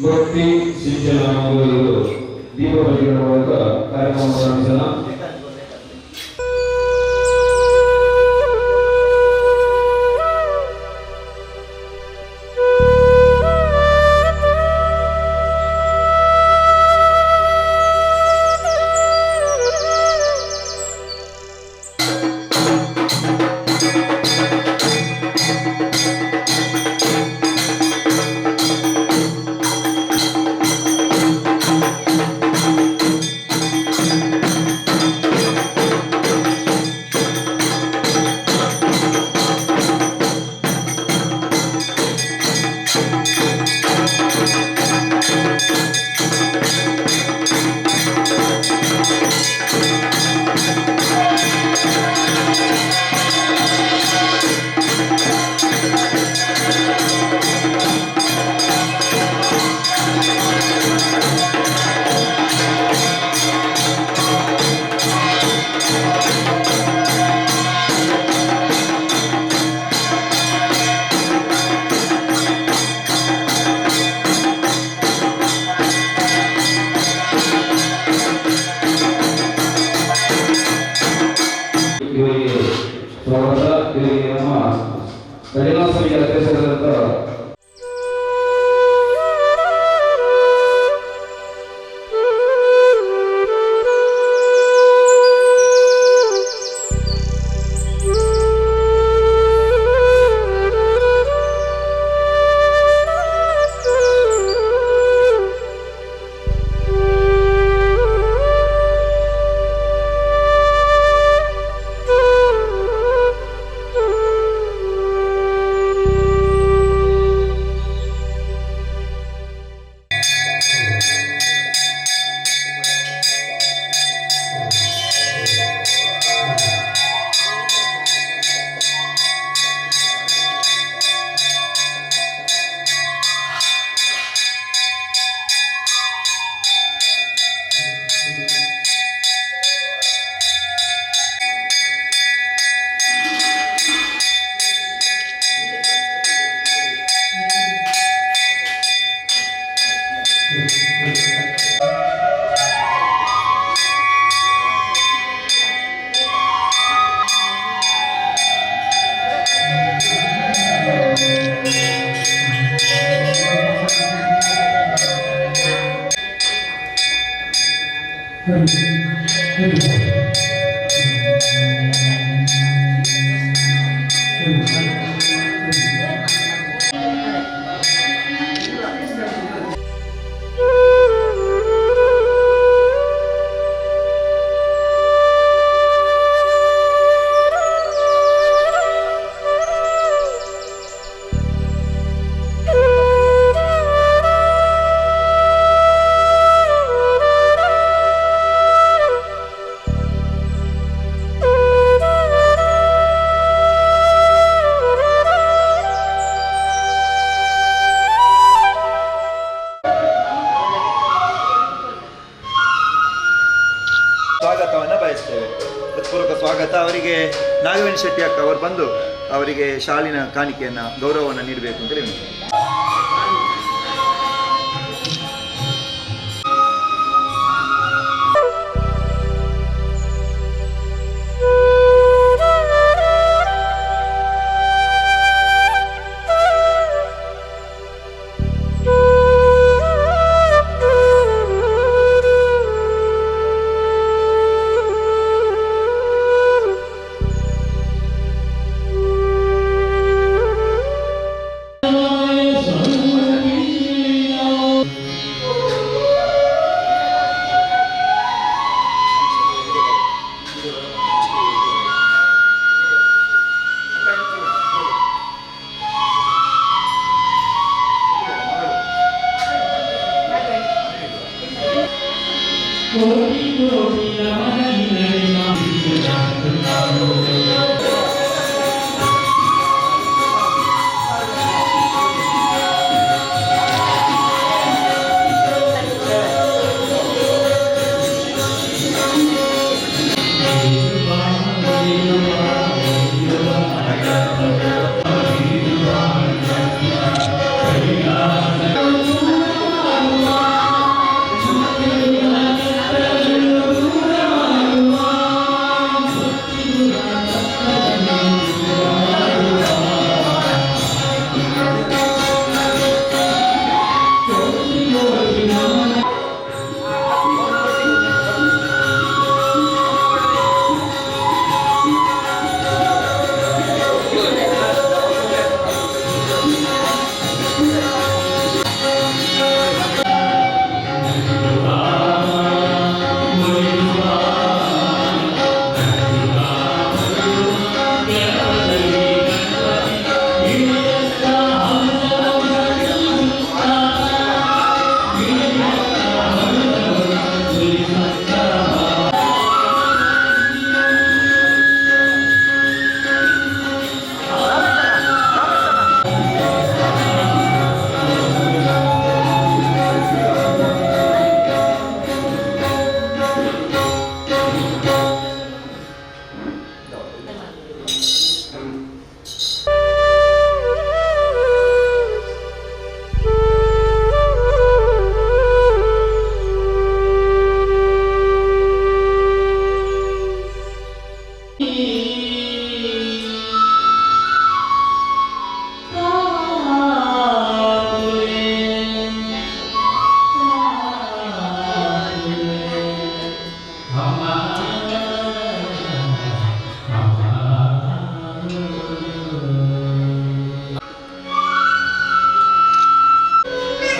ಭಕ್ತಿ ಸಿಂಚನ ದೀಪ ಬೆಳಗಿನ ಮೂಲಕ ಕಾರ್ಯಕ್ರಮ ಪ್ರಾರಂಭಿಸೋಣ. ಇವರಿಗೆ ಸ್ವಾಗತ. ಇವರಿಗೆ ನಮ್ಮ ಭಜನಾ ಸಮಿತಿ ಅಧ್ಯಕ್ಷರಾದಂಥ ಅವರಿಗೆ ನಾಗವೇಣಿ ಶೆಟ್ಟಿ ಅಕ್ಕ ಅವರು ಬಂದು ಅವರಿಗೆ ಶಾಲಿನ ಕಾಣಿಕೆಯನ್ನು ಗೌರವವನ್ನು ನೀಡಬೇಕು ಅಂತ ಹೇಳಿ.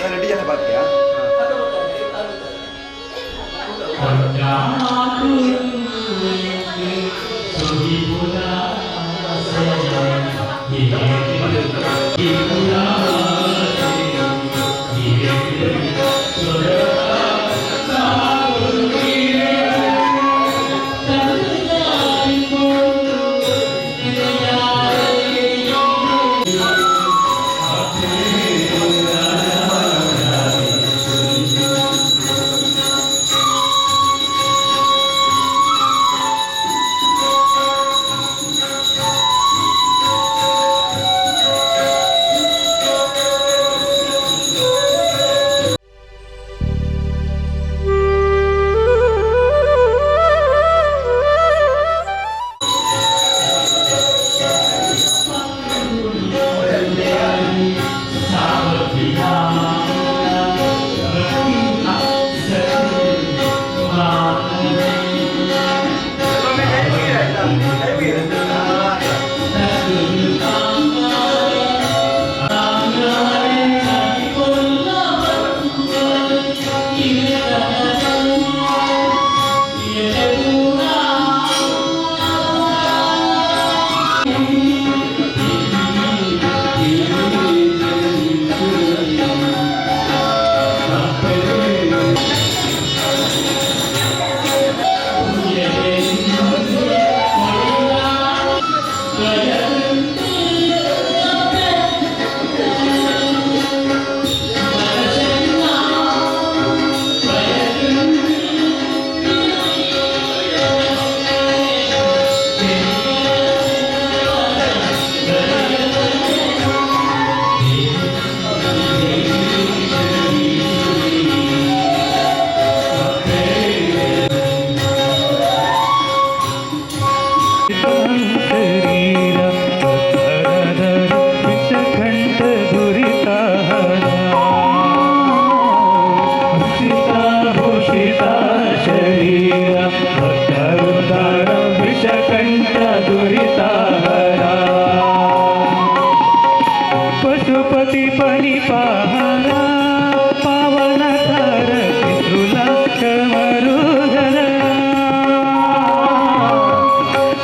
ರೆಡ್ಡಿ ಜನ ಬಾಕಿಯಾ? Yeah. ಶರೀರ ವಿಷಕಂಠ ದುರಿತ ಭೂಷಿತ ಶರೀರ ಭಕ್ತರುದ್ಧಾರ ವಿಷಕಂಠ ದುರಿತ ಪಶುಪತಿ ಪಣಿಪಾಹರ ಪಾವನ ಕಾರ ತ್ರಿಶೂಲ ಕಮರುಹರ.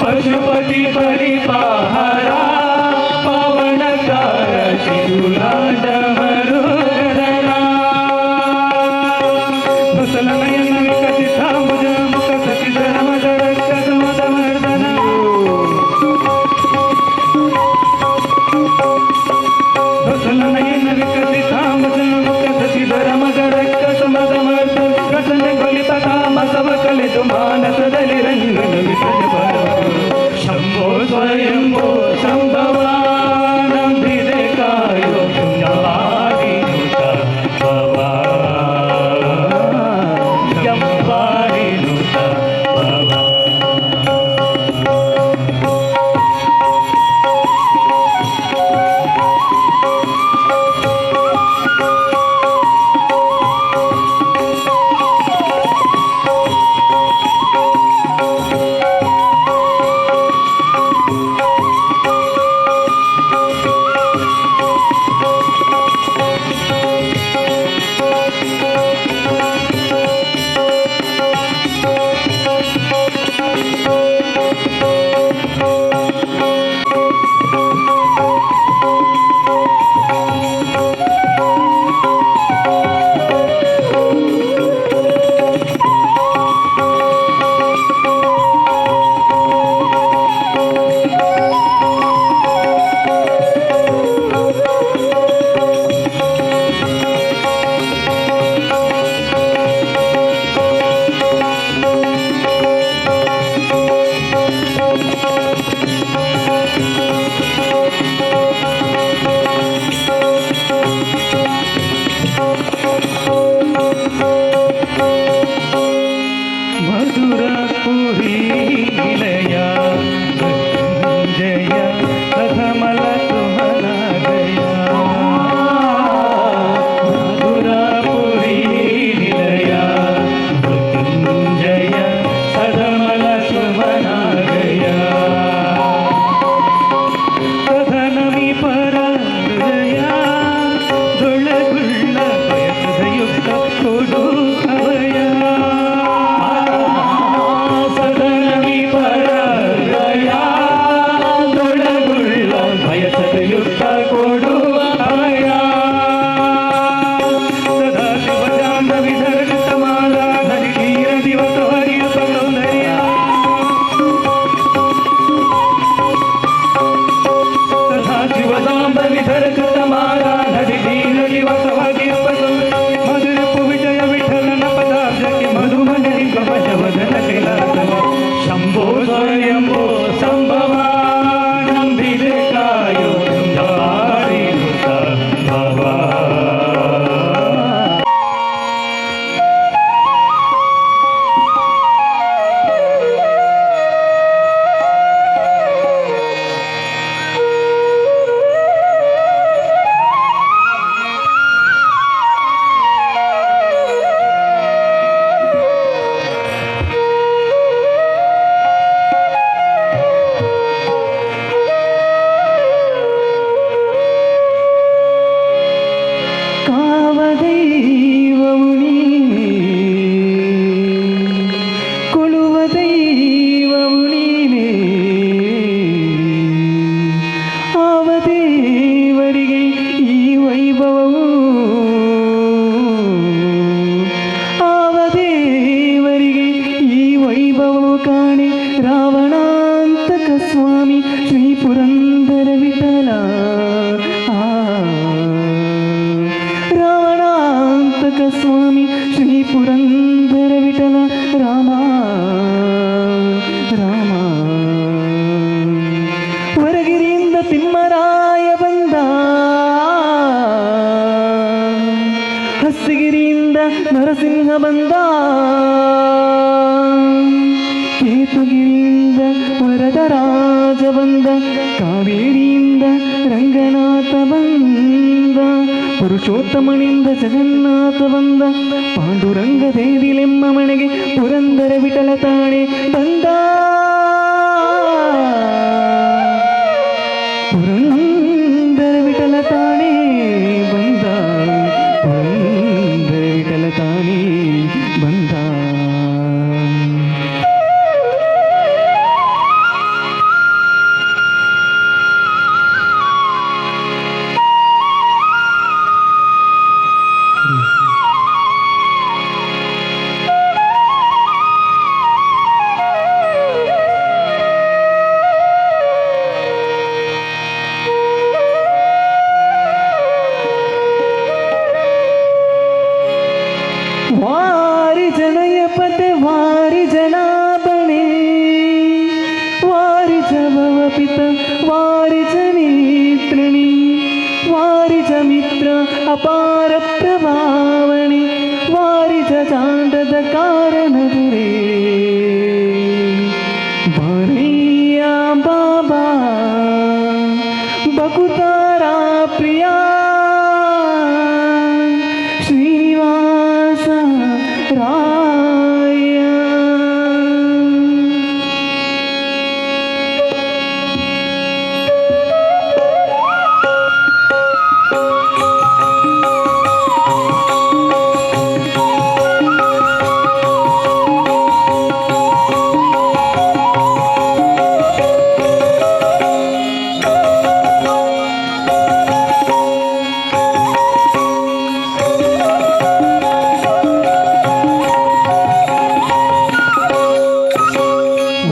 ಪಶುಪತಿ ಪಣಿಪಾಹರ ಪಾವನ ಕಾರ ತ್ರಿಶೂಲ ಡಮರುಹರ. ಬಸಲ ನಯನ ವಿಕಸಿತಾಂಬುಜ ಮುಖ ಶಶಿಧರ ಮದರ ಕದಮದಮರ್ದನ. ಬಸಲ ನಯನ ವಿಕಸಿತಾಂಬುಜ ಮುಖ ಶಶಿಧರ ಮದರ ಕದಮದಮರ್ದನ. ರಸನ ಗೊಲಿತ ತಾಮಸವ ಕಲಿತು ಮಾನಸದಲ್ಲಿ ರಂಗನ ವಿಸಜ ಶಂಭೋ ಸ್ವಯಂಭೋ ಶಂಭವ ನಂಬಿದೆ ಕಾಯೋ. ಪುರುಷೋತ್ತಮನಿಂದ ಜಗನ್ನಾಥ ಬಂದ ಪಾಂಡುರಂಗ ದೇವಿಲೆಮ್ಮ ಮನೆಗೆ ಪುರಂದರ ವಿಠಲ ತಾಣೆ ಬಂದ ಪುರಂದರ ವಿಠಲ ತಾಣೆ ಬಂದ ಪುರಂದರ ವಿಠಲ ತಾಣೆ ಬಂದ. ವಾರಿ ಜನಯ ಪತೆ ವಾರಿ ಜನಾಬಣೆ ವಾರಿ ಜಭವ ಪಿತ ವಾರಿ ಜನೇತ್ರಣಿ ವಾರಿ ಜ ಮಿತ್ರ ಅಪಾರ ಪ್ರಭಾವಣಿ ವಾರಿ ಜ ಜಾಂಡದ ಕಾರಣ ದುರೇ ಬಾರಯ್ಯ ಬಾಬಾ ಬಕುತಾರ ಪ್ರಿಯ ಶ್ರೀನಿವಾಸ ರಾಯ.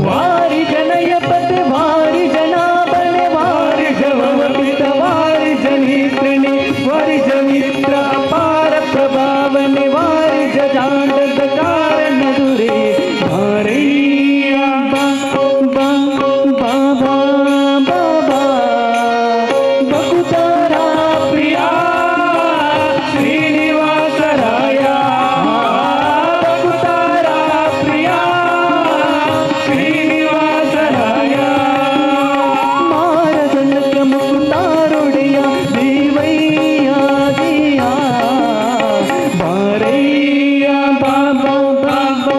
ವಾರಿ ಜನಯ ಪತೆ ವಾರಿ ಜನಾಬನೆ ವಾರಿ ಜವವ ಪಿತ ವಾರಿ ಜನಿತ್ರಣಿ ವಾರಿ ಜಮಿತ್ರ ಅಪಾರ ಪ್ರಭಾವನೆ ವಾರಿ ಜಜಾಂಡದ ಕಾರಣ ದುರೇ ಬಾರಯ್ಯ ಬಾ ಬಾ ಬಾಬಾ ಬಾಬಾ ಬಕುತಾರ ಪ್ರಿಯ ಶ್ರೀನಿವಾಸರಾಯ ಬಕುತಾರ ಪ್ರಿಯ ಶ್ರೀನಿವಾಸರಾಯ ಮಾರದನಕ ಮುಕುತಾರೊಡೆಯ ದೇವಯ್ಯ ದೇಯ ಬಾರಯ್ಯ ಬಾಬಾ ಬಾಬಾ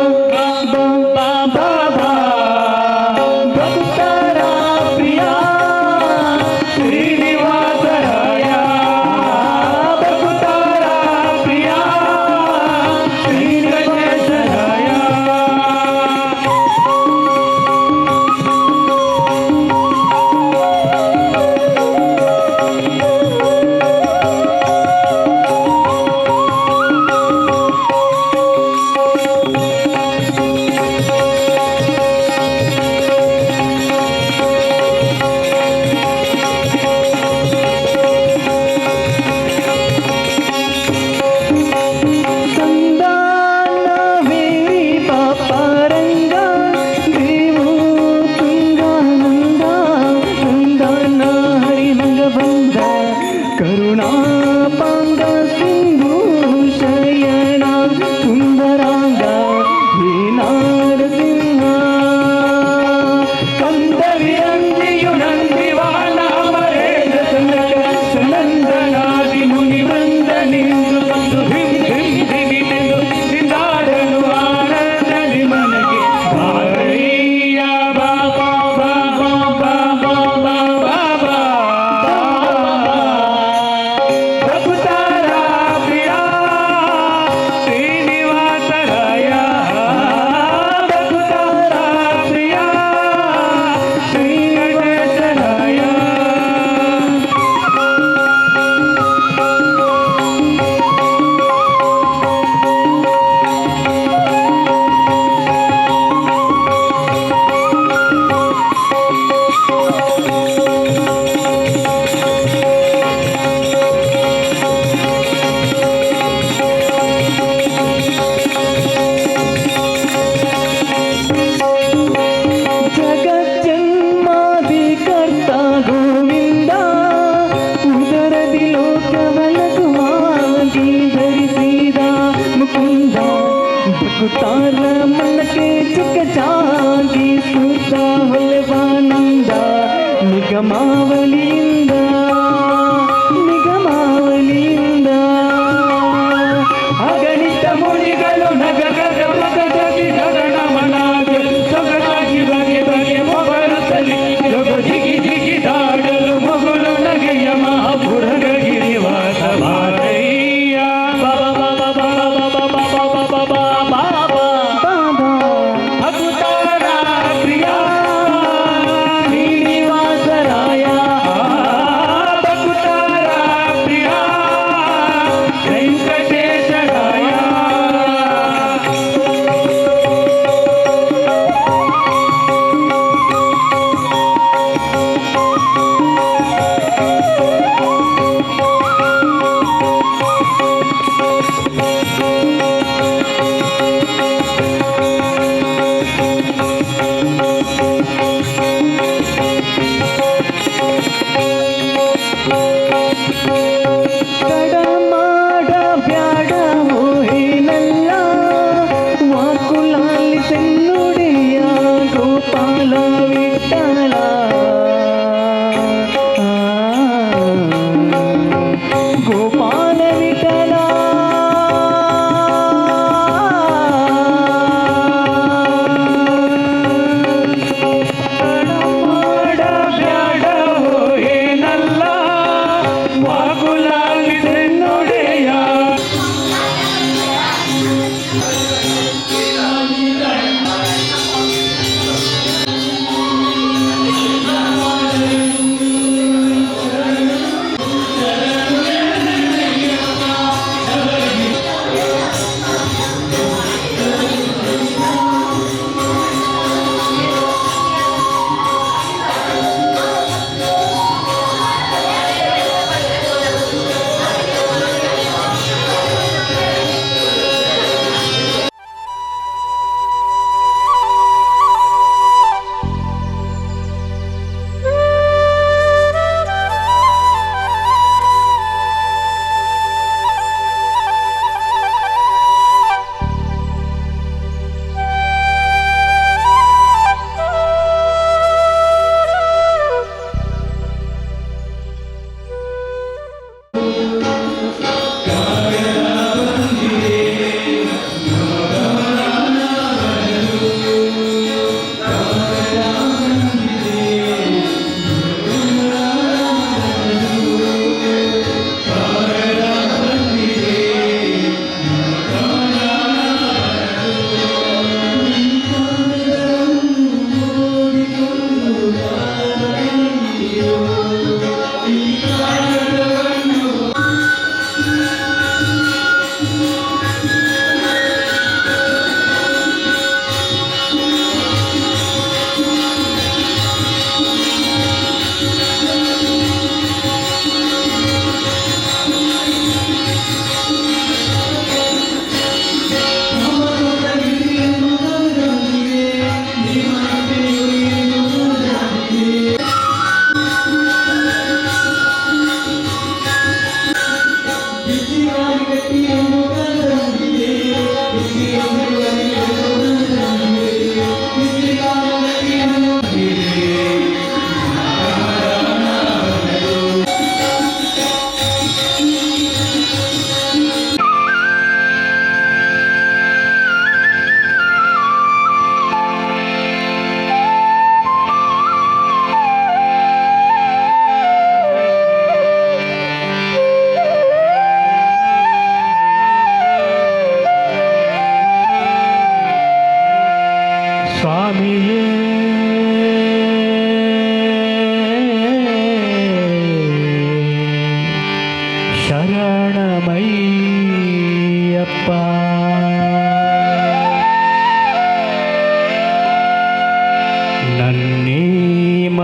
ಬಾಬಾ ಬಾಬಾ ಬಕುತಾರ ಪ್ರಿಯ ಶ್ರೀನಿವಾಸರಾಯ ಬಕುತಾರ ಪ್ರಿಯ ಶ್ರೀನಿವಾಸರಾಯ. ಸಂದಾನವೇರಿ ಪಾಪಾರಂಗ ದೇವು ತುಂಗಾನಂದ ಸಂದಾನ ಹರಿನಂಗ ಬಂದ ಕರುಣಾಪಾಂಗ ಸಿಂಧು ಶಯಣ ಸುಂದರಾಂಗ ಹೇ ನಾರಸಿಂಹ ಕಂದ ವಿರಂಜಿಯು ನಂದಿವಾನ ಅಮರೇಂದ್ರ ಸನಕ ಸನಂದನಾದಿ ಮುನಿ ವೃಂದ ನಿಂದು ಬಂದು ಹಿಂ ಹಿಂ ಹಿಮಿತೆಂದು ನಿಂದಾಡಲು ಆನಂದದಿ ಮನಗೆ ಬಾರಯ್ಯ ಬಾಬಾ ಬಾಬಾ ಬಾಬಾ ಬಾಬಾ ರಘುತಾರ ಪ್ರಿಯ ಶ್ರೀನಿವಾಸರಾಯ ರಘುತಾರ ಪ್ರಿಯ ಶ್ರೀನಿವಾಸರಾಯ. ಜಗಜ್ಜನ್ಮಾಧಿಕರ್ತ ಗೋವಿಂದ ಉದರದಿ ಲೋಕವಲಗುವಾಗಿ ಧರಿಸಿದ ಮುಕುಂದ ಬಕುತಾರ ಮನಕ್ಕೆ ಚಿಕ್ಕ ಜಾಗಿ ಸುತ್ತ ಹೊಲವಾನಂದ ನಿಗಮಾವಳಿಯಿಂದ ನಿಗಮಾವಳಿಯಿಂದ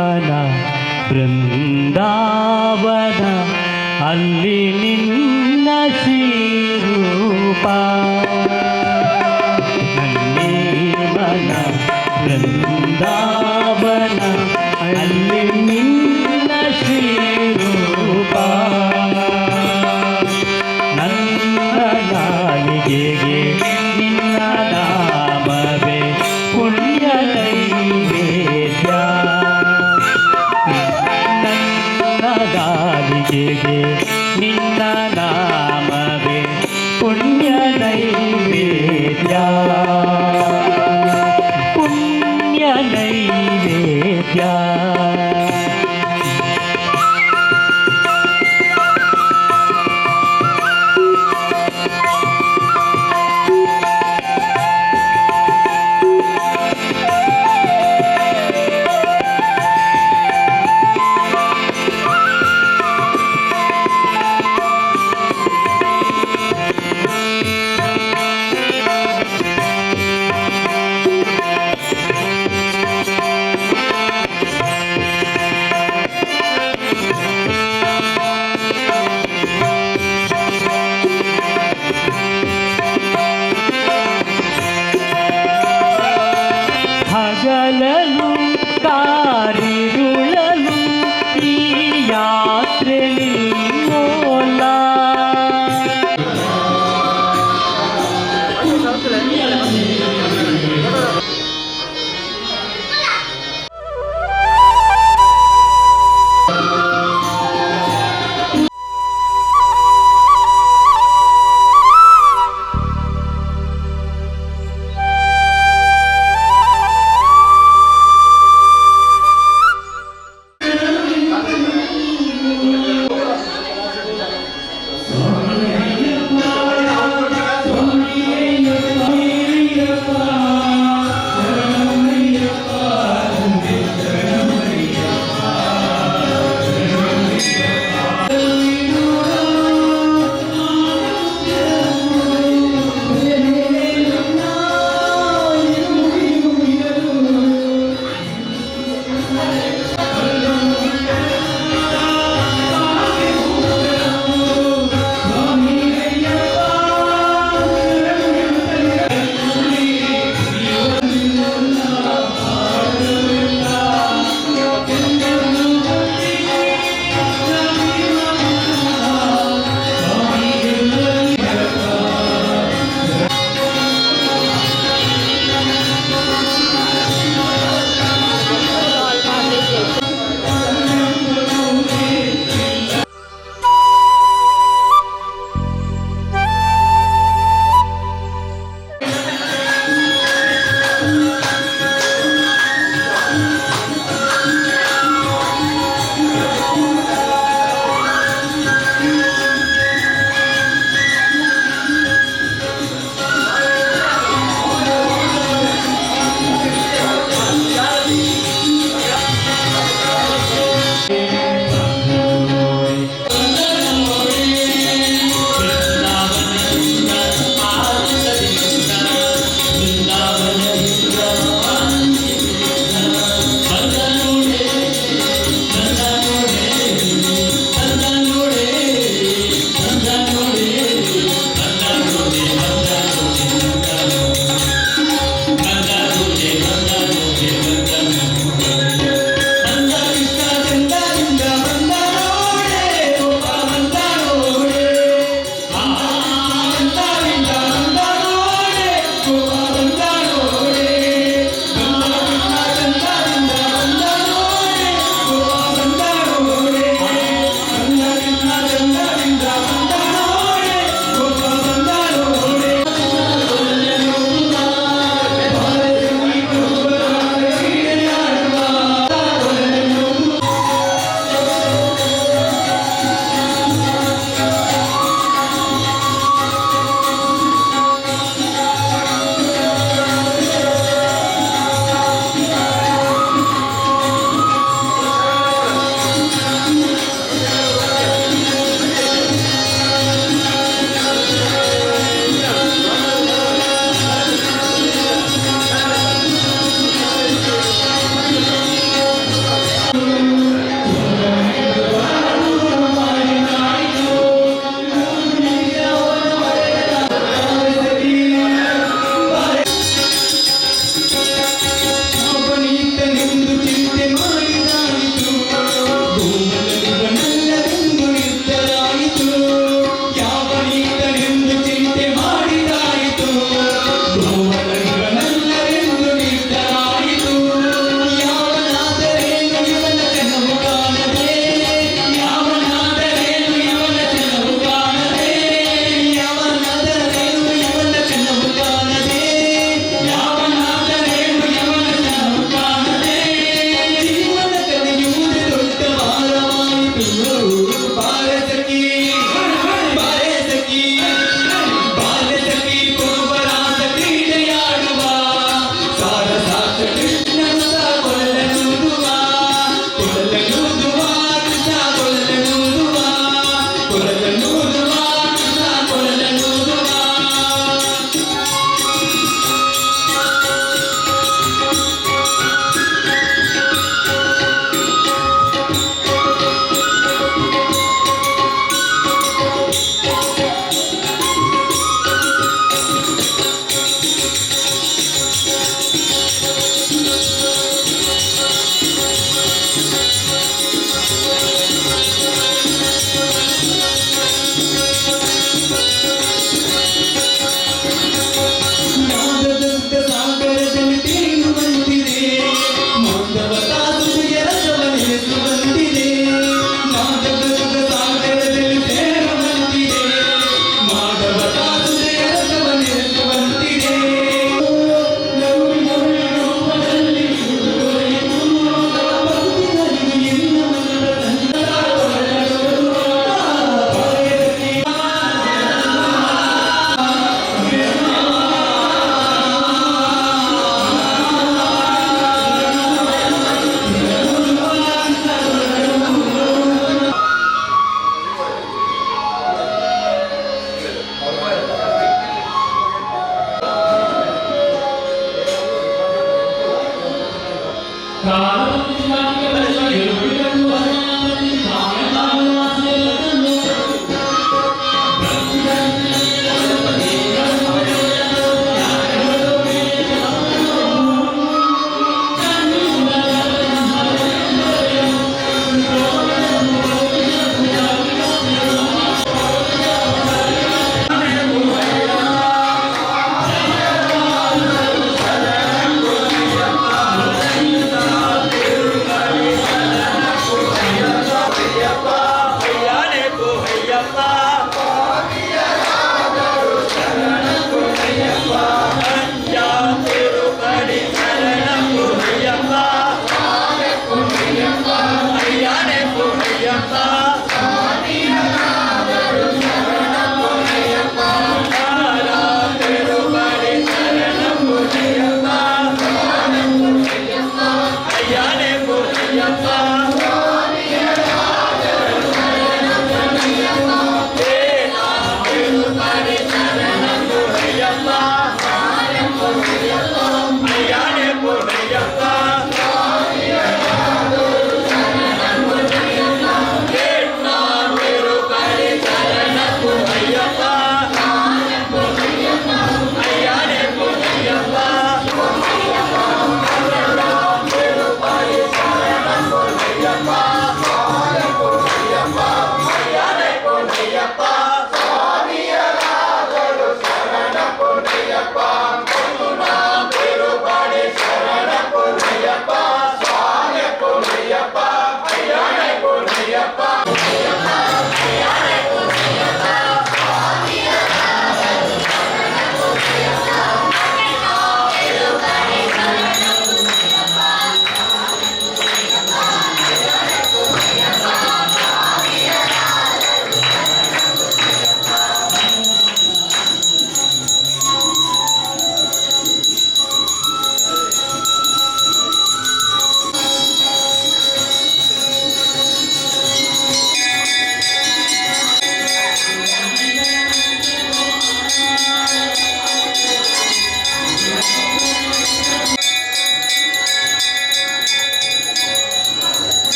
ಮನ ಬೃಂದಾವನ ಅಲ್ಲಿ ನಿನ್ನ ಶ್ರೀರೂಪ. ನನ್ನೇ ಮನ ಬೃಂದಾವನ ಅಲ್ಲಿ ನಿನ್ನ ಶ್ರೀರೂಪ. ನನ್ನ ನಾಲಿಗೆಗೆ ನಿನ್ನ ನಾಮವೇ ಪುಣ್ಯ ನೈವೇದ್ಯ. ನನ್ನ ನಾಲಿಗೆಗೆ ನಿನ್ನ ನಾಮವೇ ಪುಣ್ಯ ನೈವೇದ್ಯ, ಪುಣ್ಯ ನೈವೇದ್ಯ.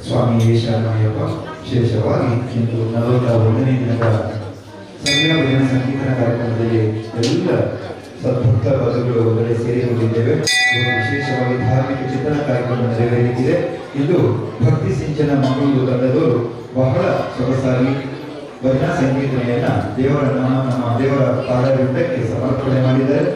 ಸ್ವಾಮಿ ಶರಣಯ್ಯಪ್ಪ. ವಿಶೇಷವಾಗಿ ಇಂದು 41ನೇ ದಿನದ ಸಂಧ್ಯಾ ಭಜನಾ ಸಂಕೀರ್ತನ ಕಾರ್ಯಕ್ರಮದಲ್ಲಿ ಎಲ್ಲ ಸದ್ಭಕ್ತ ಪದಗಳು ಒಂದೆಡೆ ಸೇರಿಕೊಂಡಿದ್ದೇವೆ. ವಿಶೇಷವಾಗಿ ಧಾರ್ಮಿಕ ಚಿಂತನಾ ಕಾರ್ಯಕ್ರಮ ನೆರವೇರಲಿಕ್ಕಿದೆ. ಇಂದು ಭಕ್ತಿ ಸಿಂಚನ ಮಂಗಳೂರು ತಂಡದವರು ಬಹಳ ಸೊಗಸಾಗಿ ಭಜನಾ ಸಂಕೀರ್ತನೆಯನ್ನ ದೇವರ ನಾಮ ನಮ್ಮ ದೇವರ ಪಾದವೃಂದಕ್ಕೆ ಸಮರ್ಪಣೆ ಮಾಡಿದ್ದಾರೆ.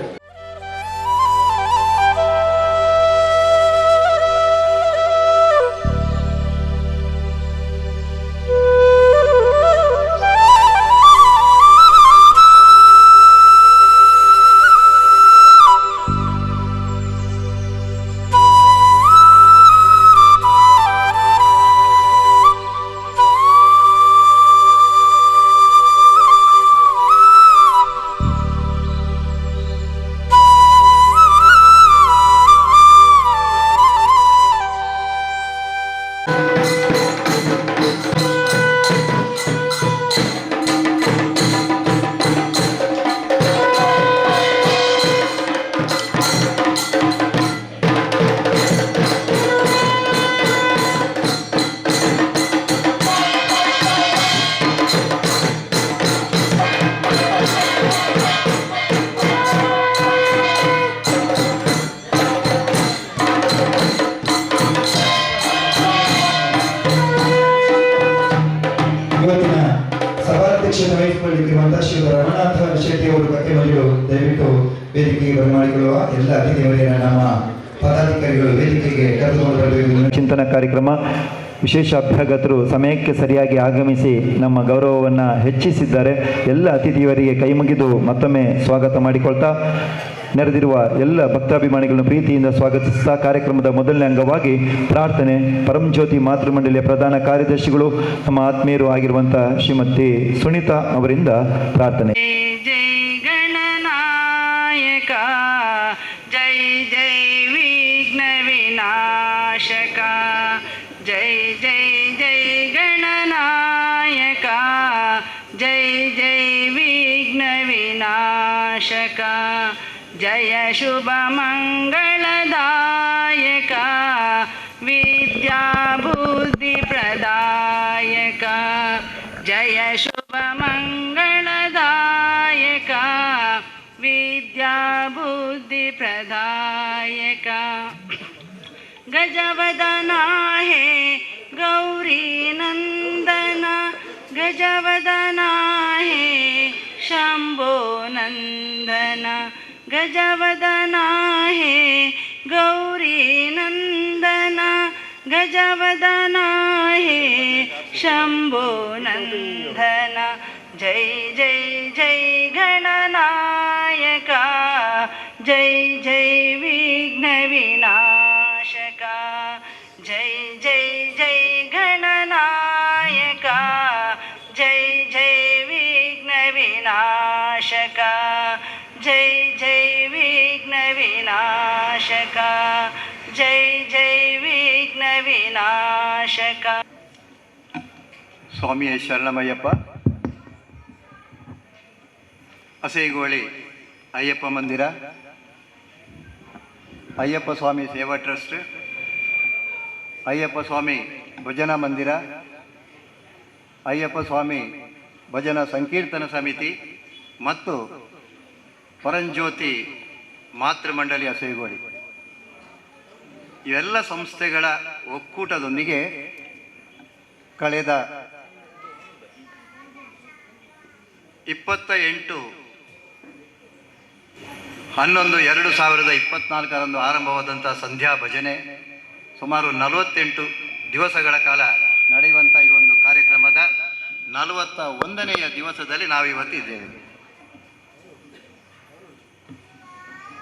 ಇವತ್ತಿನ ಸಭಾಧ್ಯಕ್ಷತೆ ವಹಿಸಿಕೊಳ್ಳಲಿಕ್ಕಿರುವಂತಹ ಶ್ರೀ ರಮಣಾಥ ಶೆಟ್ಟಿ ಅವರು ಕಟ್ಟೆಮಲ್ಲಿಗಳು ದಯವಿಟ್ಟು ವೇದಿಕೆಗೆ ಬರಮಾಡಿಕೊಳ್ಳುವ ಎಲ್ಲ ಅತಿಥಿಯವರನ್ನ ನಮ್ಮ ಪದಾಧಿಕಾರಿಗಳು ವೇದಿಕೆಗೆ ಕರೆದುಕೊಂಡು ಬರಬೇಕು. ಚಿಂತನಾ ಕಾರ್ಯಕ್ರಮ ವಿಶೇಷ ಅಭ್ಯಾಗತರು ಸಮಯಕ್ಕೆ ಸರಿಯಾಗಿ ಆಗಮಿಸಿ ನಮ್ಮ ಗೌರವವನ್ನು ಹೆಚ್ಚಿಸಿದ್ದಾರೆ. ಎಲ್ಲ ಅತಿಥಿಯವರಿಗೆ ಕೈ ಮುಗಿದು ಮತ್ತೊಮ್ಮೆ ಸ್ವಾಗತ ಮಾಡಿಕೊಳ್ತಾ ನೆರೆದಿರುವ ಎಲ್ಲ ಭಕ್ತಾಭಿಮಾನಿಗಳನ್ನು ಪ್ರೀತಿಯಿಂದ ಸ್ವಾಗತಿಸುತ್ತಾ ಕಾರ್ಯಕ್ರಮದ ಮೊದಲನೇ ಅಂಗವಾಗಿ ಪ್ರಾರ್ಥನೆ ಪರಂಜ್ಯೋತಿ ಮಾತೃಮಂಡಲಿಯ ಪ್ರಧಾನ ಕಾರ್ಯದರ್ಶಿಗಳು ನಮ್ಮ ಆತ್ಮೀಯರು ಆಗಿರುವಂಥ ಶ್ರೀಮತಿ ಸುನೀತಾ ಅವರಿಂದ ಪ್ರಾರ್ಥನೆ. ಜೈ ಗಣನಾಯಕ ಜೈ ಜೈ ವಿಘ್ನ ವಿನಾಶಕ ಜೈ ಜೈ ಜೈ ಗಣನಾಯಕ ಜೈ ಜೈ ವಿಘ್ನ ವಿನಾಶಕ ಜಯ ಶುಭ ಮಂಗಳದಾಯಕ ವಿದ್ಯಾ ಬುದ್ಧಿ ಪ್ರದಾಯಕ ಜಯ ಶುಭ ಮಂಗಳದಾಯಕ ವಿದ್ಯಾ ಬುದ್ಧಿ ಪ್ರದಾಯಕ ಗಜವದನ ಹೇ ಗೌರಿ ನಂದನ ಗಜವದನ ಹೇ ಶಂಭೋ ನಂದನ ಗಜವದನ ಹೇ ಗೌರಿ ನಂದನ ಗಜವದನ ಹೇ ಶಂಭೋ ನಂದನ ಜೈ ಜೈ ಜೈ ಗಣನಾಯಕ ಜೈ ಜೈ ವಿಘ್ನ ವಿನಾಶಕ ಜೈ ಜೈ ಜೈ ಗಣನಾಯಕ ಜೈ ಜೈ ವಿಘ್ನ ವಿನಾಶಕ ಜೈ ಜೈ ವಿಘ್ನ ವಿನಾಶಕ ಜೈ ಜೈ ವಿಘ್ನ ವಿನಾಶಕ. ಸ್ವಾಮಿಯೇ ಶರಣಮಯ್ಯಪ್ಪ. ಅಸೇಗೋಳಿ ಅಯ್ಯಪ್ಪ ಮಂದಿರ, ಅಯ್ಯಪ್ಪ ಸ್ವಾಮಿ ಸೇವಾ ಟ್ರಸ್ಟ್, ಅಯ್ಯಪ್ಪ ಸ್ವಾಮಿ ಭಜನಾ ಮಂದಿರ, ಅಯ್ಯಪ್ಪ ಸ್ವಾಮಿ ಭಜನಾ ಸಂಕೀರ್ತನ ಸಮಿತಿ ಮತ್ತು ಪರಂಜ್ಯೋತಿ ಮಾತೃಮಂಡಲಿ ಅಸೇಗೋಳಿ ಇವೆಲ್ಲ ಸಂಸ್ಥೆಗಳ ಒಕ್ಕೂಟದೊಂದಿಗೆ ಕಳೆದ 28-11-2024 ಆರಂಭವಾದಂಥ ಸಂಧ್ಯಾ ಭಜನೆ ಸುಮಾರು 48 ದಿವಸಗಳ ಕಾಲ ನಡೆಯುವಂಥ ಈ ಒಂದು ಕಾರ್ಯಕ್ರಮದ 41ನೆಯ ದಿವಸದಲ್ಲಿ ನಾವಿವತ್ತು ಇದ್ದೇವೆ.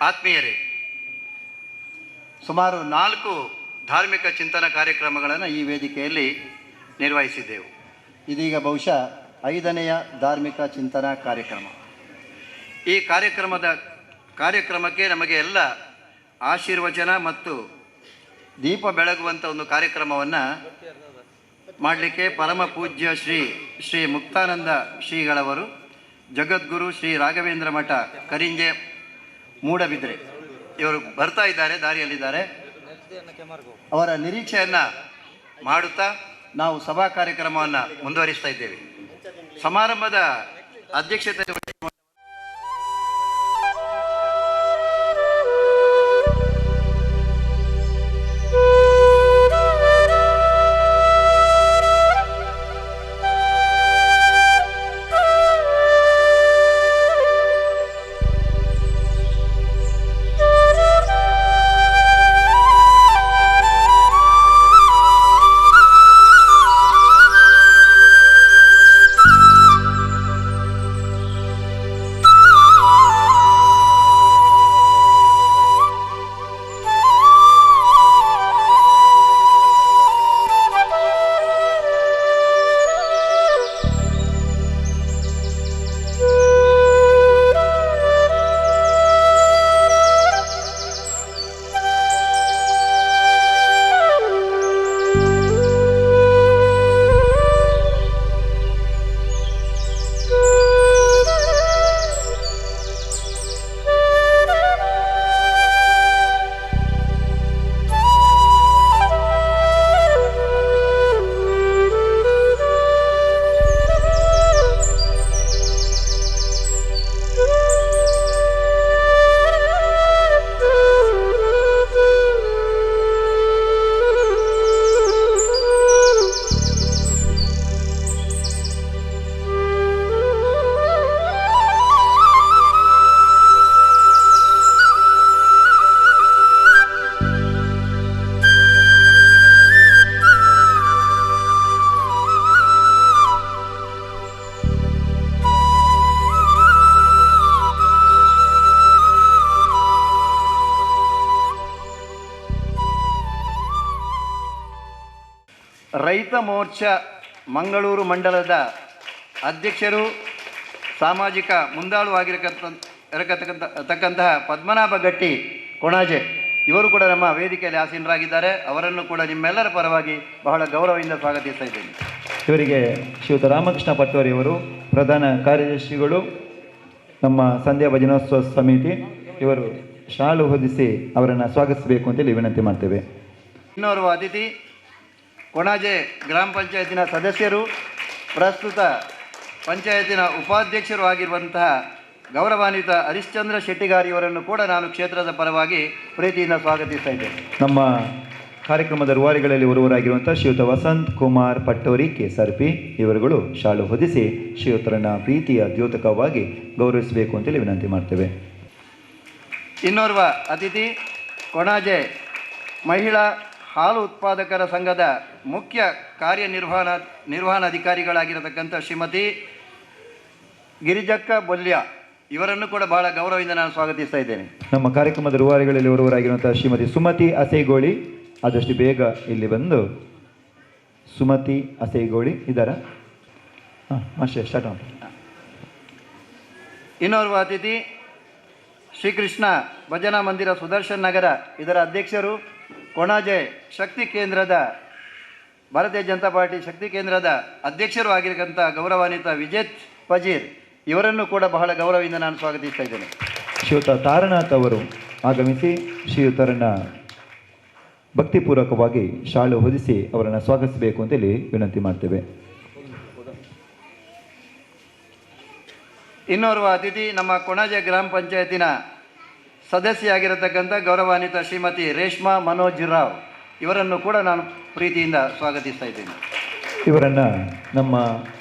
ಆತ್ಮೀಯರೇ, ಸುಮಾರು 4 ಧಾರ್ಮಿಕ ಚಿಂತನ ಕಾರ್ಯಕ್ರಮಗಳನ್ನು ಈ ವೇದಿಕೆಯಲ್ಲಿ ನಿರ್ವಹಿಸಿದ್ದೆವು. ಇದೀಗ ಬಹುಶಃ 5ನೆಯ ಧಾರ್ಮಿಕ ಚಿಂತನಾ ಕಾರ್ಯಕ್ರಮ. ಈ ಕಾರ್ಯಕ್ರಮಕ್ಕೆ ನಮಗೆ ಎಲ್ಲ ಆಶೀರ್ವಚನ ಮತ್ತು ದೀಪ ಬೆಳಗುವಂಥ ಒಂದು ಕಾರ್ಯಕ್ರಮವನ್ನು ಮಾಡಲಿಕ್ಕೆ ಪರಮ ಪೂಜ್ಯ ಶ್ರೀ ಶ್ರೀ ಮುಕ್ತಾನಂದ ಶ್ರೀಗಳವರು, ಜಗದ್ಗುರು ಶ್ರೀ ರಾಘವೇಂದ್ರ ಮಠ ಕರಿಂಜೆ ಮೂಡಬಿದ್ರೆ ಇವರು ಬರ್ತಾ ಇದ್ದಾರೆ, ದಾರಿಯಲ್ಲಿದ್ದಾರೆ. ಅವರ ನಿರೀಕ್ಷೆಯನ್ನು ಮಾಡುತ್ತಾ ನಾವು ಸಭಾ ಕಾರ್ಯಕ್ರಮವನ್ನು ಮುಂದುವರಿಸ್ತಾ ಇದ್ದೇವೆ. ಸಮಾರಂಭದ ಅಧ್ಯಕ್ಷತೆ ರೈತ ಮೋರ್ಚಾ ಮಂಗಳೂರು ಮಂಡಲದ ಅಧ್ಯಕ್ಷರು, ಸಾಮಾಜಿಕ ಮುಂದಾಳು ಆಗಿರತಕ್ಕಂತಹ ಪದ್ಮನಾಭ ಗಟ್ಟಿ ಕೊಣಾಜೆ ಇವರು ಕೂಡ ನಮ್ಮ ವೇದಿಕೆಯಲ್ಲಿ ಆಸೀನರಾಗಿದ್ದಾರೆ. ಅವರನ್ನು ಕೂಡ ನಿಮ್ಮೆಲ್ಲರ ಪರವಾಗಿ ಬಹಳ ಗೌರವದಿಂದ ಸ್ವಾಗತಿಸ್ತಾ ಇದ್ದೇನೆ. ಇವರಿಗೆ ಶ್ರೀಯುತ ರಾಮಕೃಷ್ಣ ಪಟ್ವಾರಿಯವರು ಪ್ರಧಾನ ಕಾರ್ಯದರ್ಶಿಗಳು, ನಮ್ಮ ಸಂಧ್ಯಾ ಭಜನೋತ್ಸವ ಸಮಿತಿ, ಇವರು ಶಾಲು ಹೊದಿಸಿ ಅವರನ್ನು ಸ್ವಾಗತಿಸಬೇಕು ಅಂತೇಳಿ ವಿನಂತಿ ಮಾಡ್ತೇವೆ. ಇನ್ನೋರ್ವ ಅತಿಥಿ ಕೊಣಾಜೆ ಗ್ರಾಮ ಪಂಚಾಯತಿನ ಸದಸ್ಯರು, ಪ್ರಸ್ತುತ ಪಂಚಾಯತಿನ ಉಪಾಧ್ಯಕ್ಷರು ಆಗಿರುವಂತಹ ಗೌರವಾನ್ವಿತ ಹರಿಶ್ಚಂದ್ರ ಶೆಟ್ಟಿಗಾರಿಯವರನ್ನು ಕೂಡ ನಾನು ಕ್ಷೇತ್ರದ ಪರವಾಗಿ ಪ್ರೀತಿಯಿಂದ ಸ್ವಾಗತಿಸ್ತಾ ಇದ್ದೇನೆ. ನಮ್ಮ ಕಾರ್ಯಕ್ರಮದ ರೂವಾರಿಗಳಲ್ಲಿ ಒರುವರಾಗಿರುವಂಥ ಶ್ರೀಯುತ ವಸಂತ್ ಕುಮಾರ್ ಪಟ್ಟೋರಿ ಕೆಎಸ್ಆರ್ಪಿ ಇವರುಗಳು ಶಾಲು ಹೊದಿಸಿ ಶ್ರೀಯುತರನ್ನ ಪ್ರೀತಿಯ ದ್ಯೋತಕವಾಗಿ ಗೌರವಿಸಬೇಕು ಅಂತೇಳಿ ವಿನಂತಿ ಮಾಡ್ತೇವೆ. ಇನ್ನೋರ್ವ ಅತಿಥಿ ಕೊಣಾಜೆ ಮಹಿಳಾ ಹಾಲು ಉತ್ಪಾದಕರ ಸಂಘದ ಮುಖ್ಯ ಕಾರ್ಯನಿರ್ವಹಣಾಧಿಕಾರಿಗಳಾಗಿರತಕ್ಕಂಥ ಶ್ರೀಮತಿ ಗಿರಿಜಕ್ಕ ಬೊಲ್ಯ ಇವರನ್ನು ಕೂಡ ಬಹಳ ಗೌರವದಿಂದ ನಾನು ಸ್ವಾಗತಿಸ್ತಾ ಇದ್ದೇನೆ. ನಮ್ಮ ಕಾರ್ಯಕ್ರಮದ ರೂವಾರಿಗಳಲ್ಲಿ ಒರುವರಾಗಿರುವಂಥ ಶ್ರೀಮತಿ ಸುಮತಿ ಅಸೇಗೋಳಿ ಆದಷ್ಟು ಬೇಗ ಇಲ್ಲಿ ಬಂದು, ಸುಮತಿ ಅಸೇಗೋಳಿ ಇದ್ದಾರಾ? ಹಾಂ, ಮಾಸ್ಟರ್ ಸ್ಟಾರ್ಟ್ ಮಾಡಿ. ಇನ್ನೋರ್ವ ಅತಿಥಿ ಶ್ರೀಕೃಷ್ಣ ಭಜನಾ ಮಂದಿರ ಸುದರ್ಶನ್ ನಗರ ಇದರ ಅಧ್ಯಕ್ಷರು, ಕೊಣಾಜೆ ಶಕ್ತಿ ಕೇಂದ್ರದ ಭಾರತೀಯ ಜನತಾ ಪಾರ್ಟಿ ಶಕ್ತಿ ಕೇಂದ್ರದ ಅಧ್ಯಕ್ಷರು ಆಗಿರತಕ್ಕಂಥ ಗೌರವಾನ್ವಿತ ವಿಜೇತ್ ಪಜೀರ್ ಇವರನ್ನು ಕೂಡ ಬಹಳ ಗೌರವದಿಂದ ನಾನು ಸ್ವಾಗತಿಸ್ತಾ ಇದ್ದೇನೆ. ಶ್ರೀಯುತ ತಾರನಾಥ್ ಅವರು ಆಗಮಿಸಿ ಶ್ರೀಯುತರನ್ನ ಭಕ್ತಿಪೂರ್ವಕವಾಗಿ ಶಾಲು ಹೊದಿಸಿ ಅವರನ್ನು ಸ್ವಾಗತಿಸಬೇಕು ಅಂತೇಳಿ ವಿನಂತಿ ಮಾಡ್ತೇವೆ. ಇನ್ನೋರ್ವ ಅತಿಥಿ ನಮ್ಮ ಕೊಣಾಜೆ ಗ್ರಾಮ ಪಂಚಾಯತಿನ ಸದಸ್ಯೆಯಾಗಿರತಕ್ಕಂಥ ಗೌರವಾನ್ವಿತ ಶ್ರೀಮತಿ ರೇಷ್ಮಾ ಮನೋಜ್ ರಾವ್ ಇವರನ್ನು ಕೂಡ ನಾನು ಪ್ರೀತಿಯಿಂದ ಸ್ವಾಗತಿಸ್ತಾ ಇದ್ದೇನೆ. ಇವರನ್ನು ನಮ್ಮ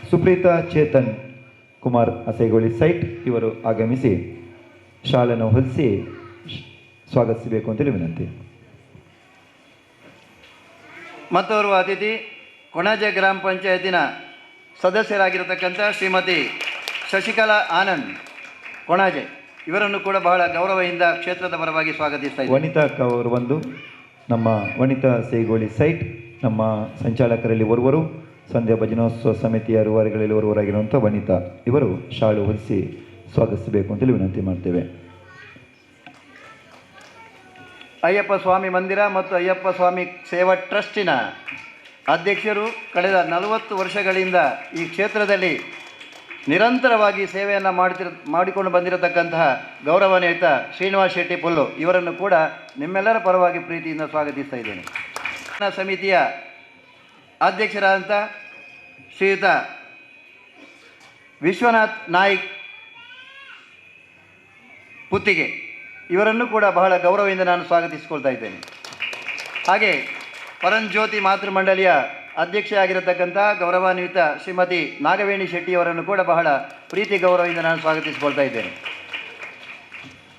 ಸುಪ್ರೀತಾ ಚೇತನ್ ಕುಮಾರ್ ಅಸೇಗೋಳಿ ಸೈಟ್ ಇವರು ಆಗಮಿಸಿ ಶಾಲನ್ನು ಹೊದಿಸಿ ಸ್ವಾಗತಿಸಬೇಕು ಅಂತೇಳಿ ವಿನಂತಿ. ಮತ್ತೋರ್ವ ಅತಿಥಿ ಕೊಣಾಜೆ ಗ್ರಾಮ ಪಂಚಾಯತಿನ ಸದಸ್ಯರಾಗಿರತಕ್ಕಂಥ ಶ್ರೀಮತಿ ಶಶಿಕಲಾ ಆನಂದ್ ಕೊಣಾಜೆ ಇವರನ್ನು ಕೂಡ ಬಹಳ ಗೌರವದಿಂದ ಕ್ಷೇತ್ರದ ಪರವಾಗಿ ಸ್ವಾಗತಿಸ್ತಾ ಇದ್ದಾರೆ. ವನಿತಾ ಅಕ್ಕ ಅವರು ಬಂದು ನಮ್ಮ ವನಿತಾ ಸೇಗೋಳಿ ಸೈಟ್ ನಮ್ಮ ಸಂಚಾಲಕರಲ್ಲಿ ಓರ್ವರು, ಸಂಧ್ಯಾ ಭಜನೋತ್ಸವ ಸಮಿತಿಯ ರೂವಾರಿಗಳಲ್ಲಿ ಓರ್ವರಾಗಿರುವಂಥ ವನಿತಾ ಇವರು ಶಾಲು ಹೊದಿಸಿ ಸ್ವಾಗತಿಸಬೇಕು ಅಂತೇಳಿ ವಿನಂತಿ ಮಾಡ್ತೇವೆ. ಅಯ್ಯಪ್ಪ ಸ್ವಾಮಿ ಮಂದಿರ ಮತ್ತು ಅಯ್ಯಪ್ಪ ಸ್ವಾಮಿ ಸೇವಾ ಟ್ರಸ್ಟಿನ ಅಧ್ಯಕ್ಷರು ಕಳೆದ 40 ವರ್ಷಗಳಿಂದ ಈ ಕ್ಷೇತ್ರದಲ್ಲಿ ನಿರಂತರವಾಗಿ ಸೇವೆಯನ್ನು ಮಾಡಿಕೊಂಡು ಬಂದಿರತಕ್ಕಂತಹ ಗೌರವಾನ್ವಿತ ಶ್ರೀನಿವಾಸ್ ಶೆಟ್ಟಿ ಪುಲ್ಲು ಇವರನ್ನು ಕೂಡ ನಿಮ್ಮೆಲ್ಲರ ಪರವಾಗಿ ಪ್ರೀತಿಯಿಂದ ಸ್ವಾಗತಿಸ್ತಾ ಇದ್ದೇನೆ. ಸಮಿತಿಯ ಅಧ್ಯಕ್ಷರಾದಂಥ ಶ್ರೀಯುತ ವಿಶ್ವನಾಥ್ ನಾಯ್ಕ್ ಪುತ್ತಿಗೆ ಇವರನ್ನು ಕೂಡ ಬಹಳ ಗೌರವದಿಂದ ನಾನು ಸ್ವಾಗತಿಸಿಕೊಳ್ತಾ ಇದ್ದೇನೆ. ಹಾಗೆ ಪರಂಜ್ಯೋತಿ ಮಾತೃಮಂಡಲಿಯ ಅಧ್ಯಕ್ಷೆಯಾಗಿರತಕ್ಕಂಥ ಗೌರವಾನ್ವಿತ ಶ್ರೀಮತಿ ನಾಗವೇಣಿ ಶೆಟ್ಟಿಯವರನ್ನು ಕೂಡ ಬಹಳ ಪ್ರೀತಿ ಗೌರವದಿಂದ ನಾನು ಸ್ವಾಗತಿಸಿಕೊಳ್ತಾ ಇದ್ದೇನೆ.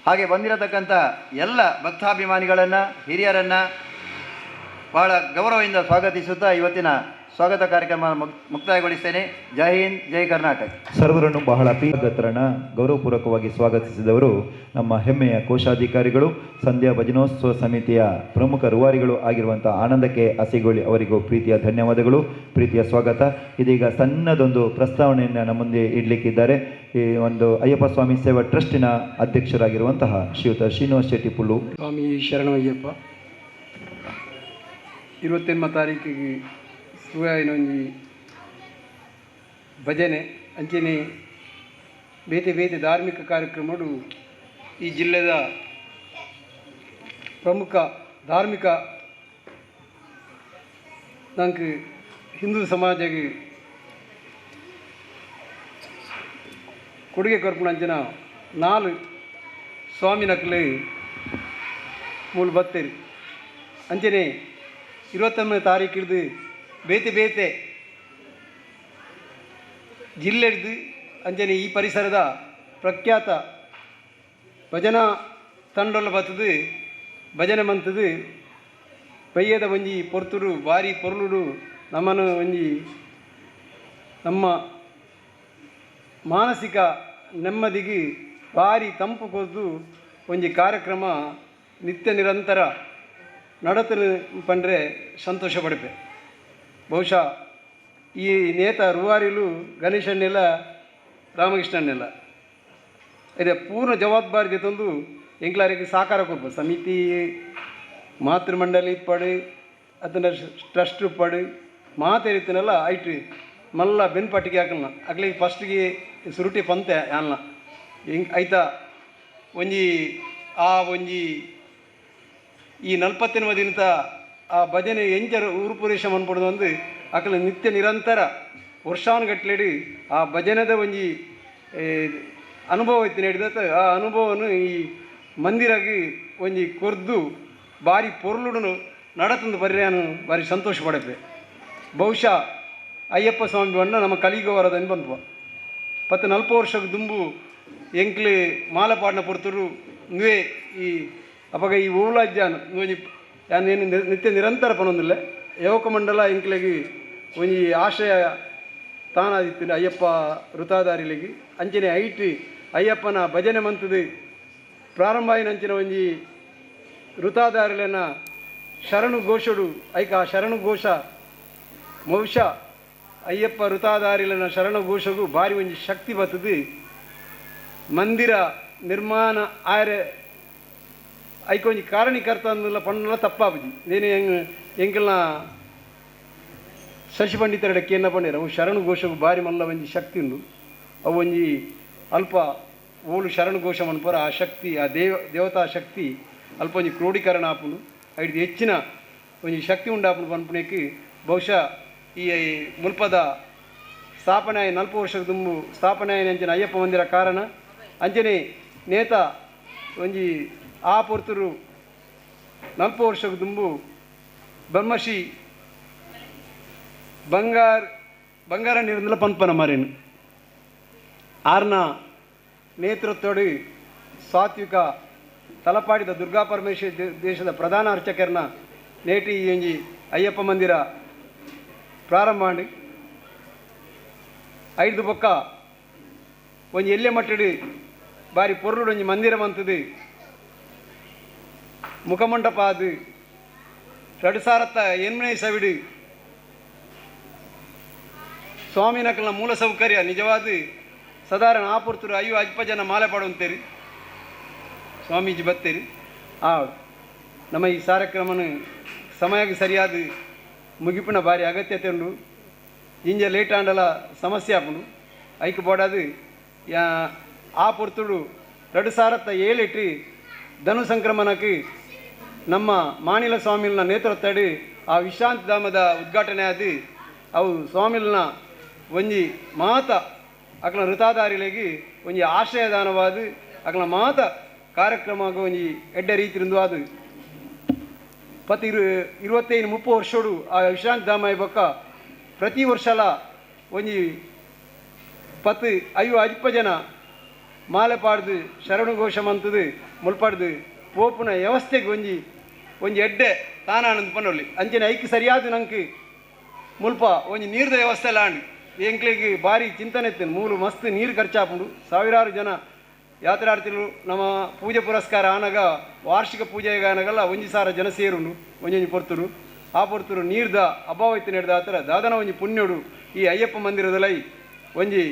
ಹಾಗೆ ಬಂದಿರತಕ್ಕಂಥ ಎಲ್ಲ ಭಕ್ತಾಭಿಮಾನಿಗಳನ್ನು, ಹಿರಿಯರನ್ನು ಬಹಳ ಗೌರವದಿಂದ ಸ್ವಾಗತಿಸುತ್ತಾ ಇವತ್ತಿನ ಸ್ವಾಗತ ಕಾರ್ಯಕ್ರಮ ಮುಕ್ತಾಯಗೊಳಿಸ್ತೇನೆ. ಜೈ ಹಿಂದ್, ಜೈ ಕರ್ನಾಟಕ. ಸರ್ವರನ್ನು ಬಹಳ ಪ್ರೀತಿಗತರನ್ನ ಗೌರವಪೂರ್ವಕವಾಗಿ ಸ್ವಾಗತಿಸಿದವರು ನಮ್ಮ ಹೆಮ್ಮೆಯ ಕೋಶಾಧಿಕಾರಿಗಳು, ಸಂಧ್ಯಾ ಭಜನೋತ್ಸವ ಸಮಿತಿಯ ಪ್ರಮುಖ ರೂವಾರಿಗಳು ಆಗಿರುವಂಥ ಆನಂದಕ್ಕೆ ಅಸಿಗೋಳಿ ಅವರಿಗೂ ಪ್ರೀತಿಯ ಧನ್ಯವಾದಗಳು, ಪ್ರೀತಿಯ ಸ್ವಾಗತ. ಇದೀಗ ಸಣ್ಣದೊಂದು ಪ್ರಸ್ತಾವನೆಯನ್ನು ನಮ್ಮ ಮುಂದೆ ಇಡಲಿಕ್ಕಿದ್ದಾರೆ ಈ ಒಂದು ಅಯ್ಯಪ್ಪ ಸ್ವಾಮಿ ಸೇವಾ ಟ್ರಸ್ಟಿನ ಅಧ್ಯಕ್ಷರಾಗಿರುವಂತಹ ಶ್ರೀಯುತ ಶ್ರೀನಿವಾಸ್ ಶೆಟ್ಟಿ ಪುಲ್ಲು. ಸ್ವಾಮಿ ಶರಣಯ್ಯಪ್ಪ. 28 ತಾರೀಕಿಗೆ ಸೂರ್ಯನೊಂಜಿ ಭಜನೆ ಅಂಚನೆ ಬೇತೆ ಬೇತೆ ಧಾರ್ಮಿಕ ಕಾರ್ಯಕ್ರಮಗಳು ಈ ಜಿಲ್ಲೆದ ಪ್ರಮುಖ ಧಾರ್ಮಿಕ ನಂಗೆ ಹಿಂದೂ ಸಮಾಜಕ್ಕೆ ಕೊಡುಗೆ ಕೊರ್ಪುಣ ಅಂಚಿನ 4 ಸ್ವಾಮಿ ನಕಲು ಮೂಲ ಬತ್ತೇರಿ ಅಂಚನೆ 29 ತಾರೀಕು ಹಿಡಿದು ಬೇತೆ ಬೇತೆ ಜಿಲ್ಲೆ ಹಿಡಿದು ಅಂಚನೆ ಈ ಪರಿಸರದ ಪ್ರಖ್ಯಾತ ಭಜನಾ ತಂಡೊಲ್ಲ ಬತ್ತದು ಭಜನೆ ಮಂತದು ಬಯ್ಯದ ಒಂಜಿ ಪೊರ್ತುಡು ಬಾರಿ ಪೊರ್ಲುಡು ನಮ್ಮನು ಒಂಜಿ ನಮ್ಮ ಮಾನಸಿಕ ನೆಮ್ಮದಿಗೆ ಭಾರಿ ತಂಪು ಕೊದ್ದು ಒಂಜಿ ಕಾರ್ಯಕ್ರಮ ನಿತ್ಯ ನಿರಂತರ ನಡತನು ಪಂಡ್ರೆ ಸಂತೋಷ ಪಡಿಪೆ. ಬಹುಶಃ ಈ ನೇತ ರೂವಾರಿಲು ಗಣೇಶನ್ನೆಲ್ಲ ರಾಮಕೃಷ್ಣನ್ನೆಲ್ಲ ಇದೆ ಪೂರ್ಣ ಜವಾಬ್ದಾರಿ ತಂದು ಎಂಕ್ಲಾರಿಗೆ ಸಾಕಾರ ಕೊಡ್ಬೋದು. ಸಮಿತಿ ಮಾತೃಮಂಡಲಿ ಪಡು ಅದನ್ನ ಟ್ರಸ್ಟ್ ಪಡು ಮಾತಾಡಿತನಲ್ಲ ಐಟ್ ಮಲ್ಲ ಬೆನ್ಪಟ್ಟಿಗೆ ಹಾಕಲ್ಲ ಅಗ್ಲಿಗೆ ಫಸ್ಟ್ಗೆ ಸುರುಟಿ ಪಂತೆ ಅಲ್ಲ ಹಿಂಗೆ ಆಯ್ತಾ ಒಂಜಿ ಆ ಒಂಜಿ ಈ 48 ದಿನದ ಆ ಭಜನೆ ಎಂಚರ ಊರುಪುರೇಶ ಮನ್ಪೊಡ್ದು ಒಂದು ಅಕಲ ನಿತ್ಯ ನಿರಂತರ ವರ್ಷಾನುಗಟ್ಲೆಡಿ ಆ ಭಜನೆದ ಒಂಜಿ ಅನುಭವ ಇತ್ತು ನೀಡಿದ ಆ ಅನುಭವನು ಈ ಮಂದಿರಾಗಿ ಒಂಜಿ ಕೊರ್ದು ಭಾರಿ ಪೊರ್ಲುಡುನು ನಡತಂದು ಬರ್ಯಾನು ಭಾರಿ ಸಂತೋಷ ಪಡಪೆ. ಬಹುಶಃ ಅಯ್ಯಪ್ಪ ಸ್ವಾಮಿ ಬಣ್ಣ ನಮ್ಮ ಕಲಿಗೋವರదని ಬಂದ್ವ ಪತ್ತು 40 ವರ್ಷಕ್ಕೆ ದುಂಬು ಎಂಕ್ಲಿ ಮಾಲಪಾಡಿನ ಪೊರ್ತರು ನುವೆ ಈ ಅಪಗ ಈ ಓಲಾಜ್ಯಾನ ಒಂಜಿ ಯಾನೇನು ನಿತ್ಯ ನಿರಂತರ ಪನೊಂದಿಲ್ಲ ಯುವಕ ಮಂಡಲ ಎಂಕ್ಲೆಗೆ ಒಂಜಿ ಆಶ್ರಯ ತಾನಾದಿತ್ತು ಅಯ್ಯಪ್ಪ ಋತಾದಾರಿಲಿಗೆ ಅಂಚನೆ ಐಟ್ ಅಯ್ಯಪ್ಪನ ಭಜನೆ ಮಂತದು ಪ್ರಾರಂಭ ಆಯಿನ ಅಂಚಿನ ಒಂಜಿ ಋತಾದಾರಿಲೆನ ಶರಣು ಘೋಷಡು ಐಕ ಆ ಶರಣು ಘೋಷ ಬಹುಶಃ ಅಯ್ಯಪ್ಪ ಋತಾದಾರಿಲೆನ ಶರಣು ಘೋಷಗೂ ಭಾರಿ ಒಂಜಿ ಶಕ್ತಿ ಬರ್ತದೆ. ಮಂದಿರ ನಿರ್ಮಾಣ ಆರೆ ಐಕೊಂಜಿ ಕಾರಣೀಕರ್ತ ಅಂದಲ್ಲ ಪಣ್ಣಲ್ಲ ತಪ್ಪಾಬುಜಿ ನೇನೆ ಹೆಂಗೆ ಎಂಕಲ್ನ ಶಶಿ ಪಂಡಿತರಡಕ್ಕೆ ಏನ ಪಂಡಿರ ಅವು ಶರಣು ಘೋಷಗೂ ಭಾರಿ ಮಲ್ಲ ಒಂಜಿ ಶಕ್ತಿ ಉಂಡು. ಅವು ಒಂಜಿ ಅಲ್ಪ ಓಳು ಶರಣು ಘೋಷ ಮನ್ಪುರ ಆ ಶಕ್ತಿ ಆ ದೇವತಾ ಶಕ್ತಿ ಅಲ್ಪ ಒಂಜಿ ಕ್ರೋಢೀಕರಣ ಆಪುಂಡು ಐದು ಹೆಚ್ಚಿನ ಒಂಜಿ ಶಕ್ತಿ ಉಂಡಾಪುಂಡು ಪನ್ಪುಣಕ್ಕೆ ಬಹುಶಃ ಈ ಮುಲ್ಪದ ಸ್ಥಾಪನೆ 40 ವರ್ಷದ ದುಂಬು ಸ್ಥಾಪನೆ ಅಂಚಿನ ಅಯ್ಯಪ್ಪ ಮಂದಿರ ಕಾರಣ ಅಂಚನೆ ನೇತ ಒಂಜಿ ಆ ಪೊರ್ತುರು 40 ವರ್ಷದ ದುಂಬು ಬ್ರಹ್ಮಶ್ರೀ ಬಂಗಾರ ನೀರಿಂದಲ ಪನ್ಪನ ಮರೇನು ಆರ್ನ ನೇತೃತ್ವಡು ಸಾತ್ವಿಕ ತಲಪಾಡಿದ ದುರ್ಗಾ ಪರಮೇಶ್ವರಿ ದೇಶದ ಪ್ರಧಾನ ಅರ್ಚಕರನ್ನ ನೇಟಿ ಒಂಜಿ ಅಯ್ಯಪ್ಪ ಮಂದಿರ ಪ್ರಾರಂಭ ಮಾಡಿ ಐದು ಬೊಕ್ಕ ಒಂಜಿ ಎಲ್ಲೆ ಮಟ್ಟಡಿ ಬಾರಿ ಪೊರ್ಲುಡು ಒಂಜಿ ಮಂದಿರ ಮಂತದು ಮುಖಮಂಟಪ ಅದು 2008ನೇ ಇಸವಿಡು ಸ್ವಾಮಿನಕಲ್ನ ಮೂಲ ಸೌಕರ್ಯ ನಿಜವಾದ ಸಾಧಾರಣ ಆಪುರ್ತರು ಅಯ್ಯೋ ಅಜ್ಪ ಜನ ಮಾಲೆ ಪಾಡುವಂತೇರಿ ಸ್ವಾಮೀಜಿ ಬತ್ತೇರಿ. ಆ ನಮ್ಮ ಈ ಕಾರ್ಯಕ್ರಮನ ಸಮಯಕ್ಕೆ ಸರಿಯಾದ ಮುಗಿಪಿನ ಭಾರಿ ಅಗತ್ಯತೆ ಉಂಡು. ಇಂಜ ಲೇಟ್ ಆಂಡಲ ಸಮಸ್ಯೆ ಆಪುಂಡು. ಐಕ್ ಬೋಡಾದು ಆ ಪೊರ್ತುಡು 2007 ಧನು ಸಂಕ್ರಮಣಕ್ಕೆ ನಮ್ಮ ಮಾನಿಲ ಸ್ವಾಮಿಲ್ನ ನೇತೃತ್ವಡಿ ಆ ವಿಶ್ರಾಂತಿ ಧಾಮದ ಉದ್ಘಾಟನೆ ಆದಿ ಅವು ಸ್ವಾಮಿಲ್ನ ಒಂಜಿ ಮಾತ ಅಕಲ ಋತಾದಾರಿಲೆಗೆ ಒಂಜಿ ಆಶ್ರಯದಾನವಾದ ಅಕಲ ಮಾತ ಕಾರ್ಯಕ್ರಮ ಒಂಜಿ ಎಡ್ಡೆ ರೀತಿಯಿಂದ ಅದು 25-30 ವರ್ಷಡು ಆ ವಿಶ್ರಾಂತಿ ಧಾಮ ಬೊಕ್ಕ ಪ್ರತಿ ವರ್ಷಲ ಒಂಜಿ 10-50 ಜನ ಮಾಲೆ ಪಾಡ್ದು ಶರಣು ಘೋಷ ಮಂತದು ಮುಲ್ಪಾಡ್ದು ಪೋಪುನ ವ್ಯವಸ್ಥೆಗೆ ಒಂಜಿ ಒಂಜಿ ಎಡ್ಡೆ ತಾನಾನಂದ್ ಪನೊಲ್ಲಿ ಅಂಚನೆ ಐಕ್ ಸರಿಯಾದ ನಂಗೆ ಮುಲ್ಪ ಒಂಜಿ ನೀರ್ದ ವ್ಯವಸ್ಥೆ ಲಾಂಡ್ ಎಂಕ್ಲೆಗ್ ಭಾರಿ ಚಿಂತನೆ ಇತ್ತು. ಮೂಲು ಮಸ್ತ್ ನೀರು ಖರ್ಚಾಪುಂಡು. ಸಾವಿರಾರು ಜನ ಯಾತ್ರಾರ್ಥಿಗಳು ನಮ್ಮ ಪೂಜೆ ಪುರಸ್ಕಾರ ಆನಗ ವಾರ್ಷಿಕ ಪೂಜೆಗೆ ಆನಗಲ್ಲ 1,000 ಜನ ಸೇರುಂಡು ಒಂಜೊಂಜಿ ಪೊರ್ತುಡು. ಆ ಪೊರ್ತುಡು ನೀರ್ದ ಅಭಾವ ಇತ್ತು ನಡೆದ ಆತರ ದಾದನ ಒಂಜಿ ಪುಣ್ಯೋಡು ಈ ಅಯ್ಯಪ್ಪ ಮಂದಿರದಲೈ ಒಂಜಿ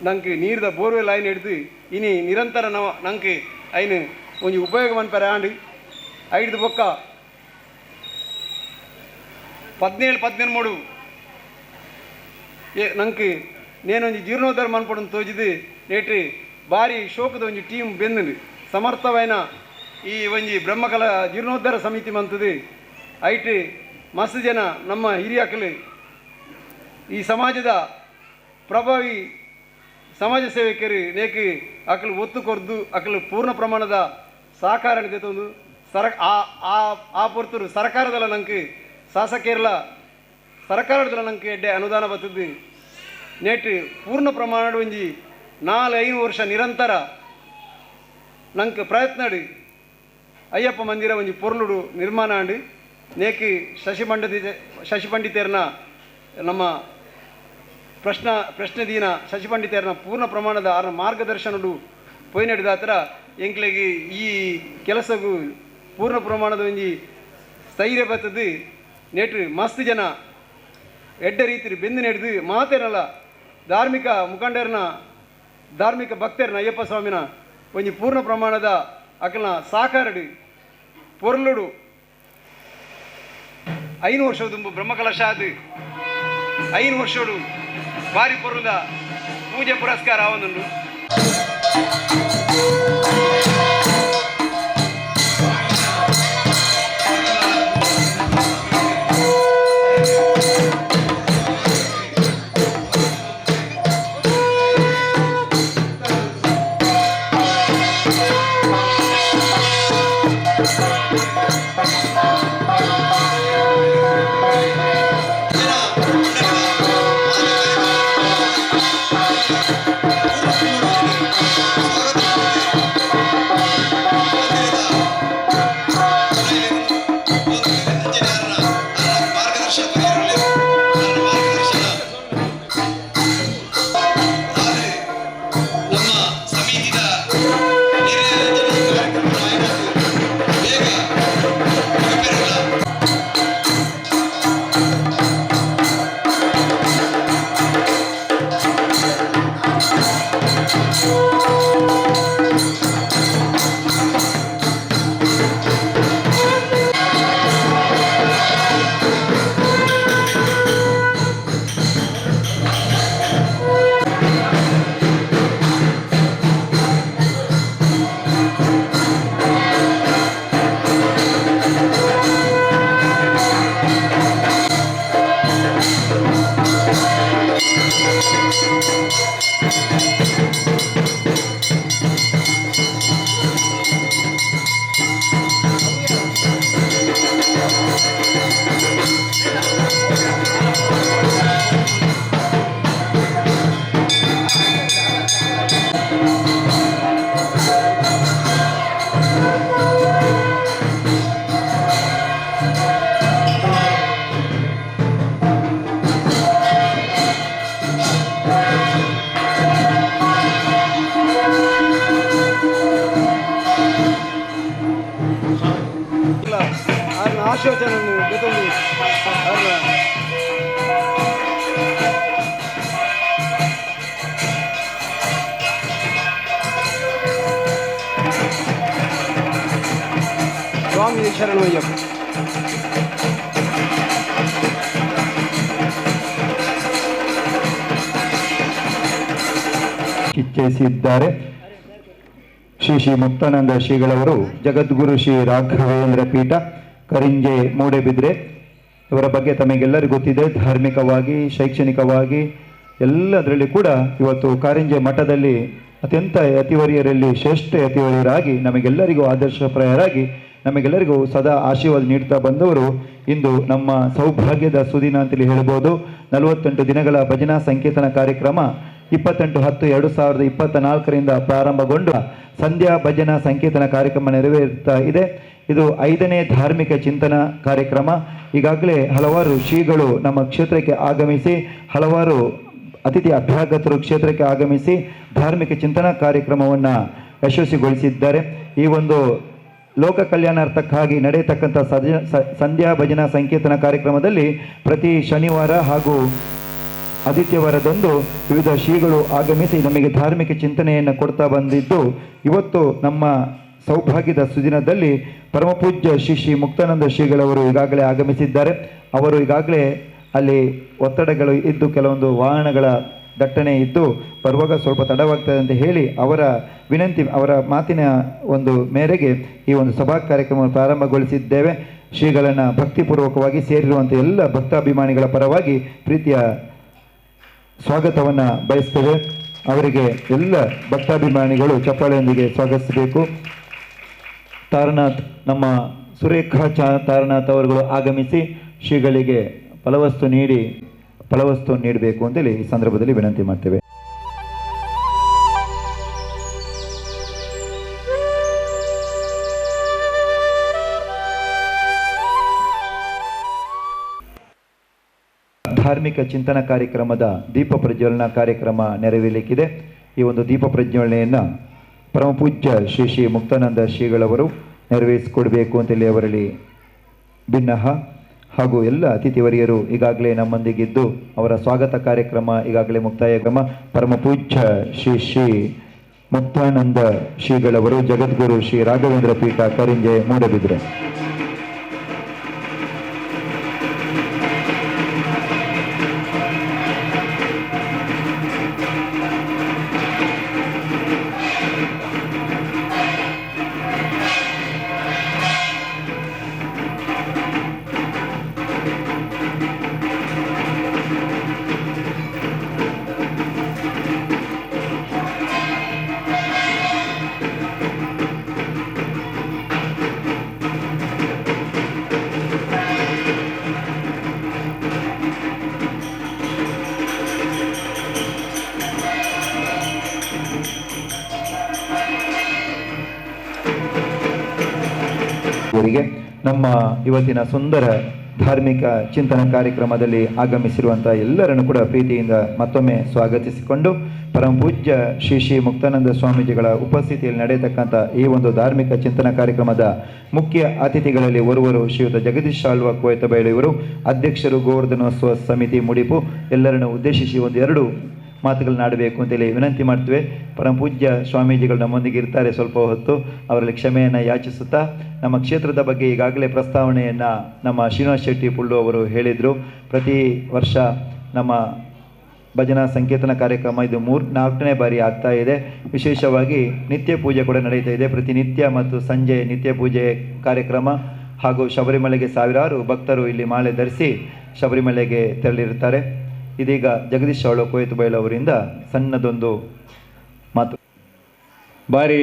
ನಂಗೆ ನೀರ್ದ ಬೋರ್ವೆಲ್ ಐನ್ ಹಿಡ್ದು ಇನಿ ನಿರಂತರ ನವ ನಂಗೆ ಐನು ಒಂಜಿ ಉಪಯೋಗ ಮನ್ಪರೆ ಆಂಡು ಐಡ್ದು ಬೊಕ್ಕ 17-13 ನಂಗೆ ನೇನೊಂಜಿ ಜೀರ್ಣೋದ್ಧಾರ ಮನ್ಪಡನ್ನು ತೋಜಿದು ನೇಟ್ರಿ ಭಾರಿ ಶೋಕದ ಒಂಜಿ ಟೀಮ್ ಬೆಂದು ಸಮರ್ಥವೈನ ಈ ಒಂಜಿ ಬ್ರಹ್ಮಕಲ ಜೀರ್ಣೋದ್ಧಾರ ಸಮಿತಿ ಮಂತದು ಐಟ್ ಮಸ್ತ್ ಜನ ನಮ್ಮ ಹಿರಿಯಕಲು ಈ ಸಮಾಜದ ಪ್ರಭಾವಿ ಸಮಾಜ ಸೇವಕರು ನೇಕ್ ಅಕಲು ಒತ್ತು ಕೊರ್ದು ಅಕಲು ಪೂರ್ಣ ಪ್ರಮಾಣದ ಸಹಕಾರ ತಂದು ಆ ಪೊರ್ತರು ಸರ್ಕಾರದಲ್ಲ ನಂಗೆ ಶಾಸಕರಲ್ಲ ಸರ್ಕಾರದಲ್ಲ ನಂಗೆ ಎಡ್ಡೆ ಅನುದಾನ ಬರ್ತದೆ. ನೇಟ್ ಪೂರ್ಣ ಪ್ರಮಾಣ ಒಂಜಿ 4-5 ವರ್ಷ ನಿರಂತರ ನಂಗೆ ಪ್ರಯತ್ನ ಅಯ್ಯಪ್ಪ ಮಂದಿರ ಒಂಜಿ ಪೊರ್ಲುಡು ನಿರ್ಮಾಣ ಆಂಡು ನೇಕ್ ಶಶಿಪಂಡಿತೇರ್ನ ನಮ್ಮ ಪ್ರಶ್ನೆ ದೀನ ಶಶಿಪಂಡಿತೇರ್ನ ಪೂರ್ಣ ಪ್ರಮಾಣದ ಆರ ಮಾರ್ಗದರ್ಶನಡು ಪೋಯಿನಡಿದಾತ್ರ ಎಂಕ್ಲೆಗೆ ಈ ಕೆಲಸಗೂ ಪೂರ್ಣ ಪ್ರಮಾಣದ ಒಂಜಿ ಸ್ಥೈರ್ಯ ಬರ್ತದೆ. ನೇಟ್ರು ಮಸ್ತ್ ಜನ ಎಡ್ಡೆ ರೀತಿ ಬೆಂದು ನಡೆದು ಮಾತೇನಲ್ಲ ಧಾರ್ಮಿಕ ಮುಖಂಡರನ್ನ ಧಾರ್ಮಿಕ ಭಕ್ತರನ್ನ ಅಯ್ಯಪ್ಪ ಸ್ವಾಮಿನ ಒಂಜಿ ಪೂರ್ಣ ಪ್ರಮಾಣದ ಅಕಲ್ನ ಸಾಕಾರಡು ಪೊರ್ಲುಡು 5 ವರ್ಷ ದುಂಬು ಬ್ರಹ್ಮಕಲಶ ಅದು 5 ವರ್ಷಡು ಭಾರಿ ಪೊರ್ಲುದ ಪೂಜೆ ಪುರಸ್ಕಾರ ಆವೊಂದುಂಡು. ಸ್ವಾಗತ. ಆಶೀರ್ವಚನ ದೆತೊಂದು ಆರ್ನ ಸ್ವಾಮಿ ಶರಣಯ್ಯಪ್ಪ. ಇಚ್ಛಿಸಿದ್ದಾರೆ. ಶ್ರೀ ಶ್ರೀ ಮುಕ್ತಾನಂದ ಶ್ರೀಗಳವರು ಜಗದ್ಗುರು ಶ್ರೀ ರಾಘವೇಂದ್ರ ಪೀಠ ಕರಿಂಜೆ ಮೂಡೆಬಿದ್ರೆ ಇವರ ಬಗ್ಗೆ ತಮಗೆಲ್ಲರಿಗೂ ಗೊತ್ತಿದೆ. ಧಾರ್ಮಿಕವಾಗಿ, ಶೈಕ್ಷಣಿಕವಾಗಿ ಎಲ್ಲದರಲ್ಲಿ ಕೂಡ ಇವತ್ತು ಕಾರಿಂಜೆ ಮಠದಲ್ಲಿ ಅತ್ಯಂತ ಯತಿವರಿಯರಲ್ಲಿ ಶ್ರೇಷ್ಠ ಯತಿವರಿಯರಾಗಿ ನಮಗೆಲ್ಲರಿಗೂ ಆದರ್ಶಪ್ರಾಯರಾಗಿ ನಮಗೆಲ್ಲರಿಗೂ ಸದಾ ಆಶೀರ್ವಾದ ನೀಡ್ತಾ ಬಂದವರು. ಇಂದು ನಮ್ಮ ಸೌಭಾಗ್ಯದ ಸುದಿನ ಅಂತೇಳಿ ಹೇಳ್ಬೋದು. 48 ದಿನಗಳ ಭಜನಾ ಸಂಕೀರ್ತನ ಕಾರ್ಯಕ್ರಮ 28/10/2024 ಪ್ರಾರಂಭಗೊಂಡು ಸಂಧ್ಯಾ ಭಜನಾ ಸಂಕೀರ್ತನ ಕಾರ್ಯಕ್ರಮ ನೆರವೇರುತ್ತಾ ಇದೆ. ಇದು 5ನೇ ಧಾರ್ಮಿಕ ಚಿಂತನ ಕಾರ್ಯಕ್ರಮ. ಈಗಾಗಲೇ ಹಲವಾರು ಶ್ರೀಗಳು ನಮ್ಮ ಕ್ಷೇತ್ರಕ್ಕೆ ಆಗಮಿಸಿ, ಹಲವಾರು ಅತಿಥಿ ಅಭ್ಯಾಗತರು ಕ್ಷೇತ್ರಕ್ಕೆ ಆಗಮಿಸಿ ಧಾರ್ಮಿಕ ಚಿಂತನಾ ಕಾರ್ಯಕ್ರಮವನ್ನು ಯಶಸ್ವಿಗೊಳಿಸಿದ್ದಾರೆ. ಈ ಒಂದು ಲೋಕ ಕಲ್ಯಾಣಾರ್ಥಕ್ಕಾಗಿ ನಡೆಯತಕ್ಕಂಥ ಸಂಧ್ಯಾ ಭಜನಾ ಸಂಕೀರ್ತನ ಕಾರ್ಯಕ್ರಮದಲ್ಲಿ ಪ್ರತಿ ಶನಿವಾರ ಹಾಗೂ ಆದಿತ್ಯವಾರದಂದು ವಿವಿಧ ಶ್ರೀಗಳು ಆಗಮಿಸಿ ನಮಗೆ ಧಾರ್ಮಿಕ ಚಿಂತನೆಯನ್ನು ಕೊಡ್ತಾ ಬಂದಿದ್ದು, ಇವತ್ತು ನಮ್ಮ ಸೌಭಾಗ್ಯದ ಸುದಿನದಲ್ಲಿ ಪರಮಪೂಜ್ಯ ಶ್ರೀ ಶ್ರೀ ಮುಕ್ತಾನಂದ ಶ್ರೀಗಳವರು ಈಗಾಗಲೇ ಆಗಮಿಸಿದ್ದಾರೆ. ಅವರು ಈಗಾಗಲೇ ಅಲ್ಲಿ ಒತ್ತಡಗಳು ಇದ್ದು, ಕೆಲವೊಂದು ವಾಹನಗಳ ದಟ್ಟಣೆ ಇದ್ದು ಬರುವಾಗ ಸ್ವಲ್ಪ ತಡವಾಗ್ತದೆ ಅಂತ ಹೇಳಿ ಅವರ ವಿನಂತಿ, ಅವರ ಮಾತಿನ ಒಂದು ಮೇರೆಗೆ ಈ ಒಂದು ಸಭಾ ಕಾರ್ಯಕ್ರಮವನ್ನು ಪ್ರಾರಂಭಗೊಳಿಸಿದ್ದೇವೆ. ಶ್ರೀಗಳನ್ನು ಭಕ್ತಿಪೂರ್ವಕವಾಗಿ ಸೇರಿರುವಂಥ ಎಲ್ಲ ಭಕ್ತಾಭಿಮಾನಿಗಳ ಪರವಾಗಿ ಪ್ರೀತಿಯ ಸ್ವಾಗತವನ್ನು ಬಯಸ್ತೇವೆ. ಅವರಿಗೆ ಎಲ್ಲ ಭಕ್ತಾಭಿಮಾನಿಗಳು ಚಪ್ಪಾಳೆಯೊಂದಿಗೆ ಸ್ವಾಗತಿಸಬೇಕು. ತಾರನಾಥ್, ನಮ್ಮ ಸುರೇಖಾ ತಾರನಾಥ್ ಅವರುಗಳು ಆಗಮಿಸಿ ಶ್ರೀಗಳಿಗೆ ಫಲವಸ್ತು ನೀಡಬೇಕು ಅಂತೇಳಿ ಈ ಸಂದರ್ಭದಲ್ಲಿ ವಿನಂತಿ ಮಾಡ್ತೇವೆ. ಧಾರ್ಮಿಕ ಚಿಂತನ ಕಾರ್ಯಕ್ರಮದ ದೀಪ ಪ್ರಜ್ವಲನ ಕಾರ್ಯಕ್ರಮ ನೆರವೇರಲಿಕ್ಕಿದೆ. ಈ ಒಂದು ದೀಪ ಪ್ರಜ್ವಲನೆಯನ್ನು ಪರಮಪೂಜ್ಯ ಶ್ರೀ ಶ್ರೀ ಮುಕ್ತಾನಂದ ಶ್ರೀಗಳವರು ನೆರವೇರಿಸಿಕೊಡಬೇಕು ಅಂತೇಳಿ ಅವರಲ್ಲಿ ಭಿನ್ನಹ ಹಾಗೂ ಎಲ್ಲ ಅತಿಥಿವರಿಯರು ಈಗಾಗಲೇ ನಮ್ಮೊಂದಿಗಿದ್ದು ಅವರ ಸ್ವಾಗತ ಕಾರ್ಯಕ್ರಮ ಈಗಾಗಲೇ ಮುಕ್ತಾಯ ಕ್ರಮ. ಪರಮಪೂಜ್ಯ ಶ್ರೀ ಶ್ರೀ ಮುಕ್ತಾನಂದ ಶ್ರೀಗಳವರು ಜಗದ್ಗುರು ಶ್ರೀ ರಾಘವೇಂದ್ರ ಪೀಠ ಕರಿಂಜೆ ಮೂಡಬಿದ್ರೆ. ನಮ್ಮ ಇವತ್ತಿನ ಸುಂದರ ಧಾರ್ಮಿಕ ಚಿಂತನ ಕಾರ್ಯಕ್ರಮದಲ್ಲಿ ಆಗಮಿಸಿರುವಂಥ ಎಲ್ಲರನ್ನು ಕೂಡ ಪ್ರೀತಿಯಿಂದ ಮತ್ತೊಮ್ಮೆ ಸ್ವಾಗತಿಸಿಕೊಂಡು ಪರಮಪೂಜ್ಯ ಶ್ರೀ ಶ್ರೀ ಮುಕ್ತಾನಂದ ಸ್ವಾಮೀಜಿಗಳ ಉಪಸ್ಥಿತಿಯಲ್ಲಿ ನಡೆಯತಕ್ಕಂಥ ಈ ಒಂದು ಧಾರ್ಮಿಕ ಚಿಂತನ ಕಾರ್ಯಕ್ರಮದ ಮುಖ್ಯ ಅತಿಥಿಗಳಲ್ಲಿ ಓರ್ವರು ಶ್ರೀಯುತ ಜಗದೀಶ್ ಆಳ್ವ ಕೋಯತಬೈಲು ಇವರು ಅಧ್ಯಕ್ಷರು ಗೋವರ್ಧನೋತ್ಸವ ಸಮಿತಿ ಮುಡಿಪು. ಎಲ್ಲರನ್ನು ಉದ್ದೇಶಿಸಿ ಒಂದೆರಡು ಮಾತುಗಳನ್ನಾಡಬೇಕು ಅಂತೇಳಿ ವಿನಂತಿ ಮಾಡ್ತೇವೆ. ಪರಮಪೂಜ್ಯ ಸ್ವಾಮೀಜಿಗಳು ನಮ್ಮೊಂದಿಗೆ ಇರ್ತಾರೆ ಸ್ವಲ್ಪ ಹೊತ್ತು, ಅವರಲ್ಲಿ ಕ್ಷಮೆಯನ್ನು ಯಾಚಿಸುತ್ತಾ ನಮ್ಮ ಕ್ಷೇತ್ರದ ಬಗ್ಗೆ ಈಗಾಗಲೇ ಪ್ರಸ್ತಾವನೆಯನ್ನು ನಮ್ಮ ಶ್ರೀನಿವಾಸ್ ಶೆಟ್ಟಿ ಪುಳ್ಳು ಅವರು ಹೇಳಿದರು. ಪ್ರತಿ ವರ್ಷ ನಮ್ಮ ಭಜನಾ ಸಂಕೀರ್ತನ ಕಾರ್ಯಕ್ರಮ ಇದು 4ನೇ ಬಾರಿ ಆಗ್ತಾ ಇದೆ. ವಿಶೇಷವಾಗಿ ನಿತ್ಯ ಪೂಜೆ ಕೂಡ ನಡೀತಾ ಇದೆ. ಪ್ರತಿನಿತ್ಯ ಮತ್ತು ಸಂಜೆ ನಿತ್ಯ ಪೂಜೆ ಕಾರ್ಯಕ್ರಮ ಹಾಗೂ ಶಬರಿಮಲೆಗೆ ಸಾವಿರಾರು ಭಕ್ತರು ಇಲ್ಲಿ ಮಾಲೆ ಧರಿಸಿ ಶಬರಿಮಲೆಗೆ ತೆರಳಿರುತ್ತಾರೆ. ಇದೀಗ ಜಗದೀಶ್ ಅವಳು ಕೋಯತಬೈಲು ಅವರಿಂದ ಸಣ್ಣದೊಂದು ಮಾತು. ಬಾರಿ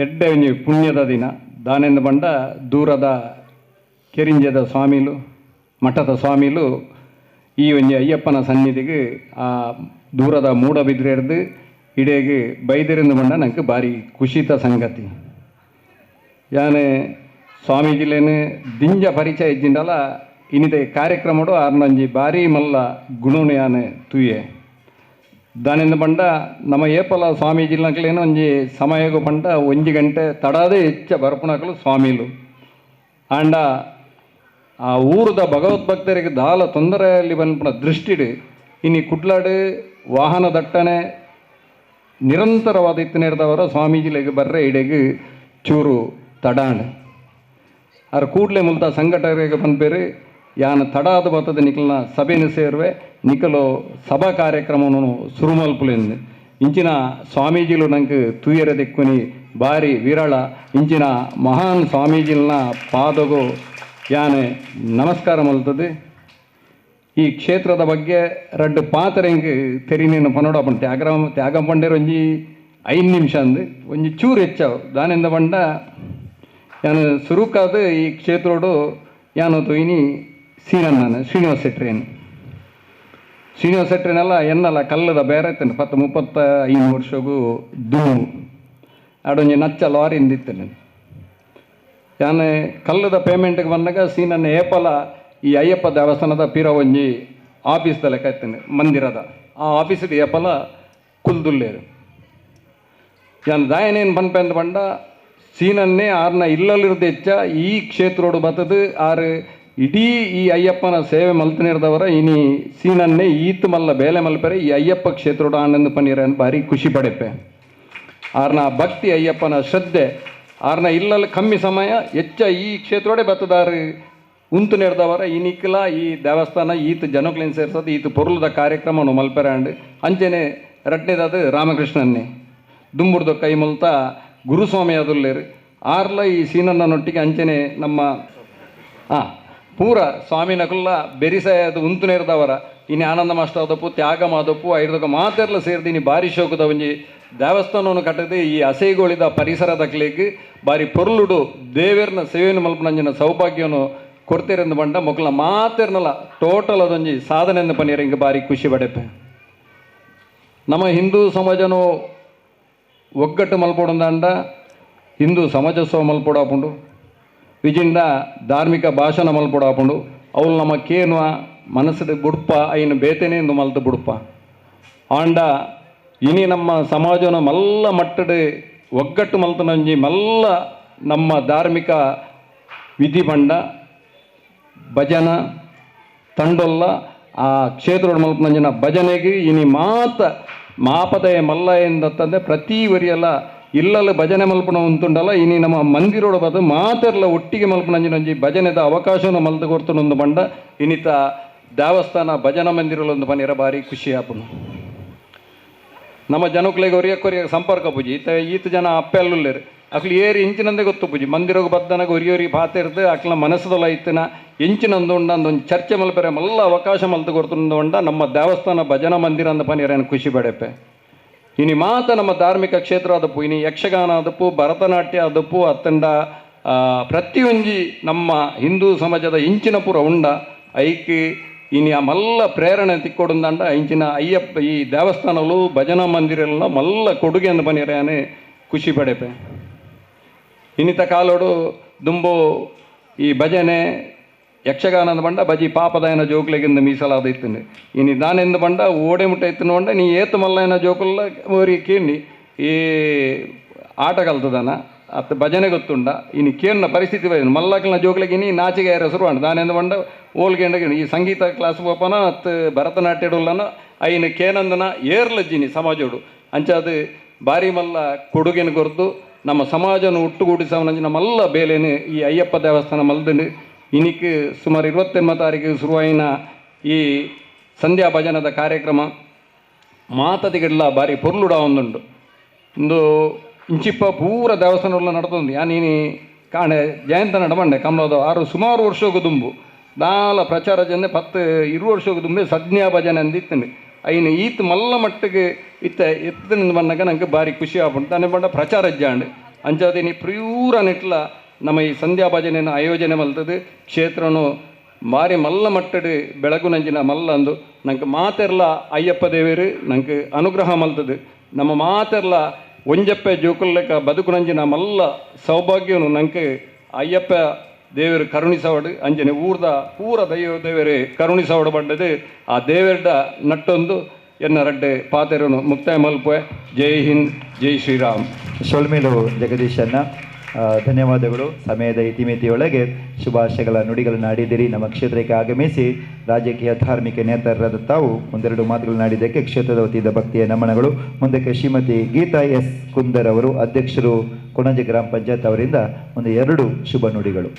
ಎಡ್ಡೆ ಒಂಜಿ ಪುಣ್ಯದ ದಿನ. ದಾನೆಂದು ಬಂಡ ದೂರದ ಕೆರಿಂಜದ ಸ್ವಾಮಿಲು ಮಠದ ಸ್ವಾಮಿಲು ಈ ಒಂಜಿ ಅಯ್ಯಪ್ಪನ ಸನ್ನಿಧಿಗೆ ಆ ದೂರದ ಮೂಡಬಿದ್ರೆರ್ದು ಇಡೇಗೆ ಬೈದಿರಿಂದ ಬಂಡ ನಂಗೆ ಭಾರಿ ಖುಷಿತ ಸಂಗತಿ. ಯಾನೆ ಸ್ವಾಮೀಜಿಲೇನು ದಿಂಜ ಪರಿಚಯ ಇಜ್ಜಿಂಡಲ ಇನ್ನಿದೆ ಕಾರ್ಯಕ್ರಮಡು ಆರ್ನಂಜಿ ಭಾರಿ ಮಲ್ಲ ಗುಣನು ಯಾನೆ ತೂಯೆ. ದಾನಿಂದ ಪಂಡ ನಮ್ಮ ಏಪಲ ಸ್ವಾಮೀಜಿನಕ್ಲೇನು ಒಂಜಿ ಸಮಯಗು ಪಂಡ ಒಂಜಿ ಗಂಟೆ ತಡಾದೆ ಹೆಚ್ಚ ಬರ್ಪುಣಕಲು ಸ್ವಾಮಿಲು. ಆಂಡ ಆ ಊರದ ಭಗವದ್ಭಕ್ತರಿಗೆ ದಾಲ ತೊಂದರೆಯಲ್ಲಿ ಬಂದ್ಪುನ ದೃಷ್ಟಿಡು ಇನಿ ಕುಡ್ಲಾಡು ವಾಹನ ದಟ್ಟಣೆ ನಿರಂತರವಾದ ಇತ್ತನೇರ್ದವರ ಸ್ವಾಮೀಜಿಲೆಗ್ ಬರ್ರೆ ಇಡೆಗ್ ಚೂರು ತಡಾಂಡ್. ಆರ್ ಕೂಡ್ಲೆ ಮುಲ್ತ ಸಂಘಟಕರಿಗೆ ಪನ್ಪೇರು ಯಾನ್ ತಡಾದ ಬತ್ತದ ನಿಕಲ್ನ ಸಭೆನ ಸೇರುವೆ ನಿಕಲು ಸಭಾ ಕಾರ್ಯಕ್ರಮವನ್ನು ಶುರು ಮಲ್ಪುಲೆಂದು. ಇಂಚಿನ ಸ್ವಾಮೀಜಿಲು ನಂಗೆ ತೂಯರೆ ದಿಕ್ಕುನಿ ಬಾರಿ ವಿರಳ. ಇಂಚಿನ ಮಹಾನ್ ಸ್ವಾಮೀಜಿಲ್ನ ಪಾದಗು ಯಾನೆ ನಮಸ್ಕಾರ ಮಲ್ತದೆ. ಈ ಕ್ಷೇತ್ರದ ಬಗ್ಗೆ ರಡ್ಡು ಪಾತ್ರೆಂಗ್ ತೆರಿನೇನು ಪನೋಡಪ್ಪಂಡು ತ್ಯಾಗ ಪಂಡೇರು ಒಂಜಿ 5 ನಿಮಿಷ ಅಂದು ಒಂಜಿ ಚೂರು ಹೆಚ್ಚಾವು ದಾನಿಂದ ಪಂಡ ಯಾನು ಸುರುಕಾದ ಈ ಕ್ಷೇತ್ರೋಡು ಯಾನು ತೊಯ್ನಿ ಸೀನಣ್ಣನ ಶ್ರೀನಿವಾಸ ಶೆಟ್ರೇನು. ಶ್ರೀನಿವಾಸ ಶೆಟ್ರೇನೆಲ್ಲ ಎನ್ನಲ್ಲ ಕಲ್ಲದ ಬೇರೆ ಇತ್ತೇನೆ 35 ವರ್ಷಗೂ ದುಮ್ಮು ಆಡೊಂಜಿ ನಚ್ಚ ಲಾರಿಯಿಂದ ಇತ್ತೇನೆ. ಯಾನು ಕಲ್ಲದ ಪೇಮೆಂಟ್ಗೆ ಬಂದಾಗ ಸೀನನ್ನ ಏಪಲ ಈ ಅಯ್ಯಪ್ಪ ದೇವಸ್ಥಾನದ ಪೀರ ಒಂಜಿ ಆಫೀಸ್ದ ಲೆಕ್ಕ ಇತ್ತೇನೆ ಮಂದಿರದ ಆ ಆಫೀಸ್ಡ್ ಏಪಲ ಕುಲ್ದುಲ್ಲೇರು. ಯಾನು ದಾಯನೇನು ಪನ್ಪೆ ಅಂದ್ ಪಂಡ ಸೀನನ್ನೇ ಆರ್ನ ಇಲ್ಲಲ್ಲಿರ್ದ ಹೆಚ್ಚ ಈ ಕ್ಷೇತ್ರೋಡು ಬತ್ತದು ಆರು ಇಡೀ ಈ ಅಯ್ಯಪ್ಪನ ಸೇವೆ ಮಲ್ತನಿರ್ದವರ ಇನಿ ಸೀನನ್ನೇ ಈತ್ ಮಲ್ಲ ಬೇಲೆ ಮಲ್ಪೆರೆ ಈ ಅಯ್ಯಪ್ಪ ಕ್ಷೇತ್ರೋಡು ಆನಂದ ಪನ್ನೀರನ್ ಭಾರಿ ಖುಷಿ ಪಡೆಪೆ. ಆರ್ನ ಭಕ್ತಿ ಅಯ್ಯಪ್ಪನ ಶ್ರದ್ಧೆ ಆರ್ನ ಇಲ್ಲಲ್ಲಿ ಕಮ್ಮಿ ಸಮಯ ಹೆಚ್ಚ ಈ ಕ್ಷೇತ್ರೋಡೆ ಬತ್ತದಾರು ಉಂತು ನೆರ್ದವರ ಈ ನಿಕ್ಕಲ ಈ ದೇವಸ್ಥಾನ ಈತ ಜನಕ್ಲೇನು ಸೇರ್ಸೋದು ಈತ ಪೊರುಲದ ಕಾರ್ಯಕ್ರಮನು ಮಲ್ಪೆರಾಂಡ್. ಅಂಚೆನೆ ರಡ್ನೇದಾದ ರಾಮಕೃಷ್ಣನ್ನೇ ದುಂಬುರ್ದ ಕೈ ಮುಲ್ತ ಗುರುಸ್ವಾಮಿ ಅದುಲ್ಲೇರು ಆರ್ಲ ಈ ಸೀನನ್ನೊಟ್ಟಿಗೆ ಅಂಚೆನೆ ನಮ್ಮ ಪೂರ ಸ್ವಾಮಿನಕುಲ್ಲ ಬೆರಿಸಾಯದ ಉಂತು ನೇರ್ದವರ ಇನಿ ಆನಂದ ಮಾಸ್ಟರ್ ಆದಪ್ಪು ತ್ಯಾಗ ಮಾದಪ್ಪು ಐರ್ದೊಕ್ಕ ಮಾತೆರ್ಲ ಸೇರ್ದಿನಿ ಬಾರಿ ಶೋಕದ ಒಂಜಿ ದೇವಸ್ಥಾನವನ್ನು ಕಟ್ಟದೆ ಈ ಅಸೈಗೋಳಿದ ಪರಿಸರದ ಕ್ಲೇಗ್ ಬಾರಿ ಪೊರ್ಲುಡು ದೇವೇರ್ನ ಸೇವೆಯನ್ನು ಮಲ್ಪನಂಜಿನ ಸೌಭಾಗ್ಯವನ್ನು ಕೊಡ್ತೀರೆಂದು ಬಂಡ ಮೊಕ್ಕಲ ಮಾತೆರ್ನಲ್ಲ ಟೋಟಲ್ ಅದೊಂಜಿ ಸಾಧನೆಂದು ಪನ್ನೀರ್ ಹಿಂಗೆ ಬಾರಿ ಖುಷಿ ಪಡೆಪೆ. ನಮ್ಮ ಹಿಂದೂ ಸಮಾಜನು ಒಗ್ಗಟ್ಟು ಮಲ್ಪೊಡಂದಾಂಡ ಹಿಂದೂ ಸಮಾಜೋತ್ಸವ ಮಲ್ಪೊಡಾಪುಂಡು ವಿಜಿಂಡ ಧಾರ್ಮಿಕ ಭಾಷಣ ಮಲ್ಪೊಡಾಪುಂಡು ಅವಳು ನಮ್ಮ ಕೇನುವ ಮನಸ್ಸು ಬುಡ್ಪ ಐನು ಬೇತೇನೆ ಎಂದು ಮಲ್ತು ಬುಡ್ಪ ಆಂಡ ಇನಿ ನಮ್ಮ ಸಮಾಜನ ಮಲ್ಲ ಮಟ್ಟದ ಒಗ್ಗಟ್ಟು ಮಲ್ತನಂಜಿ ಮಲ್ಲ ನಮ್ಮ ಧಾರ್ಮಿಕ ವಿಧಿ ಬಂಡ ಭಜನ ತಂಡೊಲ್ಲ ಆ ಕ್ಷೇತ್ರೋಡು ಮಲ್ಪನಂಜಿನ ಭಜನೆಗೆ ಇನಿ ಮಾತ ಮಾಪದಯ ಮಲ್ಲ ಎಂದತ್ತಂದೆ ಪ್ರತಿ ವರಿಯಲ್ಲ ಇಲ್ಲಲ್ಲ ಭಜನೆ ಮಲ್ಪನ ಉಂಟುಂಡಲ್ಲ ಇನಿ ನಮ್ಮ ಮಂದಿರೋಡು ಬದು ಮಾತೆರ್ಲ ಒಟ್ಟಿಗೆ ಮಲ್ಪನಂಜಿನಂಜಿ ಭಜನೆದ ಅವಕಾಶವನ್ನು ಮಲ್ತು ಕೊಡ್ತನೊಂದು ಬಂಡ ಇನ್ನಿತ ದೇವಸ್ಥಾನ ಭಜನಾ ಮಂದಿರಲೊಂದು ಪನೀರ ಭಾರಿ ಖುಷಿ ಆಪುನು. ನಮ್ಮ ಜನಕ್ಲೆಗ್ ಒರಿಯಕ್ಕೊರಿಯ ಸಂಪರ್ಕ ಪೂಜಿ ಈತ ಈತ ಜನ ಅಪ್ಪೆಲ್ಲುಲ್ಲೇರು ಅಕ್ಲು ಏರಿ ಇಂಚಿನಂದೇ ಗೊತ್ತು ಪೂಜಿ ಮಂದಿರೋಗ ಬದ್ದನಾಗ ಒರಿಯೋರಿ ಪಾತೆರ್ದು ಅಕ್ಲ ಮನಸ್ಸದೊಲ ಇತ್ತಿನ ಇಂಚಿನಂದು ಉಂಡ ಒಂಜಿ ಚರ್ಚೆ ಮಲ್ಪೆರೆ ಮಲ್ಲ ಅವಕಾಶ ಮಲ್ತು ಕೊಡ್ತುಂದು ಉಂಡ ನಮ್ಮ ದೇವಸ್ಥಾನ ಭಜನಾ ಮಂದಿರ ಅಂದ ಪನೀರ ಖುಷಿ ಪಡೆಪೆ. ಇನಿ ಮಾತ ನಮ್ಮ ಧಾರ್ಮಿಕ ಕ್ಷೇತ್ರ ಆದಪ್ಪು ಇನಿ ಯಕ್ಷಗಾನ ಆದಪ್ಪು ಭರತನಾಟ್ಯ ಆದಪ್ಪು ಅತ್ತಂಡ ಪ್ರತಿಯೊಂಜಿ ನಮ್ಮ ಹಿಂದೂ ಸಮಾಜದ ಇಂಚಿನ ಪೂರ ಉಂಡ ಐಕ್ ಇನಿ ಆ ಮಲ್ಲ ಪ್ರೇರಣೆ ತಿಕ್ಕೊಡುಂದಾಂಡ ಇಂಚಿನ ಅಯ್ಯಪ್ಪ ಈ ದೇವಸ್ಥಾನಲು ಭಜನಾ ಮಂದಿರೆಲ್ಲ ಮಲ್ಲ ಕೊಡುಗೆ ಅಂದ ಪನೀರಾನೆ ಖುಷಿ ಪಡೆಪೆ. ಇನ್ನಿತ ಕಾಲೋಡು ದುಂಬು ಈ ಭಜನೆ ಯಕ್ಷಗಾನದ ಬಂಡ ಬಜಿ ಪಾಪದಾಯನ ಜೋಕ್ಲೆಗಿಂದ ಮೀಸಲಾದ ಇತ್ತಂಡೆ ಇನಿ ದಾನೆಂದು ಬಂಡ ಓಡೆ ಮುಟ್ಟ ಇತ್ತನ ಬಂಡ ನೀ ಏತು ಮಲ್ಲಯನ ಜೋಕುಲ್ಲ ಓರಿ ಕೇಣಿ ಈ ಆಟ ಕಲ್ತದಾನ ಅತ್ತ ಭಜನೆ ಗೊತ್ತುಂಡ ಇನಿ ಕೇಣ್ಣ ಪರಿಸ್ಥಿತಿ ಬೈದು ಮಲ್ಲಕ್ಲನ ಜೋಕ್ಲೆಗೆ ಇನಿ ನಾಚಿಗೆ ಹೆಸರು ಅಂಡ ದಾನೆಂದು ಬಂಡ ಓಲ್ಗೆಂಡ ಈ ಸಂಗೀತ ಕ್ಲಾಸ್ ಪೋಪನ ಅತ್ತ ಭರತನಾಟ್ಯಡುಲ್ಲನ ಐನ ಕೇನಂದನ ಏರ್ಲಜ್ಜಿನಿ ಸಮಾಜೋಡು ಅಂಚಾದ ಬಾರಿ ಮಲ್ಲ ಕೊಡುಗೆನ ಕೊರ್ದು ನಮ್ಮ ಸಮಾಜನ ಒಟ್ಟುಗೂಡಿಸವನಂಜಿನ ಮಲ್ಲ ಬೇಲೇನು ಈ ಅಯ್ಯಪ್ಪ ದೇವಸ್ಥಾನ ಮಲ್ದನು. ಇನಿಕ್ ಸುಮಾರು 29 ತಾರೀಕು ಶುರುವಾಯಿನ ಈ ಸಂಧ್ಯಾ ಭಜನದ ಕಾರ್ಯಕ್ರಮ ಮಾತದಿಗೆಲ್ಲ ಬಾರಿ ಪೊರ್ಲುಡ ಒಂದುಂಡು. ಇಂದು ಇಂಚಿಪ್ಪ ಪೂರ ದೇವಸ್ಥಾನಲ್ಲ ನಡ್ತೊಂದು ಯಾನೀನಿ ಕಾಣೆ ಜಯಂತ ನಡಮಂಡೆ ಕಮಲದ ಆರು ಸುಮಾರು ವರ್ಷಕ್ಕೂ ದುಂಬು ದಾಲ ಪ್ರಚಾರ ಜನ 10-20 ವರ್ಷಕ್ಕೂ ದುಂಬೆ ಸಜ್ಞಾ ಭಜನೆ ಅಂದಿತ್ತಂಡು ಐನು ಈತ್ ಮಲ್ಲ ಮಟ್ಟಿಗೆ ಇತ್ತ ಎತ್ತನಿಂದ ಬಂದಾಗ ನಂಗೆ ಭಾರಿ ಖುಷಿ ಆಪುಂಡು ತಾನೆ ಬಂಡ ಪ್ರಚಾರ ಜಾಂಡು ಅಂಚಾದಿನಿ ಪ್ಯೂರ ನೆಟ್ಲ ನಮ್ಮ ಈ ಸಂಧ್ಯಾ ಭಜನೆಯನ್ನು ಆಯೋಜನೆ ಮಲ್ತದು ಕ್ಷೇತ್ರನು ಭಾರಿ ಮಲ್ಲ ಮಟ್ಟಡು ಬೆಳಗುನಂಜಿನ ಮಲ್ಲ ಅಂದು ನಂಗೆ ಮಾತೆರ್ಲ ಅಯ್ಯಪ್ಪ ದೇವರು ನಂಗೆ ಅನುಗ್ರಹ ಮಲ್ತದು ನಮ್ಮ ಮಾತೆರ್ಲ ಒಂಜಪ್ಪೆ ಜೋಕುಲ್ಲೆಕ್ಕ ಬದುಕುನಂಜಿನ ಮಲ್ಲ ಸೌಭಾಗ್ಯನು ನಂಗೆ ಅಯ್ಯಪ್ಪ ದೇವರು ಕರುಣಿಸವಡು ಅಂಜನೆ ಊರ್ದ ಪೂರ ದೈವ ದೇವರು ಕರುಣಿಸವಡು ಬಂಡದು ಆ ದೇವರ್ಡ ನಟ್ಟೊಂದು ಎನ್ನ ರಡ್ಡೆ ಪಾತೆರನು ಮುಕ್ತಾಯ ಮಲ್ಪೆ. ಜೈ ಹಿಂದ್, ಜೈ ಶ್ರೀರಾಮ್. ಸೊಲ್ಮೇಲು ಜಗದೀಶನ್ನ. ಧನ್ಯವಾದಗಳು. ಸಮಯದ ಇತಿಮಿತಿಯೊಳಗೆ ಶುಭಾಶಯಗಳ ನುಡಿಗಳನ್ನು ಆಡಿದಿರಿ. ನಮ್ಮ ಕ್ಷೇತ್ರಕ್ಕೆ ಆಗಮಿಸಿ ರಾಜಕೀಯ ಧಾರ್ಮಿಕ ನೇತಾರರಾದ ತಾವು ಒಂದೆರಡು ಮಾತುಗಳನ್ನು ಆಡಿದ್ದಕ್ಕೆ ಕ್ಷೇತ್ರದ ವತಿಯಿಂದ ಭಕ್ತಿಯ ನಮನಗಳು. ಮುಂದಕ್ಕೆ ಶ್ರೀಮತಿ ಗೀತಾ ಎಸ್ ಕುಂದರ್ ಅವರು, ಅಧ್ಯಕ್ಷರು ಕೊಣಾಜೆ ಗ್ರಾಮ ಪಂಚಾಯತ್ ಅವರಿಂದ ಒಂದು ಎರಡು ಶುಭ ನುಡಿಗಳು.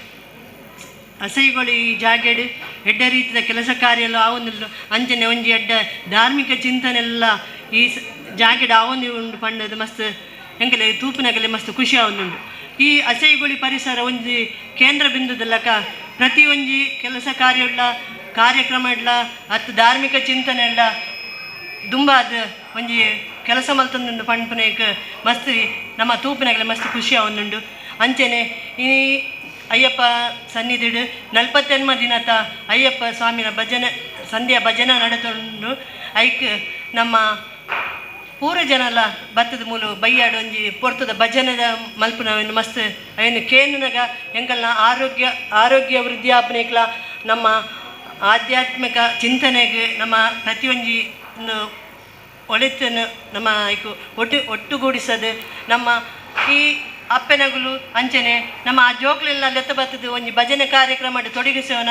ಅಸೈಗಳು ಈ ಜಾಗೆಡು ಎಡ್ಡ ರೀತಿಯ ಕೆಲಸ ಕಾರ್ಯ ಎಲ್ಲ ಆವೊಂದಿಲ್ಲ ಅಂಚನೆ ಒಂಜಿ ಎಡ್ಡ ಧಾರ್ಮಿಕ ಚಿಂತನೆಲ್ಲ ಈ ಜಾಗೆಡು ಆವೊಂದು ಉಂಡು ಪಂಡದು ಮಸ್ತ್ ಎಂಕಲೆ ತೂಪಿನಗಲೆ ಮಸ್ತ್ ಖುಷಿ ಆವೊಂದುಂಡು. ಈ ಅಸೈಗುಳಿ ಪರಿಸರ ಒಂಜಿ ಕೇಂದ್ರ ಬಿಂದುದಲ್ಲಕ ಪ್ರತಿ ಒಂಜಿ ಕೆಲಸ ಕಾರ್ಯ ಇಲ್ಲ ಕಾರ್ಯಕ್ರಮ ಇಲ್ಲ ಅತ್ತು ಧಾರ್ಮಿಕ ಚಿಂತನೆ ಇಲ್ಲ ದುಂಬಾದ ಒಂಜಿ ಕೆಲಸ ಮಲ್ತೊಂದುಂಡು ಪನ್ಪುನೇಕ್ ಮಸ್ತ್ ನಮ್ಮ ತೂಪಿನಗಲೆ ಮಸ್ತ್ ಖುಷಿ ಆವೊಂದುಂಡು. ಅಂಚನೆ ಈ ಅಯ್ಯಪ್ಪ ಸನ್ನಿಧಿಡು 48 ದಿನತ ಅಯ್ಯಪ್ಪ ಸ್ವಾಮಿನ ಭಜನೆ ಸಂಧ್ಯಾ ಭಜನೆ ನಡೆತುಂಡು. ಐಕ್ ನಮ್ಮ ಪೂರ ಜನಲ ಬತ್ತದ ಮೂಲು ಬೈಯಾಡು ಒಂಜಿ ಪೊರ್ತದ ಭಜನೆದ ಮಲ್ಪುನವೆನ್ ಮಸ್ತ್ ಅಯ್ಯನ್ ಕೇನುನಗ ಎಂಕಲ್ನ ಆರೋಗ್ಯ ಆರೋಗ್ಯ ವೃದ್ಧಿ ಆಪನೇಕ್ಲ ನಮ್ಮ ಆಧ್ಯಾತ್ಮಿಕ ಚಿಂತನೆಗೆ ನಮ್ಮ ಪ್ರತಿಯೊಂಜಿ ಒಂದು ಒಳಿತನ್ನು ನಮ್ಮ ಐಕು ಒಟ್ಟುಗೂಡಿಸದು ನಮ್ಮ ಈ ಅಪ್ಪೆನಗುಲು ಅಂಚನೆ ನಮ್ಮ ಆ ಜೋಕ್ಲೆಲ್ಲ ಲೆತ್ತ ಬತ್ತದ ಒಂಜಿ ಭಜನೆ ಕಾರ್ಯಕ್ರಮ ತೊಡಗಿಸೋಣ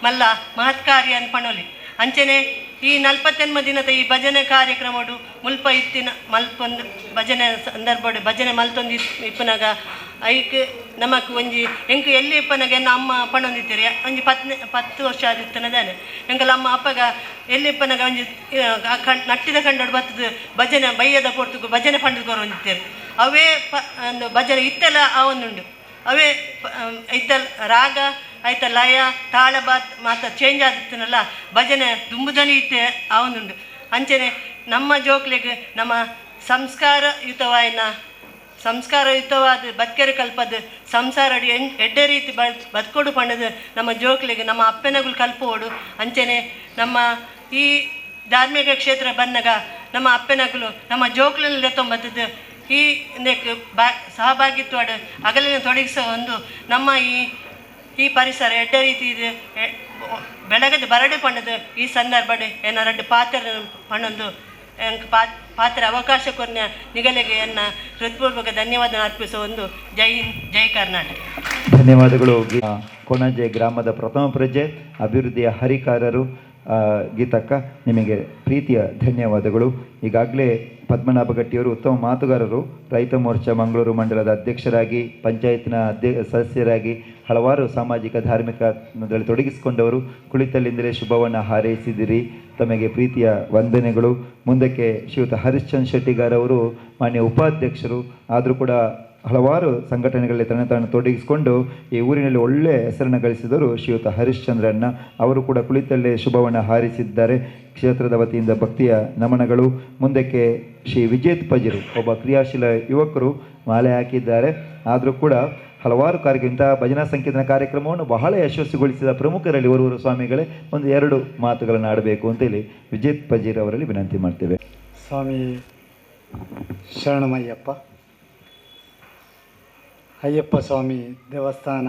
ಮಲ್ಲ ಮಹತ್ ಕಾರ್ಯ ಅನ್ಪಣೋಲಿ. ಅಂಚನೆ ಈ 48 ದಿನದ ಈ ಭಜನೆ ಕಾರ್ಯಕ್ರಮಡು ಮುಲ್ಪ ಇತ್ತಿನ ಮಲ್ಪೊಂದು ಭಜನೆ ಸಂದರ್ಭಡು ಭಜನೆ ಮಲ್ತೊಂದು ಇಪ್ಪನಾಗ ಐಕ್ ನಮಕ್ ಒಂಜಿ ಎಂಕ್ ಎಲ್ಲಿ ಇಪ್ಪನಾಗ ಎನ್ನ ಅಮ್ಮ ಪಣೊಂದಿತ್ತೀರಿ ಒಂಜಿ 10 ವರ್ಷ ಆದಿತ್ತನದಾನೆ ಎಂಕಲ ಅಮ್ಮ ಅಪ್ಪಗ ಎಲ್ಲಿ ಇಪ್ಪನಾಗ ಒಂಜಿ ನಟ್ಟಿದ ಕಂಡೋಡು ಬತ್ತದ ಭಜನೆ ಬಯ್ಯದ ಪೊರ್ತುಗು ಭಜನೆ ಪಂಡದು ಕೊರೊಂದಿತ್ತೀರಿ. ಅವೇ ಒಂದು ಭಜನೆ ಇತ್ತೆಲ್ಲ ಆವೊಂದುಂಡು. ಅವೇ ಇತ್ತಲ್ ರಾಗ ಆಯ್ತ ಲಯ ತಾಳ ಬಾತ್ ಮಾತ ಚೇಂಜ್ ಆದಿತ್ತನಲ್ಲ ಭಜನೆ ದುಂಬುದನಿ ಇತ್ತೆ ಆವೊಂದುಂಡು. ಅಂಚನೆ ನಮ್ಮ ಜೋಕ್ಲೆಗ್ ನಮ್ಮ ಸಂಸ್ಕಾರಯುತವಾಯಿನ ಸಂಸ್ಕಾರಯುತವಾದ ಬದುಕೆರೆ ಕಲ್ಪದ ಸಂಸಾರ ಎಡ್ಡೆ ರೀತಿ ಬದುಕೋಡು ಪಂಡದು ನಮ್ಮ ಜೋಕ್ಲೆಗ್ ನಮ್ಮ ಅಪ್ಪೆನಗುಲು ಕಲ್ಪೋಡು. ಅಂಚನೆ ನಮ್ಮ ಈ ಧಾರ್ಮಿಕ ಕ್ಷೇತ್ರ ಬಂದಾಗ ನಮ್ಮ ಅಪ್ಪೆನಗುಲು ನಮ್ಮ ಜೋಕ್ಲೆಲ್ಲ ತೊಂಬತ್ತದ್ದು ಈ ಸಹಭಾಗಿತ್ವಾಡು ಅಗಲಿನ ತೊಡಗಿಸೋ ಒಂದು ನಮ್ಮ ಈ ಈ ಪರಿಸರ ಎಡ್ಡೆ ರೀತಿ ಇದೆ ಬೆಳಗದ ಬರಡು ಪಂಡದು ಈ ಸಂದರ್ಭ ಏನಾರಡ್ಡು ಪಾತ್ರ ಪಣ್ಣೊಂದು ಪಾತ್ರ ಅವಕಾಶ ಕೊರ್ನ ನಿಗಲಿಗೆ ಎನ್ನ ಹೃತ್ಪೂರ್ವಕ ಧನ್ಯವಾದ ಅರ್ಪಿಸುವ ಒಂದು ಜೈ ಹಿಂದ್, ಜೈ ಕರ್ನಾಟಕ. ಧನ್ಯವಾದಗಳು. ಕೊಣಾಜೆ ಗ್ರಾಮದ ಪ್ರಥಮ ಪ್ರಜೆ, ಅಭಿವೃದ್ಧಿಯ ಹರಿಕಾರರು ಗೀತಕ್ಕ, ನಿಮಗೆ ಪ್ರೀತಿಯ ಧನ್ಯವಾದಗಳು. ಈಗಾಗಲೇ ಪದ್ಮನಾಭ ಗಟ್ಟಿಯವರು ಉತ್ತಮ ಮಾತುಗಾರರು, ರೈತ ಮೋರ್ಚಾ ಮಂಗಳೂರು ಮಂಡಲದ ಅಧ್ಯಕ್ಷರಾಗಿ, ಪಂಚಾಯತ್ನ ಸದಸ್ಯರಾಗಿ ಹಲವಾರು ಸಾಮಾಜಿಕ ಧಾರ್ಮಿಕದಲ್ಲಿ ತೊಡಗಿಸಿಕೊಂಡವರು. ಕುಳಿತಲ್ಲಿಂದಲೇ ಶುಭವನ್ನು ಹಾರೈಸಿದಿರಿ, ತಮಗೆ ಪ್ರೀತಿಯ ವಂದನೆಗಳು. ಮುಂದಕ್ಕೆ ಶ್ರೀಯುತ ಹರಿಶ್ಚಂದ್ರ ಶೆಟ್ಟಿಗಾರ್ ಅವರು ಮಾನ್ಯ ಉಪಾಧ್ಯಕ್ಷರು, ಆದರೂ ಕೂಡ ಹಲವಾರು ಸಂಘಟನೆಗಳಲ್ಲಿ ತನ್ನ ತಾನು ತೊಡಗಿಸಿಕೊಂಡು ಈ ಊರಿನಲ್ಲಿ ಒಳ್ಳೆಯ ಹೆಸರನ್ನು ಗಳಿಸಿದರು ಶ್ರೀಯುತ ಹರಿಶ್ಚಂದ್ರಣ್ಣ ಅವರು ಕೂಡ ಕುಳಿತಲ್ಲೇ ಶುಭವನ್ನು ಹಾರೈಸಿದ್ದಾರೆ. ಕ್ಷೇತ್ರದ ವತಿಯಿಂದ ಭಕ್ತಿಯ ನಮನಗಳು. ಮುಂದಕ್ಕೆ ಶ್ರೀ ವಿಜೇತ್ ಪಜಿರು, ಒಬ್ಬ ಕ್ರಿಯಾಶೀಲ ಯುವಕರು, ಮಾಲೆ ಹಾಕಿದ್ದಾರೆ. ಆದರೂ ಕೂಡ ಹಲವಾರು ಕಾರ್ಯ ಇಂತಹ ಭಜನಾ ಸಂಕೀರ್ತನ ಕಾರ್ಯಕ್ರಮವನ್ನು ಬಹಳ ಯಶಸ್ವಿಗೊಳಿಸಿದ ಪ್ರಮುಖರಲ್ಲಿ ಓರ್ವರು ಸ್ವಾಮಿಗಳೇ ಒಂದು ಎರಡು ಮಾತುಗಳನ್ನು ಆಡಬೇಕು ಅಂತೇಳಿ ವಿಜೇತ್ ಪಜೀರ್ ಅವರಲ್ಲಿ ವಿನಂತಿ ಮಾಡ್ತೇವೆ. ಸ್ವಾಮಿ ಶರಣಮಯ್ಯಪ್ಪ, ಅಯ್ಯಪ್ಪ ಸ್ವಾಮಿ ದೇವಸ್ಥಾನ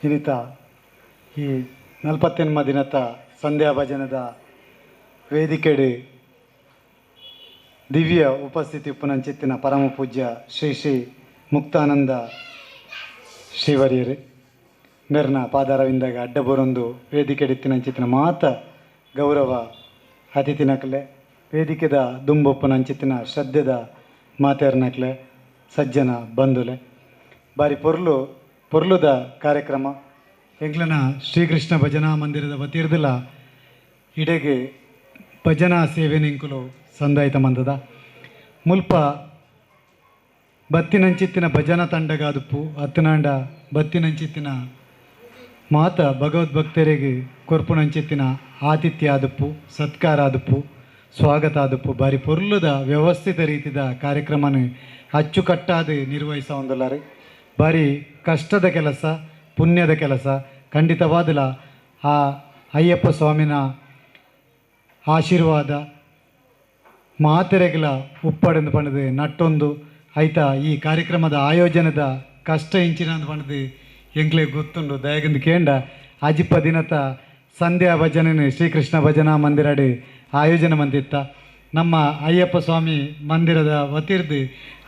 ಹಿರಿತ ಈ 48 ದಿನದ ಸಂಧ್ಯಾ ಭಜನದ ವೇದಿಕೆಡೆ ದಿವ್ಯ ಉಪಸ್ಥಿತಿ ಉಪ್ಪುನಂಚಿತ್ತಿನ ಪರಮ ಪೂಜ್ಯ ಶ್ರೀ ಶ್ರೀ ಮುಕ್ತಾನಂದ ಶ್ರೀವರಿಯರು ಮೆರ್ನ ಪಾದಾರವಿಂದಾಗ ಅಡ್ಡಬರೊಂದು ವೇದಿಕೆಡಿತ್ತಿನಂಚಿತ್ತಿನ ಮಾತ ಗೌರವ ಅತಿಥಿನಕ್ಲೆ, ವೇದಿಕೆದ ದುಂಬೊಪ್ಪುನಂಚಿತ್ತಿನ ಶ್ರದ್ಧೆದ ಮಾತೇರ್ನಕ್ಲೆ, ಸಜ್ಜನ ಬಂಧುಲೆ, ಬಾರಿ ಪೊರ್ಲುದ ಕಾರ್ಯಕ್ರಮ. ಎಂಗ್ಲನ ಶ್ರೀಕೃಷ್ಣ ಭಜನಾ ಮಂದಿರದ ವತಿರ್ದಲ ಇಡೆಗೆ ಭಜನಾ ಸೇವೆ ನಿಂಕುಲು ಸಂದಾಯಿತ ಮಂದದ ಮುಲ್ಪ ಬತ್ತಿನಂಚಿತ್ತಿನ ಭಜನಾ ತಂಡಗಾದುಪ್ಪು ಅತ್ತನಾಂಡ ಬತ್ತಿನಂಚಿತ್ತಿನ ಮಾತ ಭಗವದ್ಭಕ್ತರಿಗೆ ಕೊರ್ಪುನಂಚಿತ್ತಿನ ಆತಿಥ್ಯ ಆದುಪ್ಪು, ಸತ್ಕಾರ ಆದುಪ್ಪು, ಸ್ವಾಗತ ಆದುಪ್ಪು. ಬಾರಿ ಪೊರ್ಲುದ ವ್ಯವಸ್ಥಿತ ರೀತಿದ ಕಾರ್ಯಕ್ರಮನ ಅಚ್ಚುಕಟ್ಟಾದ ನಿರ್ವಹಿಸ ಒಂದುಲ್ಲಾರೆ. ಬಾರಿ ಕಷ್ಟದ ಕೆಲಸ, ಪುಣ್ಯದ ಕೆಲಸ. ಖಂಡಿತವಾದಲ ಆ ಅಯ್ಯಪ್ಪ ಸ್ವಾಮಿನ ಆಶೀರ್ವಾದ ಮಾತೆರೆಗಲ ಉಪ್ಪಡೆಂದು ಪಂಡದು ನಟ್ಟೊಂದು ಆಯ್ತಾ. ಈ ಕಾರ್ಯಕ್ರಮದ ಆಯೋಜನದ ಕಷ್ಟ ಇಂಚಿನ ಪಂಡದು ಎಂಕ್ಲೆ ಗೊತ್ತುಂಡು. ದಯಗಂದು ಕೇಂಡ ಅಜಿಪ್ಪ ದಿನತ ಸಂಧ್ಯಾ ಭಜನೆ ಶ್ರೀಕೃಷ್ಣ ಭಜನಾ ಮಂದಿರಡಿ ಆಯೋಜನೆ ಮಂದಿತ್ತ ನಮ್ಮ ಅಯ್ಯಪ್ಪ ಸ್ವಾಮಿ ಮಂದಿರದ ವತಿರ್ದು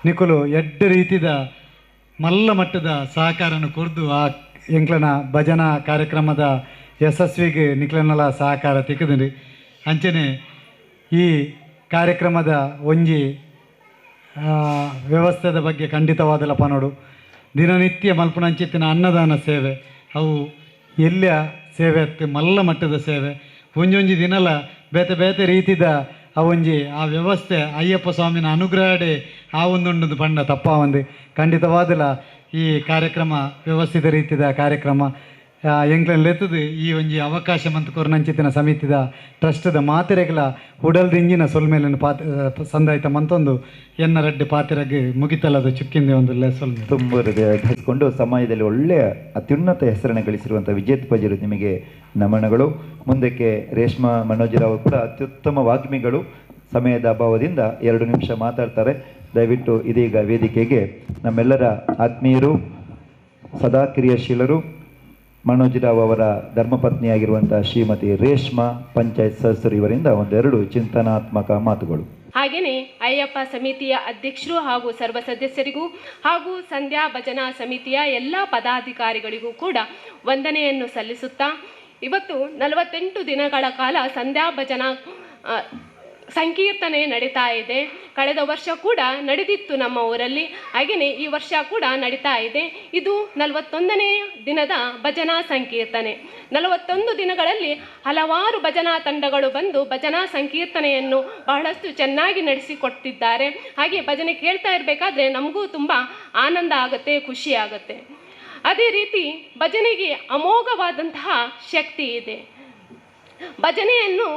ನಿಕುಲು ಎಡ್ಡು ರೀತಿದ ಮಲ್ಲ ಮಟ್ಟದ ಸಹಕಾರನ ಕೊರ್ದು ಆ ಎಂಕ್ಲನ ಭಜನಾ ಕಾರ್ಯಕ್ರಮದ ಯಶಸ್ವಿಗೆ ನಿಕ್ಲನಲ ಸಹಕಾರ ತಿಕ್ಕುದುಂಡು. ಅಂಚನೆ ಈ ಕಾರ್ಯಕ್ರಮದ ಒಂಜಿ ವ್ಯವಸ್ಥೆದ ಬಗ್ಗೆ ಖಂಡಿತವಾದಲ ಪನೋಡು. ದಿನನಿತ್ಯ ಮಲ್ಪುನಂಚಿತ್ತಿನ ಅನ್ನದಾನ ಸೇವೆ ಅವು ಎಲ್ಲ ಸೇವೆ ಅತ್ತೆ ಮಲ್ಲ ಮಟ್ಟದ ಸೇವೆ. ಒಂಜೊಂಜಿ ದಿನಲ ಬೇತೆ ಬೇತೆ ರೀತಿದ ಆ ಒಂಜಿ ಆ ವ್ಯವಸ್ಥೆ ಅಯ್ಯಪ್ಪ ಸ್ವಾಮಿನ ಅನುಗ್ರಹಡೆ ಆ ಒಂದುಂಡು ಪಂಡ ತಪ್ಪಾವಂದು. ಖಂಡಿತವಾದಲ ಈ ಕಾರ್ಯಕ್ರಮ ವ್ಯವಸ್ಥಿತ ರೀತಿದ ಕಾರ್ಯಕ್ರಮ ಎಂಕ್ಲೆನ್ ಲೆತ್ತದು ಈ ಒಂಜಿ ಅವಕಾಶ ಮಂತ್ ಕೊರ್ನಂಚಿತ್ತಿನ ಸಮಿತಿದ ಟ್ರಸ್ಟ್ದ ಮಾತೆರೆಗ್ಲ ಉಡಲ್ದಿಂಜಿನ ಸೊಲ್ಮೇಲಿನ ಪಾತ್ ಸಂದಾಯ್ತ ಮಂತೊಂದು ಎನ್ನ ರಡ್ಡೆ ಪಾತೆರಗ್ ಮುಗಿತಲದ ಚುಕ್ಕಿಂದೆ ಒಂದು ಸೊಲ್ಮೆ. ತುಂಬ ಹೃದಯ ಸಮಾಜದಲ್ಲಿ ಒಳ್ಳೆಯ ಅತ್ಯುನ್ನತ ಹೆಸರನ್ನು ಗಳಿಸಿರುವಂಥ ವಿಜೇತ್ ಪಜರು ನಿಮಗೆ ನಮನಗಳು. ಮುಂದಕ್ಕೆ ರೇಷ್ಮಾ ಮನೋಜರಾವ್ ಕೂಡ ಅತ್ಯುತ್ತಮ ವಾಗ್ಮಿಗಳು. ಸಮಯದ ಅಭಾವದಿಂದ 2 ನಿಮಿಷ ಮಾತಾಡ್ತಾರೆ. ದಯವಿಟ್ಟು ಇದೀಗ ವೇದಿಕೆಗೆ ನಮ್ಮೆಲ್ಲರ ಆತ್ಮೀಯರು, ಸದಾ ಕ್ರಿಯಾಶೀಲರು, ಮನೋಜರಾವ್ ಅವರ ಧರ್ಮಪತ್ನಿಯಾಗಿರುವಂಥ ಶ್ರೀಮತಿ ರೇಷ್ಮಾ, ಪಂಚಾಯತ್ ಸದಸ್ಯರು, ಇವರಿಂದ ಒಂದೆರಡು ಚಿಂತನಾತ್ಮಕ ಮಾತುಗಳು. ಹಾಗೆಯೇ ಅಯ್ಯಪ್ಪ ಸಮಿತಿಯ ಅಧ್ಯಕ್ಷರು ಹಾಗೂ ಸರ್ವ ಸದಸ್ಯರಿಗೂ ಹಾಗೂ ಸಂಧ್ಯಾ ಭಜನಾ ಸಮಿತಿಯ ಎಲ್ಲ ಪದಾಧಿಕಾರಿಗಳಿಗೂ ಕೂಡ ವಂದನೆಯನ್ನು ಸಲ್ಲಿಸುತ್ತಾ, ಇವತ್ತು 48 ದಿನಗಳ ಕಾಲ ಸಂಧ್ಯಾ ಭಜನಾ ಸಂಕೀರ್ತನೆ ನಡೀತಾ ಇದೆ. ಕಳೆದ ವರ್ಷ ಕೂಡ ನಡೆದಿತ್ತು ನಮ್ಮ ಊರಲ್ಲಿ, ಹಾಗೆಯೇ ಈ ವರ್ಷ ಕೂಡ ನಡೀತಾ ಇದೆ. ಇದು 41ನೇ ದಿನದ ಭಜನಾ ಸಂಕೀರ್ತನೆ. 41 ದಿನಗಳಲ್ಲಿ ಹಲವಾರು ಭಜನಾ ತಂಡಗಳು ಬಂದು ಭಜನಾ ಸಂಕೀರ್ತನೆಯನ್ನು ಬಹಳಷ್ಟು ಚೆನ್ನಾಗಿ ನಡೆಸಿಕೊಡ್ತಿದ್ದಾರೆ. ಹಾಗೆ ಭಜನೆ ಕೇಳ್ತಾ ಇರಬೇಕಾದ್ರೆ ನಮಗೂ ತುಂಬ ಆನಂದ ಆಗುತ್ತೆ, ಖುಷಿ ಆಗುತ್ತೆ. ಅದೇ ರೀತಿ ಭಜನೆಗೆ ಅಮೋಘವಾದಂತಹ ಶಕ್ತಿ ಇದೆ. ಭಜನೆಯನ್ನು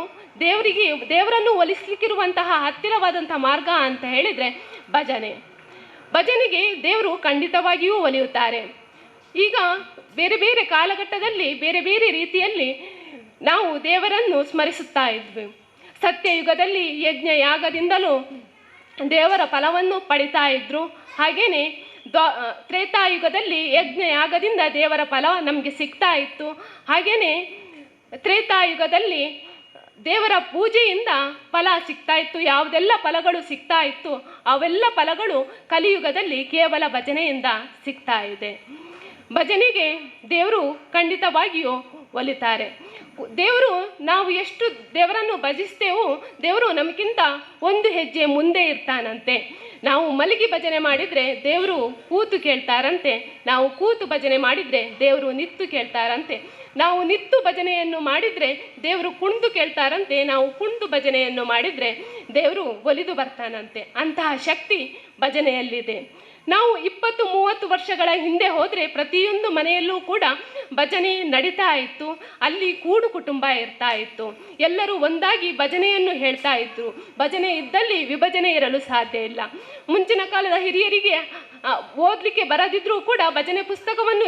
ದೇವರಿಗೆ, ದೇವರನ್ನು ಒಲಿಸಲಿಕ್ಕಿರುವಂತಹ ಹತ್ತಿರವಾದಂಥ ಮಾರ್ಗ ಅಂತ ಹೇಳಿದರೆ ಭಜನೆ. ಭಜನೆಗೆ ದೇವರು ಖಂಡಿತವಾಗಿಯೂ ಒಲಿಯುತ್ತಾರೆ. ಈಗ ಬೇರೆ ಬೇರೆ ಕಾಲಘಟ್ಟದಲ್ಲಿ ಬೇರೆ ಬೇರೆ ರೀತಿಯಲ್ಲಿ ನಾವು ದೇವರನ್ನು ಸ್ಮರಿಸುತ್ತಾ ಇದ್ವಿ. ಸತ್ಯಯುಗದಲ್ಲಿ ಯಜ್ಞ ಯಾಗದಿಂದಲೂ ದೇವರ ಫಲವನ್ನು ಪಡಿತಾ ಇದ್ದರು. ಹಾಗೆಯೇ ತ್ರೇತಾಯುಗದಲ್ಲಿ ಯಜ್ಞ ಯಾಗದಿಂದ ದೇವರ ಫಲ ನಮಗೆ ಸಿಗ್ತಾ ಇತ್ತು. ಹಾಗೆಯೇ ತ್ರೇತಾಯುಗದಲ್ಲಿ ದೇವರ ಪೂಜೆಯಿಂದ ಫಲ ಸಿಗ್ತಾ ಇತ್ತು. ಯಾವುದೆಲ್ಲ ಫಲಗಳು ಸಿಗ್ತಾ ಇತ್ತು ಅವೆಲ್ಲ ಫಲಗಳು ಕಲಿಯುಗದಲ್ಲಿ ಕೇವಲ ಭಜನೆಯಿಂದ ಸಿಗ್ತಾ ಇದೆ. ಭಜನೆಗೆ ದೇವರು ಖಂಡಿತವಾಗಿಯೂ ಒಲಿತಾರೆ. ದೇವರು, ನಾವು ಎಷ್ಟು ದೇವರನ್ನು ಭಜಿಸ್ತೇವೋ ದೇವರು ನಮಗಿಂತ ಒಂದು ಹೆಜ್ಜೆ ಮುಂದೆ ಇರ್ತಾನಂತೆ. ನಾವು ಮಲಗಿ ಭಜನೆ ಮಾಡಿದರೆ ದೇವರು ಕೂತು ಕೇಳ್ತಾರಂತೆ, ನಾವು ಕೂತು ಭಜನೆ ಮಾಡಿದರೆ ದೇವರು ನಿತ್ತು ಕೇಳ್ತಾರಂತೆ, ನಾವು ನಿತ್ತು ಭಜನೆಯನ್ನು ಮಾಡಿದರೆ ದೇವರು ಕುಣಿದು ಕೇಳ್ತಾರಂತೆ, ನಾವು ಕುಣಿದು ಭಜನೆಯನ್ನು ಮಾಡಿದರೆ ದೇವರು ಒಲಿದು ಬರ್ತಾನಂತೆ. ಅಂತಹ ಶಕ್ತಿ ಭಜನೆಯಲ್ಲಿದೆ. ನಾವು 20-30 ವರ್ಷಗಳ ಹಿಂದೆ ಹೋದರೆ ಪ್ರತಿಯೊಂದು ಮನೆಯಲ್ಲೂ ಕೂಡ ಭಜನೆ ನಡೀತಾ ಇತ್ತು. ಅಲ್ಲಿ ಕೂಡು ಕುಟುಂಬ ಇರ್ತಾ ಇತ್ತು, ಎಲ್ಲರೂ ಒಂದಾಗಿ ಭಜನೆಯನ್ನು ಹೇಳ್ತಾ ಇದ್ರು. ಭಜನೆ ಇದ್ದಲ್ಲಿ ವಿಭಜನೆ ಇರಲು ಸಾಧ್ಯ ಇಲ್ಲ. ಮುಂಚಿನ ಕಾಲದ ಹಿರಿಯರಿಗೆ ಓದಲಿಕ್ಕೆ ಬರದಿದ್ರೂ ಕೂಡ ಭಜನೆ ಪುಸ್ತಕವನ್ನು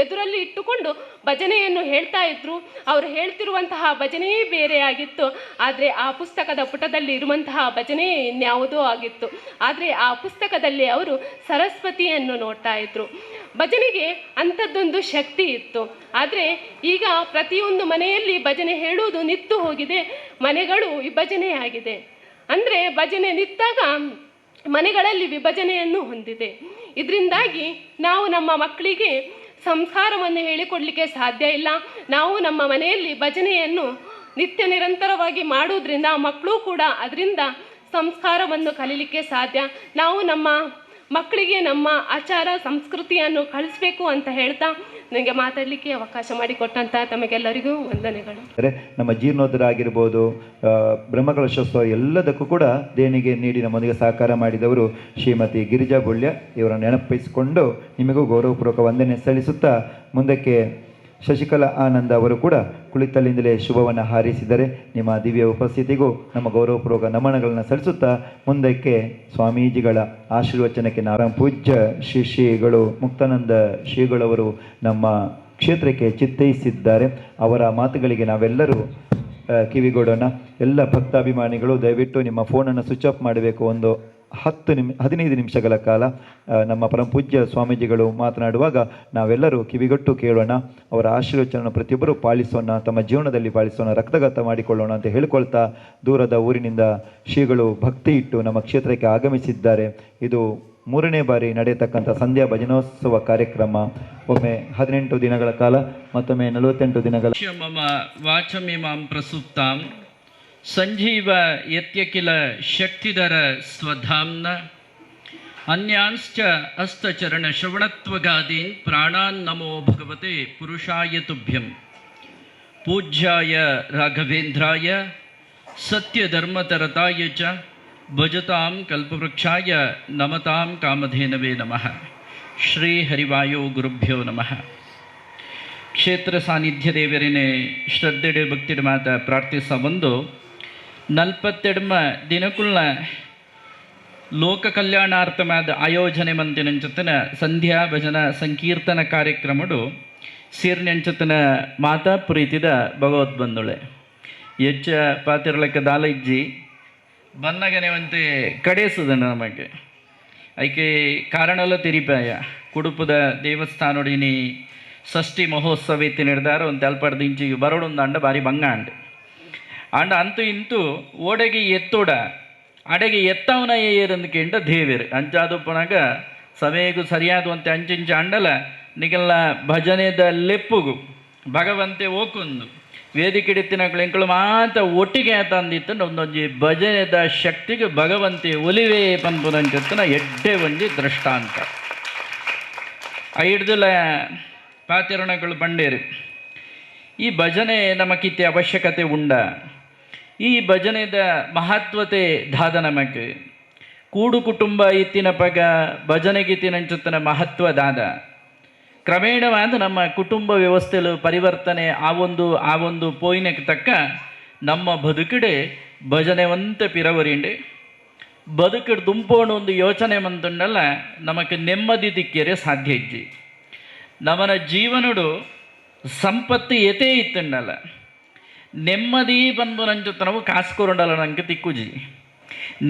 ಎದುರಲ್ಲಿ ಇಟ್ಟುಕೊಂಡು ಭಜನೆಯನ್ನು ಹೇಳ್ತಾ ಇದ್ರು. ಅವರು ಹೇಳ್ತಿರುವಂತಹ ಭಜನೆಯೇ ಬೇರೆಯಾಗಿತ್ತು, ಆದರೆ ಆ ಪುಸ್ತಕದ ಪುಟದಲ್ಲಿ ಇರುವಂತಹ ಭಜನೆಯೇ ಇನ್ಯಾವುದೋ ಆಗಿತ್ತು. ಆದರೆ ಆ ಪುಸ್ತಕದಲ್ಲಿ ಅವರು ಸರಸ್ವತಿಯನ್ನು ನೋಡ್ತಾ ಇದ್ರು. ಭಜನೆಗೆ ಅಂಥದ್ದೊಂದು ಶಕ್ತಿ ಇತ್ತು. ಆದರೆ ಈಗ ಪ್ರತಿಯೊಂದು ಮನೆಯಲ್ಲಿ ಭಜನೆ ಹೇಳುವುದು ನಿತ್ತು ಹೋಗಿದೆ, ಮನೆಗಳು ವಿಭಜನೆಯಾಗಿದೆ. ಅಂದರೆ ಭಜನೆ ನಿಂತಾಗ ಮನೆಗಳಲ್ಲಿ ವಿಭಜನೆಯನ್ನು ಹೊಂದಿದೆ. ಇದರಿಂದಾಗಿ ನಾವು ನಮ್ಮ ಮಕ್ಕಳಿಗೆ ಸಂಸ್ಕಾರವನ್ನು ಹೇಳಿಕೊಡಲಿಕ್ಕೆ ಸಾಧ್ಯ ಇಲ್ಲ. ನಾವು ನಮ್ಮ ಮನೆಯಲ್ಲಿ ಭಜನೆಯನ್ನು ನಿತ್ಯ ನಿರಂತರವಾಗಿ ಮಾಡುವುದರಿಂದ ಮಕ್ಕಳು ಕೂಡ ಅದರಿಂದ ಸಂಸ್ಕಾರವನ್ನು ಕಲೀಲಿಕ್ಕೆ ಸಾಧ್ಯ. ನಾವು ನಮ್ಮ ಮಕ್ಕಳಿಗೆ ನಮ್ಮ ಆಚಾರ ಸಂಸ್ಕೃತಿಯನ್ನು ಕಲಿಸಬೇಕು ಅಂತ ಹೇಳ್ತಾ ನನಗೆ ಮಾತಾಡಲಿಕ್ಕೆ ಅವಕಾಶ ಮಾಡಿಕೊಟ್ಟಂಥ ತಮಗೆಲ್ಲರಿಗೂ ವಂದನೆಗಳು. ಅಂದರೆ ನಮ್ಮ ಜೀರ್ಣೋದ್ಧಾರ ಆಗಿರ್ಬೋದು, ಬ್ರಹ್ಮಕಲಶೋತ್ಸವ ಎಲ್ಲದಕ್ಕೂ ಕೂಡ ದೇಣಿಗೆ ನೀಡಿ ನಮ್ಮೊಂದಿಗೆ ಸಹಕಾರ ಮಾಡಿದವರು ಶ್ರೀಮತಿ ಗಿರಿಜಾ ಬೊಳ್ಯ. ಇವರನ್ನು ನೆನಪಿಸಿಕೊಂಡು ನಿಮಗೂ ಗೌರವಪೂರ್ವಕ ವಂದನೆ ಸಲ್ಲಿಸುತ್ತಾ ಮುಂದಕ್ಕೆ ಶಶಿಕಲಾ ಆನಂದ್ ಅವರು ಕೂಡ ಕುಳಿತಲ್ಲಿಂದಲೇ ಶುಭವನ್ನು ಹಾರೈಸಿದರೆ ನಿಮ್ಮ ದಿವ್ಯ ಉಪಸ್ಥಿತಿಗೂ ನಮ್ಮ ಗೌರವಪೂರ್ವಕ ನಮನಗಳನ್ನು ಸಲ್ಲಿಸುತ್ತಾ ಮುಂದಕ್ಕೆ ಸ್ವಾಮೀಜಿಗಳ ಆಶೀರ್ವಚನಕ್ಕೆ ನಾರಾಯಣ ಪೂಜ್ಯ ಶ್ರೀ ಶ್ರೀಗಳು ಮುಕ್ತಾನಂದ ಶ್ರೀಗಳವರು ನಮ್ಮ ಕ್ಷೇತ್ರಕ್ಕೆ ಚಿತ್ತೈಸಿದ್ದಾರೆ. ಅವರ ಮಾತುಗಳಿಗೆ ನಾವೆಲ್ಲರೂ ಕಿವಿಗೊಡೋಣ. ಎಲ್ಲ ಭಕ್ತಾಭಿಮಾನಿಗಳು ದಯವಿಟ್ಟು ನಿಮ್ಮ ಫೋನನ್ನು ಸ್ವಿಚ್ ಆಫ್ ಮಾಡಬೇಕು. ಒಂದು 15 ನಿಮಿಷಗಳ ಕಾಲ ನಮ್ಮ ಪರಮಪೂಜ್ಯ ಸ್ವಾಮೀಜಿಗಳು ಮಾತನಾಡುವಾಗ ನಾವೆಲ್ಲರೂ ಕಿವಿಗೊಟ್ಟು ಕೇಳೋಣ. ಅವರ ಆಶೀರ್ವಚನ ಪ್ರತಿಯೊಬ್ಬರು ಪಾಲಿಸೋಣ, ತಮ್ಮ ಜೀವನದಲ್ಲಿ ಪಾಲಿಸೋಣ, ರಕ್ತಗತ ಮಾಡಿಕೊಳ್ಳೋಣ ಅಂತ ಹೇಳಿಕೊಳ್ತಾ ದೂರದ ಊರಿನಿಂದ ಶ್ರೀಗಳು ಭಕ್ತಿ ಇಟ್ಟು ನಮ್ಮ ಕ್ಷೇತ್ರಕ್ಕೆ ಆಗಮಿಸಿದ್ದಾರೆ. ಇದು ಮೂರನೇ ಬಾರಿ ನಡೆಯತಕ್ಕಂಥ ಸಂಧ್ಯಾ ಭಜನೋತ್ಸವ ಕಾರ್ಯಕ್ರಮ ಒಮ್ಮೆ 18 ದಿನಗಳ ಕಾಲ, ಮತ್ತೊಮ್ಮೆ 48 ದಿನಗಳ. ಮಮ ವಾಚಮಿಮಾಂ ಪ್ರಸುಪ್ತಾಂ ಸಂಜೀವ ಯತ್ಯಕಿಲ ಶಕ್ತಿಧರ ಸ್ವಧಾಮ್ನ ಅನ್ಯಾಂಶ್ಚ ಹಸ್ತಚರಣ ಶ್ರವಣತ್ವಗಾದೀನ್ ಪ್ರಾಣಾನ್ ನಮೋ ಭಗವತೆ ಪುರುಷಾಯ ತುಭ್ಯಂ. ಪೂಜ್ಯಾಯ ರಾಘವೇಂದ್ರಾಯ ಸತ್ಯಧರ್ಮತರತಾಯ ಚ ಭಜತಾಂ ಕಲ್ಪವೃಕ್ಷಾಯ ನಮತಾಂ ಕಾಮಧೇನವೇ ನಮಃ. ಶ್ರೀ ಹರಿವಾಯೋ ಗುರುಭ್ಯೋ ನಮಃ. ಕ್ಷೇತ್ರ ಸಾನ್ನಿಧ್ಯ ದೇವರಿನೇ ಶ್ರದ್ಧೆಡೆ ಭಕ್ತಿಡ ಮಾತ ಪ್ರಾರ್ಥಿಸ ಬಂದು ನಲ್ಪತ್ತೆಡ್ಮ ದಿನಕುಳ್ಳ ಲೋಕ ಕಲ್ಯಾಣಾರ್ಥವಾದ ಆಯೋಜನೆ ಮಂತಿನಂಚತನ ಸಂಧ್ಯಾ ಭಜನ ಸಂಕೀರ್ತನ ಕಾರ್ಯಕ್ರಮಡು ಸೀರ್ನೆಂಚತನ ಮಾತಾ ಪ್ರೀತಿದ ಭಗವದ್ಬಂಧುಳೆ ಎಚ್ಚ ಪಾತಿರಲಕ್ಕ ದಾಲ ಇಜ್ಜಿ ಬನ್ನಗನೆ ಒಂತೆ ಕಡೇಸುದಣ್ಣ ನಮಗೆ ಐಕೆ ಕಾರಣಲ ತೆರಿಪಾಯ ಕುಡುಪದ ದೇವಸ್ಥಾನೊಡಿನಿ ಷಷ್ಠಿ ಮಹೋತ್ಸವ ಇತ್ತಿ ನಿರ್ಧಾರ ಒಂದು ಅಲ್ಪಡ್ದಿಂಚಿ ಬರೋಡೊಂದು ಅಂಡ ಬಾರಿ ಬಂಗ ಅಂಡ್ ಅಂಡ ಅಂತೂ ಇಂತೂ ಓಡೆಗೆ ಎತ್ತೋಡ ಅಡೆಗೆ ಎತ್ತವನ ಏರಂದು ದೇವೇರು ಅಂಚಾದುಪ್ಪನಾಗ ಸಮಯಗೂ ಸರಿಯಾದಂತೆ ಅಂಚಿಂಚ ಅಂಡಲ ನಿಗೆಲ್ಲ ಭಜನೆದ ಲೆಪ್ಪುಗು ಭಗವಂತೆ ಓಕೊಂದು ವೇದಿಕೆಡಿತ್ತಿನಗಳು ಎಂಕಳು ಮಾತ ಒಟ್ಟಿಗೆ ತಂದಿತ್ತು ಒಂದೊಂಜಿ ಭಜನೆದ ಶಕ್ತಿಗೆ ಭಗವಂತೆ ಒಲಿವೇ ಪನ್ಪುನಂಚತ್ತನ ಎಡ್ಡೆ ಒಂಜಿ ದೃಷ್ಟಾಂತ. ಐಡ್ದುಲ ಪಾತಿರಣಗಳು ಬಂಡೇರು ಈ ಭಜನೆ ನಮಕಿತ್ತೆ ಅವಶ್ಯಕತೆ ಉಂಡ. ಈ ಭಜನೆದ ಮಹತ್ವತೆ ದಾದ ನಮಕ್ ಕೂಡು ಕುಟುಂಬ ಇತ್ತಿನ ಪಗ ಭಜನೆಗಿತ್ತಿನಂಚುತ್ತನ ಮಹತ್ವ ದಾದ. ಕ್ರಮೇಣವಾದ ನಮ್ಮ ಕುಟುಂಬ ವ್ಯವಸ್ಥೆಲು ಪರಿವರ್ತನೆ ಆ ಒಂದು ಪೋಯಿನಕ್ಕೆ ತಕ್ಕ ನಮ್ಮ ಬದುಕಿಡೆ ಭಜನೆವಂತ ಪಿರವರಿಂಡೆ ಬದುಕಿಡ್ ದುಂಪೋಣ ಒಂದು ಯೋಚನೆ ಮಂತುಂಡಲ್ಲ ನಮಕ್ ನೆಮ್ಮದಿ ದಿಕ್ಕೇರೆ ಸಾಧ್ಯ ಇಜ್ಜಿ. ನಮನ ಜೀವನಡು ಸಂಪತ್ತು ಎತೇ ಇತ್ತುಂಡಲ್ಲ ನೆಮ್ಮದಿ ಪನ್ಪುನಂಚುತ್ತನವು ಕಾಸ್ಕೊರುಂಡಲ್ಲ ನಂಗೆ ತಿಕ್ಕುಜಿ.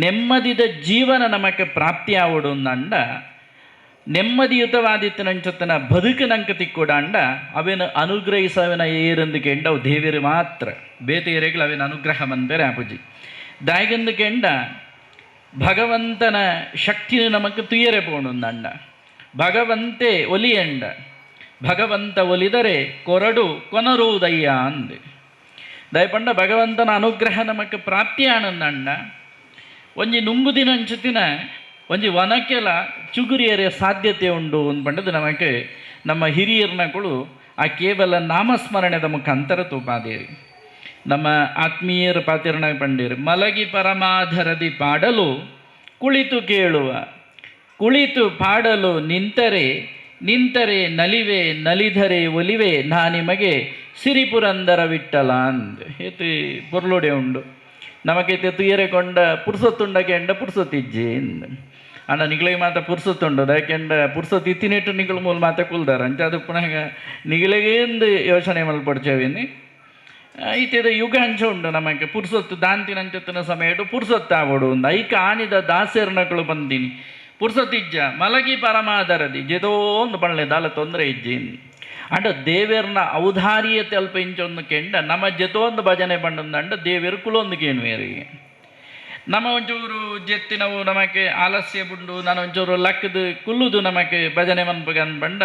ನೆಮ್ಮದಿದ ಜೀವನ ನಮಕ್ ಪ್ರಾಪ್ತಿ ಆವಡು ಅಂಡ ನೆಮ್ಮದಿಯುತವಾದಿತ್ತನಂಚುತ್ತನ ಬದುಕು ನಂಗೆ ತಿಕ್ಕೊಡಂಡ ಅವೇನು ಅನುಗ್ರಹಿಸವನ ಏರಂದು ಕೆಂಡ ಅವು ದೇವರು ಮಾತ್ರ ಬೇತೆಯರೆಗಳು ಅವೇನು ಅನುಗ್ರಹ ಮಂದರೆ ಆಪುಜಿ. ದಾಯಗಂದು ಕೆಂಡ ಭಗವಂತನ ಶಕ್ತಿನ ನಮಕ್ ತುಯರೆ ಪೋಣುಂದಂಡ ಭಗವಂತೆ ಒಲಿಯಂಡ ಭಗವಂತ ಒಲಿದರೆ ಕೊರಡು ಕೊನರುವುದಯ್ಯ ಅಂದೆ. ದಯಪಂಡ ಭಗವಂತನ ಅನುಗ್ರಹ ನಮಕ್ ಪ್ರಾಪ್ತಿಯಾನಂದಂಡ ಒಂಜಿ ನುಂಗುದಿನಂಚುತ್ತಿನ ಒಂಜಿ ವನಕ್ಕೆಲ ಚುಗುರಿಯರೆ ಸಾಧ್ಯತೆ ಉಂಡು ಅಂದ್ಪಂಡದು ನಮಗೆ ನಮ್ಮ ಹಿರಿಯರ್ನಗಳು ಆ ಕೇವಲ ನಾಮಸ್ಮರಣೆದ ಮುಖಾಂತರ ತೂಪಾದೇರಿ. ನಮ್ಮ ಆತ್ಮೀಯರ ಪಾತಿರಣ ಪಂಡೀರು ಮಲಗಿ ಪರಮಾಧರದಿ ಪಾಡಲು ಕುಳಿತು ಕೇಳುವ ಕುಳಿತು ಪಾಡಲು ನಿಂತರೆ ನಿಂತರೆ ನಲಿವೆ ನಲಿದರೆ ಒಲಿವೆ ನಾ ನಿಮಗೆ ಸಿರಿಪುರಂದರ ವಿಟ್ಟಲ ಅಂದ್ ಏತು ಪೊರ್ಲುಡೆ ಉಂಡು. ನಮಗೆ ತುಯರೆ ಕೊಂಡ ಪುರ್ಸೊತ್ತುಂಡಕ್ಕೆ ಎಂಡ ಪುರ್ಸೊತ್ತಿಜ್ಜಿ ಅಣ್ಣ ನಿಗಳಿಗೆ ಮಾತ ಪುರ್ಸೊತ್ತುಂಡು ಯಾಕೆಂಡ ಪುರ್ಸೊತ್ತು ಇತ್ತಿನೆಟ್ಟು ನಿಗಳು ಮೂಲ ಮಾತ ಕುಲ್ದಾರ ಅಂಚ ಅದು ಪುನಃ ನಿಗಳಿಗೇಂದು ಯೋಚನೆ ಮಲ್ಪಡ್ಚೇವಿನಿ. ಇತ್ಯದ ಯುಗ ಅಂಚ ಉಂಡು ನಮಗೆ ಪುರ್ಸೊತ್ತು ದಾಂತಿನಂಚತ್ತಿನ ಸಮಯಡು ಪುರ್ಸೊತ್ತಾವಡು ಒಂದು ಐಕ ಆನಿದ ದಾಸೆರ್ನಕಳು ಬಂದೀನಿ ಪುರ್ಸೊತ್ತಿಜ್ಜ ಮಲಗಿ ಪರಮಾದರದಿ ಜೆದೋ ಒಂದು ಬಳ್ಳೆ ದಾಲ ತೊಂದರೆ ಇಜ್ಜಿ ಅಂಡ ದೇವೇರ್ನ ಔದಾರ್ಯತೆ ಅಲ್ಪ ಇಂಚೊಂದು ಕೆಂಡ ನಮ್ಮ ಜೆತೊಂದು ಭಜನೆ ಬಂಡಂದಂಡ ದೇವೇರು ಕುಲೊಂದು ಕೇಣುವೇರಿಗೆ. ನಮ್ಮ ಒಂಚೂರು ಜೆತ್ತಿನವು ನಮಗೆ ಆಲಸ್ಯ ಬುಂಡು ನಾನು ಒಂಚೂರು ಲಕ್ಕದು ಕುಲ್ಲುದು ನಮಗೆ ಭಜನೆ ಮನ್ಪಗನ್ ಬಂಡ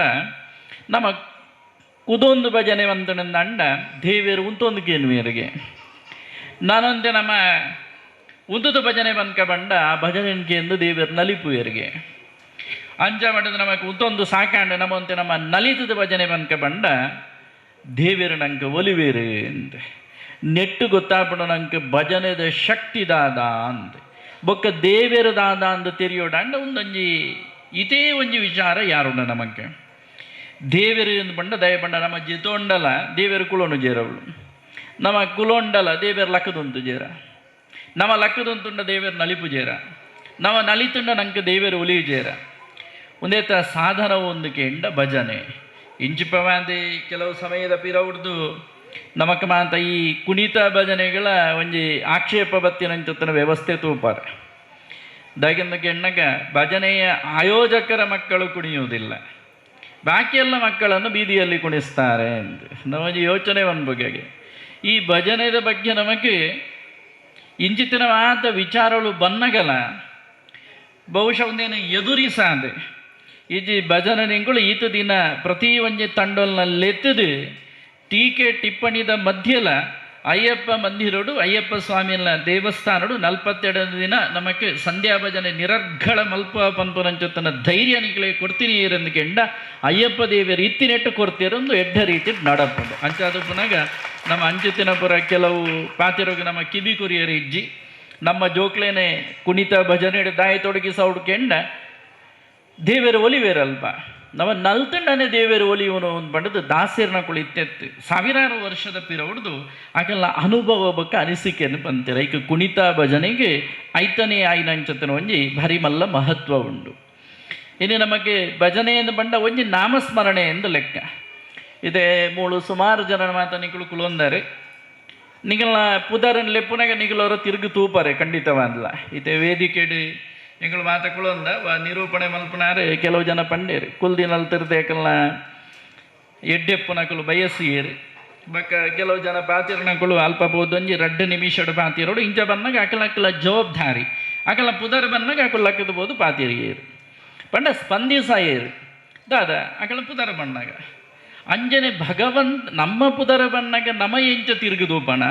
ನಮ್ಮ ಕುದೊಂದು ಭಜನೆ ಅಂಡ ದೇವೇರು ಉಂತೊಂದು ಕೇಣುವೇರಿಗೆ. ನಾನೊಂದೆ ನಮ್ಮ ಉಂತುದು ಭಜನೆ ಬಂದ್ಕ ಬಂಡ ಆ ಭಜನೆ ಎಂದು ದೇವೇರು ನಲಿಪುವೇರಿಗೆ. ಅಂಚ ಮಾಡಿದ ನಮಗೆ ಉಂತೊಂದು ಸಾಕಾಂಡ ನಮ್ಮಂತೆ ನಮ್ಮ ನಲಿತದ ಭಜನೆ ಬಂದ್ಕ ಬಂಡ ದೇವೇರು ನಂಗೆ ಒಲಿವೇರು ಅಂತೆ ನೆಟ್ಟು ಗೊತ್ತಾಪಡ ನಂಗೆ ಭಜನೆದ ಶಕ್ತಿ ದಾದ ಅಂತೆ ಬೊಕ್ಕ ದೇವೇರು ದಾದ ಅಂದ ತೆರಿಯೋಡಂಡ ಒಂದೊಂಜಿ ಇದೇ ಒಂಜಿ ವಿಚಾರ ಯಾರುಂಡ ನಮಗೆ ದೇವೇರು ಎಂದು ಬಂಡ ದಯ ಬಂಡ ನಮ್ಮ ಜಿತೊಂಡಲ ದೇವೇರು ಕುಲೋನು ಜೇರವಳು ನಮ್ಮ ಕುಲೊಂಡಲ ದೇವೇರು ಲಕ್ಕದುಂತು ಜೇರ ನಮ್ಮ ಲಕ್ಕದುಂತುಂಡ ದೇವೇರು ನಲಿಪು ಜೇರ ನಮ್ಮ ನಲಿತುಂಡ ನಂಗೆ ದೇವೇರು ಒಲಿಯು ಜೇರ ಒಂದೇತ ಸಾಧನ ಒಂದು ಕೆಂಡ ಭಜನೆ ಇಂಚಿಪವಾದಿ ಕೆಲವು ಸಮಯದ ಪಿರವುಡ್ದು ನಮಕ್ ಮಾತ ಈ ಕುಣಿತ ಭಜನೆಗಳ ಒಂಜಿ ಆಕ್ಷೇಪ ಬತ್ತಿನಂಚುತ್ತನ ವ್ಯವಸ್ಥೆ ತೂಪಾರೆ. ದಾಗಿಂದ ಕೆಣ್ಣಗ ಭಜನೆಯ ಆಯೋಜಕರ ಮಕ್ಕಳು ಕುಣಿಯುವುದಿಲ್ಲ, ಬಾಕಿ ಎಲ್ಲ ಮಕ್ಕಳನ್ನು ಬೀದಿಯಲ್ಲಿ ಕುಣಿಸ್ತಾರೆ ಅಂತ ನಮಗೆ ಯೋಚನೆ ಒಂದು ಬಗೆಗೆ. ಈ ಭಜನೆಯ ಬಗ್ಗೆ ನಮಗೆ ಇಂಚಿತ್ತಿನ ಮಾತ ವಿಚಾರಗಳು ಬನ್ನಗಲ ಬಹುಶಃ ಒಂದೇನು ಎದುರಿಸಾದೆ ಇಜಿ ಭಜನೆ ನಿಂಗಳು ಈತ ದಿನ ಪ್ರತಿ ಒಂಜಿ ತಂಡೋಲ್ನಲ್ಲೆತ್ತದು ಟೀಕೆ ಟಿಪ್ಪಣಿದ ಮಧ್ಯಲ ಅಯ್ಯಪ್ಪ ಮಂದಿರೋಡು ಅಯ್ಯಪ್ಪ ಸ್ವಾಮಿನ ದೇವಸ್ಥಾನಡು 42 ದಿನ ನಮಕ್ಕೆ ಸಂಧ್ಯಾ ಭಜನೆ ನಿರರ್ಗಳ ಮಲ್ಪ ಪನ್ಪುನಂಚೊತ್ತನ ಧೈರ್ಯ ನಿಗಳೇ ಕೊಡ್ತೀನಿ ಕೆಂಡ ಅಯ್ಯಪ್ಪ ದೇವಿಯರು ಇತ್ತಿನೆಟ್ಟು ಕೊಡ್ತೀರೊಂದು ಎಡ್ಡ ರೀತಿ ನಡಪುಂಡು. ಅಂಚಾದ ಪುನಗ ನಮ್ಮ ಅಂಚುತ್ತಿನಪುರ ಕೆಲವು ಪಾತಿರೋಗ ನಮ್ಮ ಕಿವಿ ಕುರಿಯರು ಇಜ್ಜಿ ನಮ್ಮ ಜೋಕ್ಲೇನೆ ಕುಣಿತ ಭಜನೆ ದಾಯ ತೊಡಗಿ ಸೌಡು ಕೆಂಡ ದೇವೇರು ಒಲಿವೇರಲ್ಪ ನಮ್ಮ ನಲ್ತಂಡನೆ ದೇವೇರು ಒಲಿಯುವನು ಒಂದು ಬಂಡದು ದಾಸೇರ್ನ ಕುಳಿತೆತ್ತು ಸಾವಿರಾರು ವರ್ಷದ ಪಿರ ಹೊಡೆದು ಆಕೆಲ್ಲ ಅನುಭವ ಬಕ್ಕ ಅನಿಸಿಕೆಯನ್ನು ಬಂತೀರ. ಈಗ ಕುಣಿತ ಭಜನೆಗೆ ಐತನೇ ಆಯ್ನಂಚತನ ಒಂಜಿ ಭಾರಿ ಮಲ್ಲ ಮಹತ್ವ ಉಂಡು. ಇನ್ನು ನಮಗೆ ಭಜನೆ ಎಂದು ಬಂಡ ಒಂಜಿ ನಾಮಸ್ಮರಣೆ ಎಂದು ಲೆಕ್ಕ ಇದೇ ಮೂಳು ಸುಮಾರು ಜನರ ಮಾತನಿಗಳು ಕುಲೊಂದರೆ ನಿಗಲ ಪುದರನ್ ಲೆಪ್ಪುನಾಗ ನಿಗಲವರು ತಿರುಗು ತೂಪಾರೆ ಖಂಡಿತವಾದ್ಲ. ಇತ್ತೆ ವೇದಿಕೆಡು ಎಂಗಳು ಮಾತ ಕುಲೊಂದ ನಿರೂಪಣೆ ಮಲ್ಪನಾರೆ ಕೆಲವು ಜನ ಪಂಡೇರು ಕುಲ್ದಿನಲ್ಲಿ ತಿರ್ದೇಕಲ್ನ ಎಡ್ಡೆಪ್ಪುನಕುಲು ಬಯಸಿಯೇರು ಬಕ್ಕ ಕೆಲವು ಜನ ಪಾತಿರ್ನಕುಲು ಅಲ್ಪ ಬೋದೊಂಜಿ ರಡ್ಡು ನಿಮಿಷಡು ಪಾತಿರೋಡು ಇಂಚ ಬನ್ನಾಗ ಅಕಲಕ್ಕಲ ಜವಾಬ್ದಾರಿ ಅಕಲ ಪುದರ್ ಬನ್ನಾಗ ಅಕುಲು ಬೋದು ಪಾತಿರಿಯೇರು ಪಂಡ ಸ್ಪಂದಿಸಾಯೇರು ದಾದ ಅಕಲ ಪುದರ್ ಬಣ್ಣಾಗ ಅಂಜನೆ ಭಗವಂತ ನಮ್ಮ ಪುದರ ಬಣ್ಣಗ ನಮ ಎಂಚ ತಿರುಗುದೂಪಣ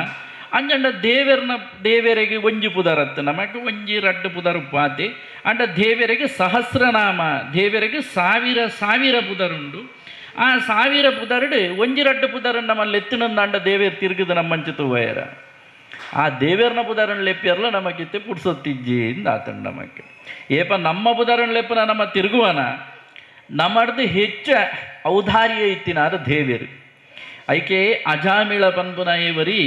ಅಂಜಂಡ ದೇವೆರ್ನ ದೇವರಿಗೆ ಒಂಜಿ ಪುದರತ್ತು ನಮಕ್ ಒಂಜಿ ರಡ್ಡು ಪುದರ್ ಪಾತೆ ಅಂಡ ದೇವರಿಗೆ ಸಹಸ್ರನಾಮ ದೇವರಿಗೆ ಸಾವಿರ ಸಾವಿರ ಪುದರುಂಡು. ಆ ಸಾವಿರ ಪುದರುಡು ಒಂಜಿ ರಡ್ಡು ಪುದರ್ ನಮ್ಮಲ್ಲಿ ಎತ್ತಿನಂದ ಅಂಡ ದೇವೇರ್ ತಿರುಗುದು ನಮ್ಮಂಚಿತು ವಯರ ಆ ದೇವೇರ್ನ ಪುದರನ್ ಲೆಪ್ಪಿಯರ್ಲ ನಮಗಿತ್ತೆ ಪುಡ್ಸೊತ್ತಿಜ್ಜಿ ಇಂದ ಆತಂಡ ನಮಕ್ಕೆ ಏಪ ನಮ್ಮ ಪುದರನ್ ಲೆಪ್ಪನ ನಮ್ಮ ತಿರುಗುವನ ನಮ್ಮಡ್ದು ಹೆಚ್ಚ ಔದಾರ್ಯ ಇತ್ತಿನಾದ ದೇವೇರು ಐಕೆ ಅಜಾಮಿಳ ಪನ್ಪುನ ಇವರಿ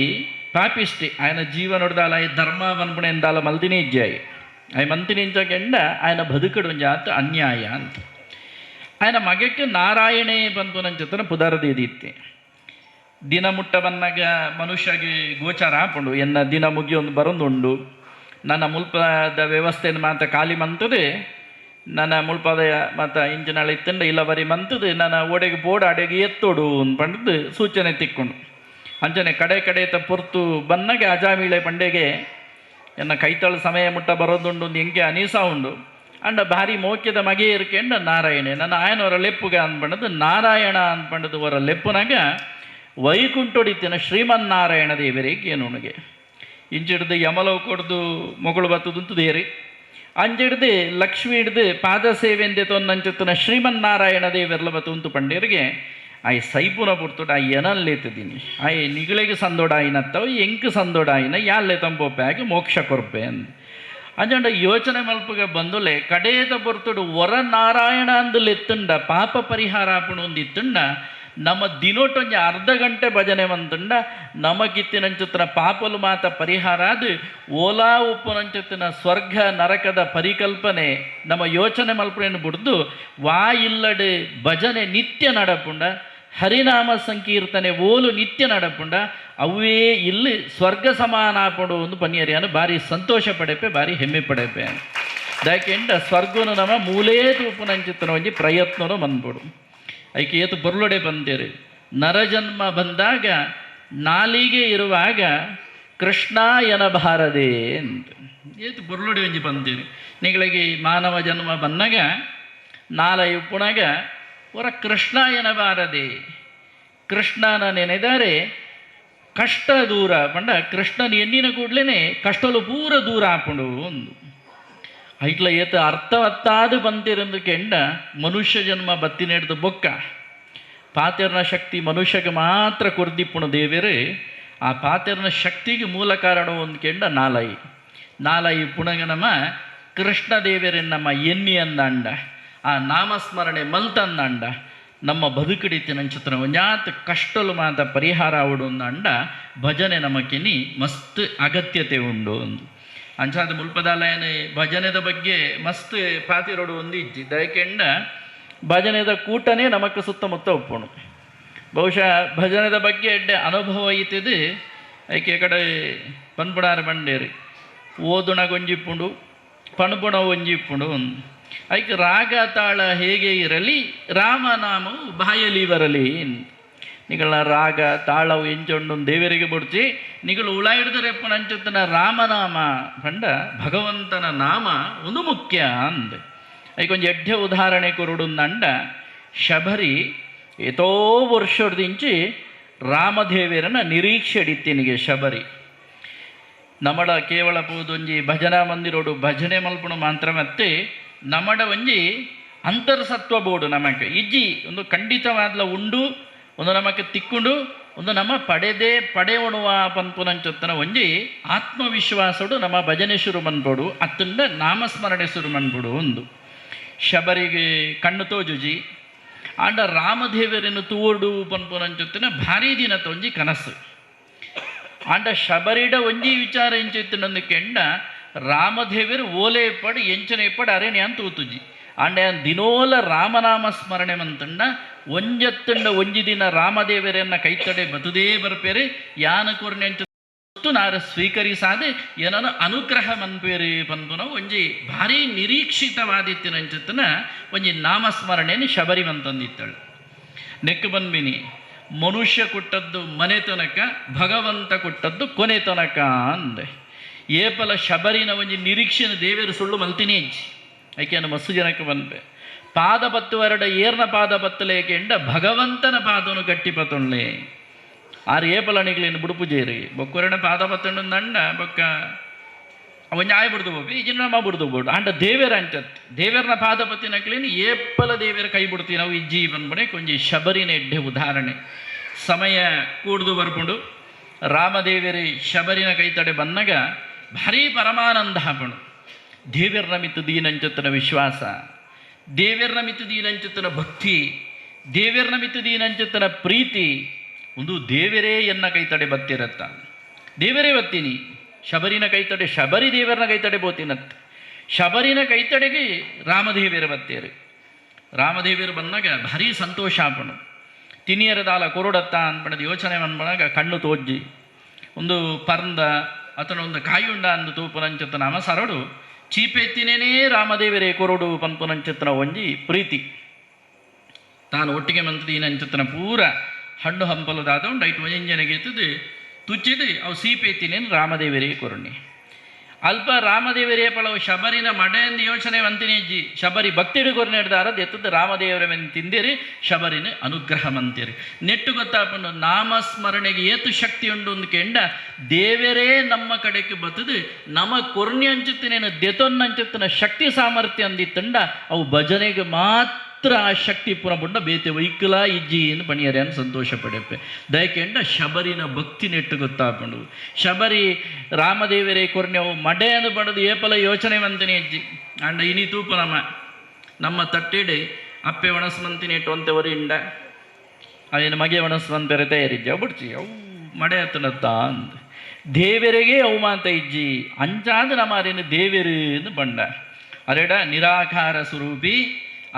ಪಾಪಿಷ್ಟಿ ఆయన ಜೀವನೊಡ್ದಾಲ ಧರ್ಮ ಪನ್ಪುಣ ಎಂದಾಲ ಮಲ್ದಿನೇ ಇಜ್ಜಾಯಿ ಆಯ್ ಮಂತಿನಿಂಚ ಕೆಂಡ ఆయన ಬದುಕಡು ಜಾತ ಅನ್ಯಾಯ ಅಂತ ఆయన ಮಗಕ್ಕೆ ನಾರಾಯಣೇ ಪನ್ಪುನಂಚತನ ಪುದರದಿದ್ದಿತ್ತೆ. ದಿನ ಮುಟ್ಟ ಬನ್ನಾಗ ಮನುಷ್ಯಗೆ ಗೋಚಾರ ಆಪುಂಡು ಎನ್ನ ದಿನ ಮುಗಿಯೊಂದು ಬರೊಂದುಂಡು ನನ್ನ ಮುಲ್ಪದ ವ್ಯವಸ್ಥೆಯನ್ನು ಮಾತ ಖಾಲಿ ಮಂತದೆ ನನ್ನ ಮುಲ್ಪದ ಮಾತ ಇಂಚಿನಾಳ ಇತ್ತಂಡ ಇಲ್ಲ ಬರಿ ಮಂತದೆ ನನ್ನ ಓಡೆಗೆ ಬೋಡ ಅಡೆಗೆ ಎತ್ತೋಡು ಪಂಡದು ಸೂಚನೆ ತಿಕ್ಕೊಂಡು ಅಂಚನೆ ಕಡೆ ಕಡೆ ತ ಪೊರ್ತು ಬನ್ನಗೆ ಅಜಾಮಿಳೆ ಪಂಡೆಗೆ ಎನ್ನ ಕೈತಾಳ ಸಮಯ ಮುಟ್ಟ ಬರೋದುಂಡು ಒಂದು ಎಂಕೆ ಅನೀಸ ಉಂಡು ಅಂಡ ಭಾರಿ ಮೋಕ್ಯದ ಮಗೆ ಇರ್ಕೆಂಡ ನಾರಾಯಣೆ ನನ್ನ ಆಯನವರ ಲೆಪ್ಪುಗ ಅನ್ಪಂಡದು ನಾರಾಯಣ ಅನ್ಪಂಡದು ಅವರ ಲೆಪ್ಪುನಾಗ ವೈಕುಂಠೊಡಿತ್ತಿನ ಶ್ರೀಮನ್ನಾರಾಯಣ ದೇವರಿಗೆ ಏನುಣಿಗೆ ಇಂಚಿಡ್ದು ಯಮಲವು ಕೊಡ್ದು ಮೊಗಳು ಬತ್ತದಂತು ದೇರಿ ಅಂಜಿಡ್ದು ಲಕ್ಷ್ಮಿ ಹಿಡ್ದು ಪಾದ ಸೇವೆಂದೆ ತೊಂದಂಚುತ್ತನ ಶ್ರೀಮನ್ನಾರಾಯಣ ದೇವರ್ಲ ಬತ್ತುಂತು ಪಂಡೇರಿಗೆ ಆಯ್ ಸೈಪುನ ಪುರ್ತುಡು ಆ ಎನಲ್ಲೇತಿದ್ದೀನಿ ಆಯ್ ನಿಗಳಿಗೆ ಸಂದೋಡಾಯಿನತ್ತವ ಎಂಕ್ ಸಂದೋಡಾಯಿನ ಯಾಲ್ಲೆ ತಂಪೊಪ್ಪೆ ಮೋಕ್ಷ ಕೊರ್ಪೆ ಅಂದ್ ಅಂಜಂಡ ಯೋಚನೆ ಮಲ್ಪುಗ ಬಂದುಲೆ ಕಡೇದ ಪೊರ್ತುಡು ವರ ನಾರಾಯಣ ಅಂದುಲೆತ್ತುಂಡ ಪಾಪ ಪರಿಹಾರ ಆಪುಣು ಒಂದು ಇತ್ತುಂಡ ನಮ್ಮ ದಿನೋಟೊಂಜಿ ಅರ್ಧ ಗಂಟೆ ಭಜನೆ ಮಂತುಂಡ ನಮಗಿತ್ತಿನಂಚುತ್ತಿನ ಪಾಪಲು ಮಾತ ಪರಿಹಾರ ಅದು ಓಲಾ ಉಪ್ಪುನಂಚುತ್ತಿನ ಸ್ವರ್ಗ ನರಕದ ಪರಿಕಲ್ಪನೆ ನಮ್ಮ ಯೋಚನೆ ಮಲ್ಪುಣೆಯನ್ನು ಬಿಡ್ದು ವಾ ಇಲ್ಲಡೆ ಭಜನೆ ನಿತ್ಯ ನಡಪುಂಡ ಹರಿನಾಮ ಸಂಕೀರ್ತನೆ ಓಲು ನಿತ್ಯ ನಡಪುಂಡ ಅವೇ ಇಲ್ಲಿ ಸ್ವರ್ಗ ಸಮಾನ ಒಂದು ಪನ್ನಿಯರಿಯಾನು ಭಾರಿ ಸಂತೋಷ ಪಡೆಪೆ ಭಾರಿ ಹೆಮ್ಮೆ ಪಡೆಪೆ. ದಾಕೆಂಡ ಸ್ವರ್ಗನು ನಮ್ಮ ಮೂಲೇ ತೂಪುನಂಚಿತ್ತನ ಒಂಜಿ ಪ್ರಯತ್ನನು ಬಂದ್ಬಿಡು ಐಕೆ ಏತು ಬೊರ್ಲೊಡೆ ಬಂದಿರಿ ನರಜನ್ಮ ಬಂದಾಗ ನಾಲಿಗೆ ಇರುವಾಗ ಕೃಷ್ಣ ಎನಬಾರದೆ ಅಂತ ಏತು ಬೊರ್ಲೊಡೆ ಒಂಜಿ ಬಂದಿರಿ. ನಿಗಳಿಗೆ ಮಾನವ ಜನ್ಮ ಬಂದಾಗ ನಾಲೈ ಉಪ್ಪುನಾಗ ಹೊರ ಕೃಷ್ಣ ಎನಬಾರದೆ ಕೃಷ್ಣನ ನೆನೆದರೆ ಕಷ್ಟ ದೂರ ಪಂಡ ಕೃಷ್ಣನ ಎಣ್ಣಿನ ಕೂಡ್ಲೇನೆ ಕಷ್ಟಲು ಪೂರ ದೂರ ಆಪುಂಡು ಒಂದು ಐಟ್ಲ ಏತ ಅರ್ಥವತ್ತಾದ ಬಂತಿರಂದು ಕೆಂಡ ಮನುಷ್ಯ ಜನ್ಮ ಬತ್ತಿನೆಡ್ದು ಬೊಕ್ಕ ಪಾತೆರ್ನ ಶಕ್ತಿ ಮನುಷ್ಯಗೆ ಮಾತ್ರ ಕೊರ್ದಿಪ್ಪುಣ ದೇವೇರು ಆ ಪಾತೆರ್ನ ಶಕ್ತಿಗೆ ಮೂಲ ಕಾರಣ ಒಂದು ಕೆಂಡ ನಾಲೈ ನಾಲೈ ಪುಣಗ ನಮ್ಮ ಕೃಷ್ಣ ದೇವೇರ ನಮ್ಮ ಎನ್ನಿ ಅಂದಾಂಡ ಆ ನಾಮಸ್ಮರಣೆ ಮಲ್ತಂದಾಂಡ ನಮ್ಮ ಬದುಕಡಿತಿನಂಚಿತ್ರ ಒಂಜಾತ್ ಕಷ್ಟಲು ಮಾತ ಪರಿಹಾರ ಆವಡು ಅಂದಾಂಡ ಭಜನೆ ನಮಕಿನಿ ಮಸ್ತ್ ಅಗತ್ಯತೆ ಉಂಡು ಒಂದು ಅಂಚಾದ ಮುಲ್ಪದಾಲಯನೆ ಭಜನೆದ ಬಗ್ಗೆ ಮಸ್ತ್ ಪಾತಿರೋಡು ಒಂದು ಇಜ್ಜಿ ದಯಕೆಂಡ ಭಜನೆದ ಕೂಟನೇ ನಮಕ್ ಸುತ್ತಮುತ್ತ ಒಪ್ಪುಣು. ಬಹುಶಃ ಭಜನೆದ ಬಗ್ಗೆ ಎಡ್ಡೆ ಅನುಭವ ಐತಿದು ಐಕೆ ಕಡೆ ಪನ್ಪುಣಾರ ಬಂಡೇರಿ ಓದುಣ ಗೊಂಜಿಪ್ಪುಂಡು ಪಣಪುಣ ಒಂಜಿಪ್ಪುಂಡು ಐಕೆ ರಾಗ ತಾಳ ಹೇಗೆ ಇರಲಿ ರಾಮನಾಮವು ಬಾಯಲಿ ಬರಲಿ. ನಿಗಳ ರಾಗ ತಾಳವು ಎಂಚೊಂಡು ದೇವರಿಗೆ ಬುಡ್ಚಿ ನಿಗಳು ಉಳಾಯಿಡ್ದರೆಪ್ಪುನಂಚುತ್ತನ ರಾಮನಾಮ ಪಂಡ ಭಗವಂತನ ನಾಮ ಒಂದು ಮುಖ್ಯ ಅಂದೆ. ಐಕೊಂಜಿ ಎಡ್ಡೆ ಉದಾಹರಣೆ ಕೊರಡುಂದಂಡ ಶಬರಿ ಏತೋ ವರ್ಷದಿಂಚಿ ರಾಮದೇವರನ ನಿರೀಕ್ಷೆ ಇತ್ತಿನಿಗೆ ಶಬರಿ. ನಮಡ ಕೇವಲ ಪೋದೊಂಜಿ ಭಜನಾ ಮಂದಿರೋಡು ಭಜನೆ ಮಲ್ಪುಣ ಮಾತ್ರ ಮತ್ತೆ ನಮಡ ಒಂಜಿ ಅಂತರ್ಸತ್ವ ಬೋಡು ನಮಕ್ ಇಜ್ಜಿ ಒಂದು ಖಂಡಿತವಾದ್ಲ ಉಂಡು, ಒಂದು ನಮಕ್ ತಿಕ್ಕುಂಡು, ಒಂದು ನಮ್ಮ ಪಡೆದೇ ಪಡೆವಣುವ ಪನ್ಪುನಂಚೊತ್ತನ ಒಂಜಿ ಆತ್ಮವಿಶ್ವಾಸಡು ನಮ್ಮ ಭಜನೆ ಶುರು ಮನ್ಪೊಡು ಅತ್ತಂಡ ನಾಮಸ್ಮರಣೆ ಶುರು ಮನ್ಪೊಡು. ಒಂದು ಶಬರಿಗೆ ಕಣ್ಣು ತೋಜುಜಿ ಆಂಡ ರಾಮದೇವರನ್ನು ತೋಡು ಪನ್ಪುನಂಚೊತ್ತನ ಭಾರೀ ದಿನ ತೋಂಜಿ ಕನಸು. ಆಂಡ ಶಬರಿಡ ಒಂಜಿ ವಿಚಾರ ಎಂಚೆತ್ತಿನೊಂದು ಕೆಂಡ ರಾಮದೇವರು ಓಲೆ ಪಡು ಎಂಚನೆ ಪಡು ಅರೇನೆ ಅಂತ ತೂತುಜಿ. ಆಂಡ ದಿನೋಲ ರಾಮನಾಮ ಸ್ಮರಣೆ ಮಂತಂಡ ಒಂಜತ್ತಂಡ ಒಂಜಿ ದಿನ ರಾಮದೇವರನ್ನ ಕೈತಡೆ ಬದುದೇ ಬರ್ಪೇರೆ ಯಾನ ಕೊರ್ನೆಂಚ ನಾರ ಸ್ವೀಕರಿಸಾದೆ ಏನನ ಅನುಗ್ರಹ ಮನ್ಪೇರೆ ಪನ್ಪುನ ಒಂಜಿ ಭಾರಿ ನಿರೀಕ್ಷಿತವಾದಿತ್ತಿನಂಚತ್ತನ ಒಂಜಿ ನಾಮಸ್ಮರಣೆಯನ್ನು ಶಬರಿ ಮಂತಂದಿತ್ತಳು. ನೆಕ್ಕು ಬನ್ಮಿನಿ ಮನುಷ್ಯ ಕೊಟ್ಟದ್ದು ಮನೆ ತನಕ, ಭಗವಂತ ಕೊಟ್ಟದ್ದು ಕೊನೆ ತನಕ ಅಂದೆ. ಏಪಲ ಶಬರಿನ ಒಂಜಿ ನಿರೀಕ್ಷೆನ ದೇವರು ಸುಳ್ಳು ಮಲ್ತಿನಿ ಅಜ್ಜಿ ಐಕೆಯನ್ನು ಮಸ್ಸು ಜನಕ್ಕೆ ಬಂದ್ಪೆ ಪಾದ ಪತ್ತುವರಡ ಏರ್ನ ಪಾದ ಪತ್ತಲೇಕೆಂಡ ಭಗವಂತನ ಪಾದನು ಗಟ್ಟಿ ಪತ್ತೊಳ್ಳೆ ಆರು ಏಪಲಣಿಗಳೇನು ಬುಡುಪು ಜೇರಿ ಬೊಕ್ಕುರಣ ಪಾದ ಪತ್ತೊಂಡು ನಂಡ ಬೊಕ್ಕ ಒಂಜಿ ಆಯ ಬಿಡ್ದು ಬೋಪಿ ಈ ನಮ್ಮ ಬಿಡ್ದು ಬೋಡು ಅಂಡ ದೇವೇರ ಅಂಚತ್ ದೇವೇರ್ನ ಪಾದ ಪತ್ತಿನಕ್ಲೇನು ಏಪಲ ದೇವೇರ ಕೈ ಬಿಡ್ತೀವಿ ನಾವು ಇಜ್ಜಿ ಬಂದ್ಬಡೆ ಕೊಂಜಿ ಶಬರಿನ ಎಡ್ಡೆ ಉದಾಹರಣೆ. ಸಮಯ ಕೂಡ್ದು ಬರ್ಪುಂಡು ರಾಮದೇವರಿ ಶಬರಿನ ಕೈತಡೆ ಬನ್ನಗ ಭಾರೀ ಪರಮಾನಂದ ಹಾಪಣು. ದೇವೇರ್ನ ಮಿತ್ತು ದೀನಂಚತ್ತನ ವಿಶ್ವಾಸ, ದೇವೇರ್ನ ಮಿತ್ತು ದೀನಂಚತ್ತನ ಭಕ್ತಿ, ದೇವೇರ್ನ ಮಿತ್ತು ದೀನಂಚತ್ತನ ಪ್ರೀತಿ ಒಂದು ದೇವರೇ ಎನ್ನ ಕೈತಡೆ ಬತ್ತಿರತ್ತ ದೇವರೇ ಬತ್ತೀನಿ ಶಬರಿನ ಕೈತಡೆ ಶಬರಿ ದೇವರನ ಕೈತಡೆ ಬೋತಿನತ್ ಶಬರಿನ ಕೈತಡೆಗೆ ರಾಮದೇವಿಯರ ಬತ್ತೇರು. ರಾಮದೇವಿಯರು ಬಂದಾಗ ಭಾರೀ ಸಂತೋಷ ಆಪಣು. ತಿನಿಯರದಾಲ ಕೊರಡತ್ತ ಅನ್ಪಣದ ಯೋಚನೆ ಅನ್ಪಣಾಗ ಕಣ್ಣು ತೋಜ್ಜಿ ಒಂದು ಪರ್ಂದ ಅತನ ಒಂದು ಕಾಯುಂಡ ಅಂದು ತೂಪುನಂಚತ್ತ ನಾಮ ಸರಡು ಚೀಪೆತ್ತಿನೇನೇ ರಾಮದೇವರೇ ಕೊರಡು ಪನ್ಪುನಂಚತ್ತನ ಒಂಜಿ ಪ್ರೀತಿ. ತಾನು ಒಟ್ಟಿಗೆ ಮಂತ್ರಿ ಪೂರ ಹಣ್ಣು ಹಂಪಲುದಾದ ಉಂಡು ಐಟ್ ಒಂಜನೆಗೆ ಎತ್ತದು ತುಚ್ಚಿದು ಅವು ಸೀಪೆತ್ತಿನೇನು ರಾಮದೇವರೇ ಕೊರುಣಿ. ಅಲ್ಪ ರಾಮದೇವರೇ ಪಳವು ಶಬರಿನ ಮಡೆಯಿಂದ ಯೋಚನೆ ಮಂತಿನಿ ಅಜ್ಜಿ ಶಬರಿ ಭಕ್ತಿಡು ಕೊರ್ನೆಡ್ದಾರದು ಎತ್ತದ್ದು ರಾಮದೇವರ ಮೇಲೆ ತಿಂದಿರಿ ಶಬರಿನ ಅನುಗ್ರಹ ಮಂತಿರಿ. ನೆಟ್ಟು ಗೊತ್ತಾಪಂಡು ನಾಮಸ್ಮರಣೆಗೆ ಏತು ಶಕ್ತಿ ಉಂಡು ಒಂದು ಕೆಂಡ ದೇವರೇ ನಮ್ಮ ಕಡೆಗೆ ಬತ್ತದು ನಮ್ಮ ಕೊರ್ಣಿ ಅಂಚುತ್ತಿನೇನು ದೆತೊನ್ನಂಚುತ್ತಿನ ಶಕ್ತಿ ಸಾಮರ್ಥ್ಯ ಅಂದಿತ್ತಂಡ ಅವು ಭಜನೆಗೆ ಮಾತ್ರ ಆ ಶಕ್ತಿ ಪುನಃ ಬೇತೆ ವೈಕುಲ ಇಜ್ಜಿ ಎಂದು ಪಣಿಯರೆ ಅಂತ ಸಂತೋಷ ಪಡೆಪೆ. ದಯಕೆಂಡ ಶಬರಿನ ಭಕ್ತಿ ನೆಟ್ಟು ಗೊತ್ತಾಪಂಡು ಶಬರಿ ರಾಮದೇವರೇ ಕೊರ್ನೆವು ಮಡೆ ಅಂದು ಬಡದು ಏಪಲ ಯೋಚನೆ ಮಂತಿನಿ ಅಜ್ಜಿ. ಅಂಡ ಇನಿ ತೂಪ ನಮ್ಮ ನಮ್ಮ ತಟ್ಟೆಡೆ ಅಪ್ಪೆ ಒಣಸ್ಮಂತಿನಿ ಇಟ್ಟು ಇಂಡ ಅದೇನು ಮಗೆ ಒಣಸ್ಮಂತೆರೆ ತಯಾರಿಜ್ಜಿ ಅವು ಬಿಡ್ಚಿ ಅವು ಮಡೆ ಹತ್ತನತ್ತ ಅಂದ ದೇವರಿಗೆ ಅವು ಮಾತ ಇಜ್ಜಿ ಅಂಚಾದ ನಮಾರೇನು ದೇವರು ಎಂದು ಬಂಡ. ಅರೆಡ ನಿರಾಕಾರ ಸ್ವರೂಪಿ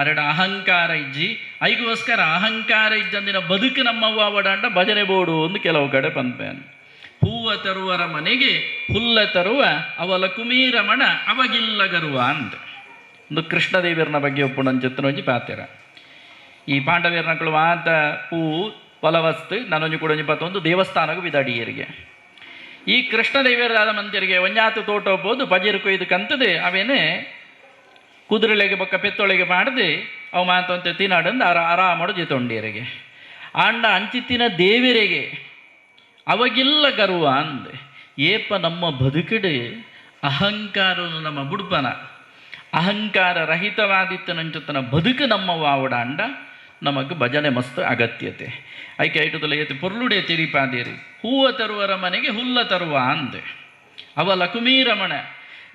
ಅರೆಡ ಅಹಂಕಾರ ಇಜ್ಜಿ ಐಗೋಸ್ಕರ ಅಹಂಕಾರ ಇಜ್ಜಂದಿನ ಬದುಕು ನಮ್ಮವ್ವ ಅವಡಾಂಡ ಭಜನೆ ಬೋಡು ಒಂದು ಕೆಲವು ಕಡೆ ಪಂಪೇನು. ಹೂವ ತರುವರ ಮನೆಗೆ ಹುಲ್ಲ ತರುವ ಅವಲ ಕುಮೀರಮಣ ಅವಗಿಲ್ಲ ಗರುವ ಅಂತ ಒಂದು ಕೃಷ್ಣದೇವಿಯರ್ನ ಬಗ್ಗೆ ಒಪ್ಪುಣಂಚತ್ತನೊಂಜಿ ಪಾತೆರ. ಈ ಪಾಂಡವೀರ್ನಕಳು ಮಾತ ಹೂವು ಫಲವಸ್ತು ನಾನೊಂಜಿ ಕೂಡ ಒಂಜಿ ಪತ್ತ ಒಂದು ದೇವಸ್ಥಾನಕ್ಕೂ ಬಿದಾಡಿಯರಿಗೆ. ಈ ಕೃಷ್ಣದೇವಿಯರಾದ ಮಂದಿರಿಗೆ ಒಂಜಾತು ತೋಟ ಹೋಗ್ಬೋದು ಪಜಿರು ಕೊಯ್ದು ಕಂತದೆ ಅವೇನೆ ಕುದುರೆಲೆಗೆ ಬೊಕ್ಕ ಪೆತ್ತೊಳಗೆ ಮಾಡದೆ ಅವು ಮಾತಂತೆ ತಿನ್ನಾಡಂದು ಆರಾಮಡು ಜೊತೊಂಡಿಯರಿಗೆ. ಆಂಡ ಅಂಚಿತ್ತಿನ ದೇವರಿಗೆ ಅವಾಗಿಲ್ಲ ಗರ್ವ ಅಂದೆ. ಏಪ ನಮ್ಮ ಬದುಕಿಡೆ ಅಹಂಕಾರವನ್ನು ನಮ್ಮ ಬುಡ್ಪನ ಅಹಂಕಾರ ರಹಿತವಾದಿತ್ತನಂಚುತ್ತನ ಬದುಕು ನಮ್ಮ ವಾವಡ ಅಂಡ ನಮಗೆ ಭಜನೆ ಮಸ್ತ್ ಅಗತ್ಯತೆ. ಐಕೆ ಐಟುದಲ್ಲ ಏತಿ ಪೊರ್ಲುಡೆ ತಿರಿಪಾದೇರಿ ಹೂವ ತರುವರ ಮನೆಗೆ ಹುಲ್ಲ ತರುವ ಅಂದೆ. ಅವ ಲಕ್ಷ್ಮೀ ರಮಣ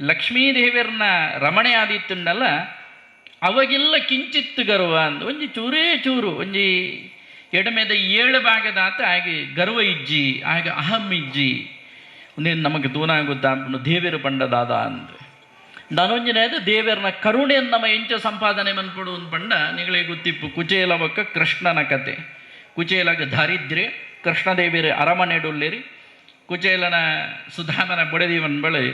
ಲಕ್ಷ್ಮೀದೇವಿಯರ್ನ ರಮಣೆ ಆದಿತ್ತುಂಡಲ್ಲ ಅವಾಗಿಲ್ಲ ಕಿಂಚಿತ್ತು ಗರ್ವ ಅಂದ ಒಂಜಿ ಚೂರೇ ಚೂರು ಒಂಜಿ ಎಡಮೆದ ಏಳು ಭಾಗದಾತ ಹಾಗೆ ಗರ್ವ ಇಜ್ಜಿ ಹಾಗೆ ಅಹಂ ಇಜ್ಜಿ ಒಂದೇನು ನಮಗೆ ತೂನ ಗೊತ್ತಾ ದೇವಿಯರು ಪಂಡದಾದ ಅಂದ. ನಾನೊಂಜಿನೇದು ದೇವರನ ಕರುಣೆಯನ್ನು ನಮ್ಮ ಎಂಚ ಸಂಪಾದನೆ ಮನ್ಪಡು ಒಂದು ಪಂಡ ನಿಗಳಿಗೆ ಗೊತ್ತಿಪ್ಪು ಕುಚೇಲವಕ್ಕ ಕೃಷ್ಣನ ಕತೆ. ಕುಚೇಲಗ ದಾರಿದ್ರ್ಯ ಕೃಷ್ಣದೇವಿಯರು ಅರಮನೆಡುಳ್ಳಿರಿ ಕುಚೇಲನ ಸುಧಾಮನ ಬೊಡೆದಿವನ್ ಬಳಿ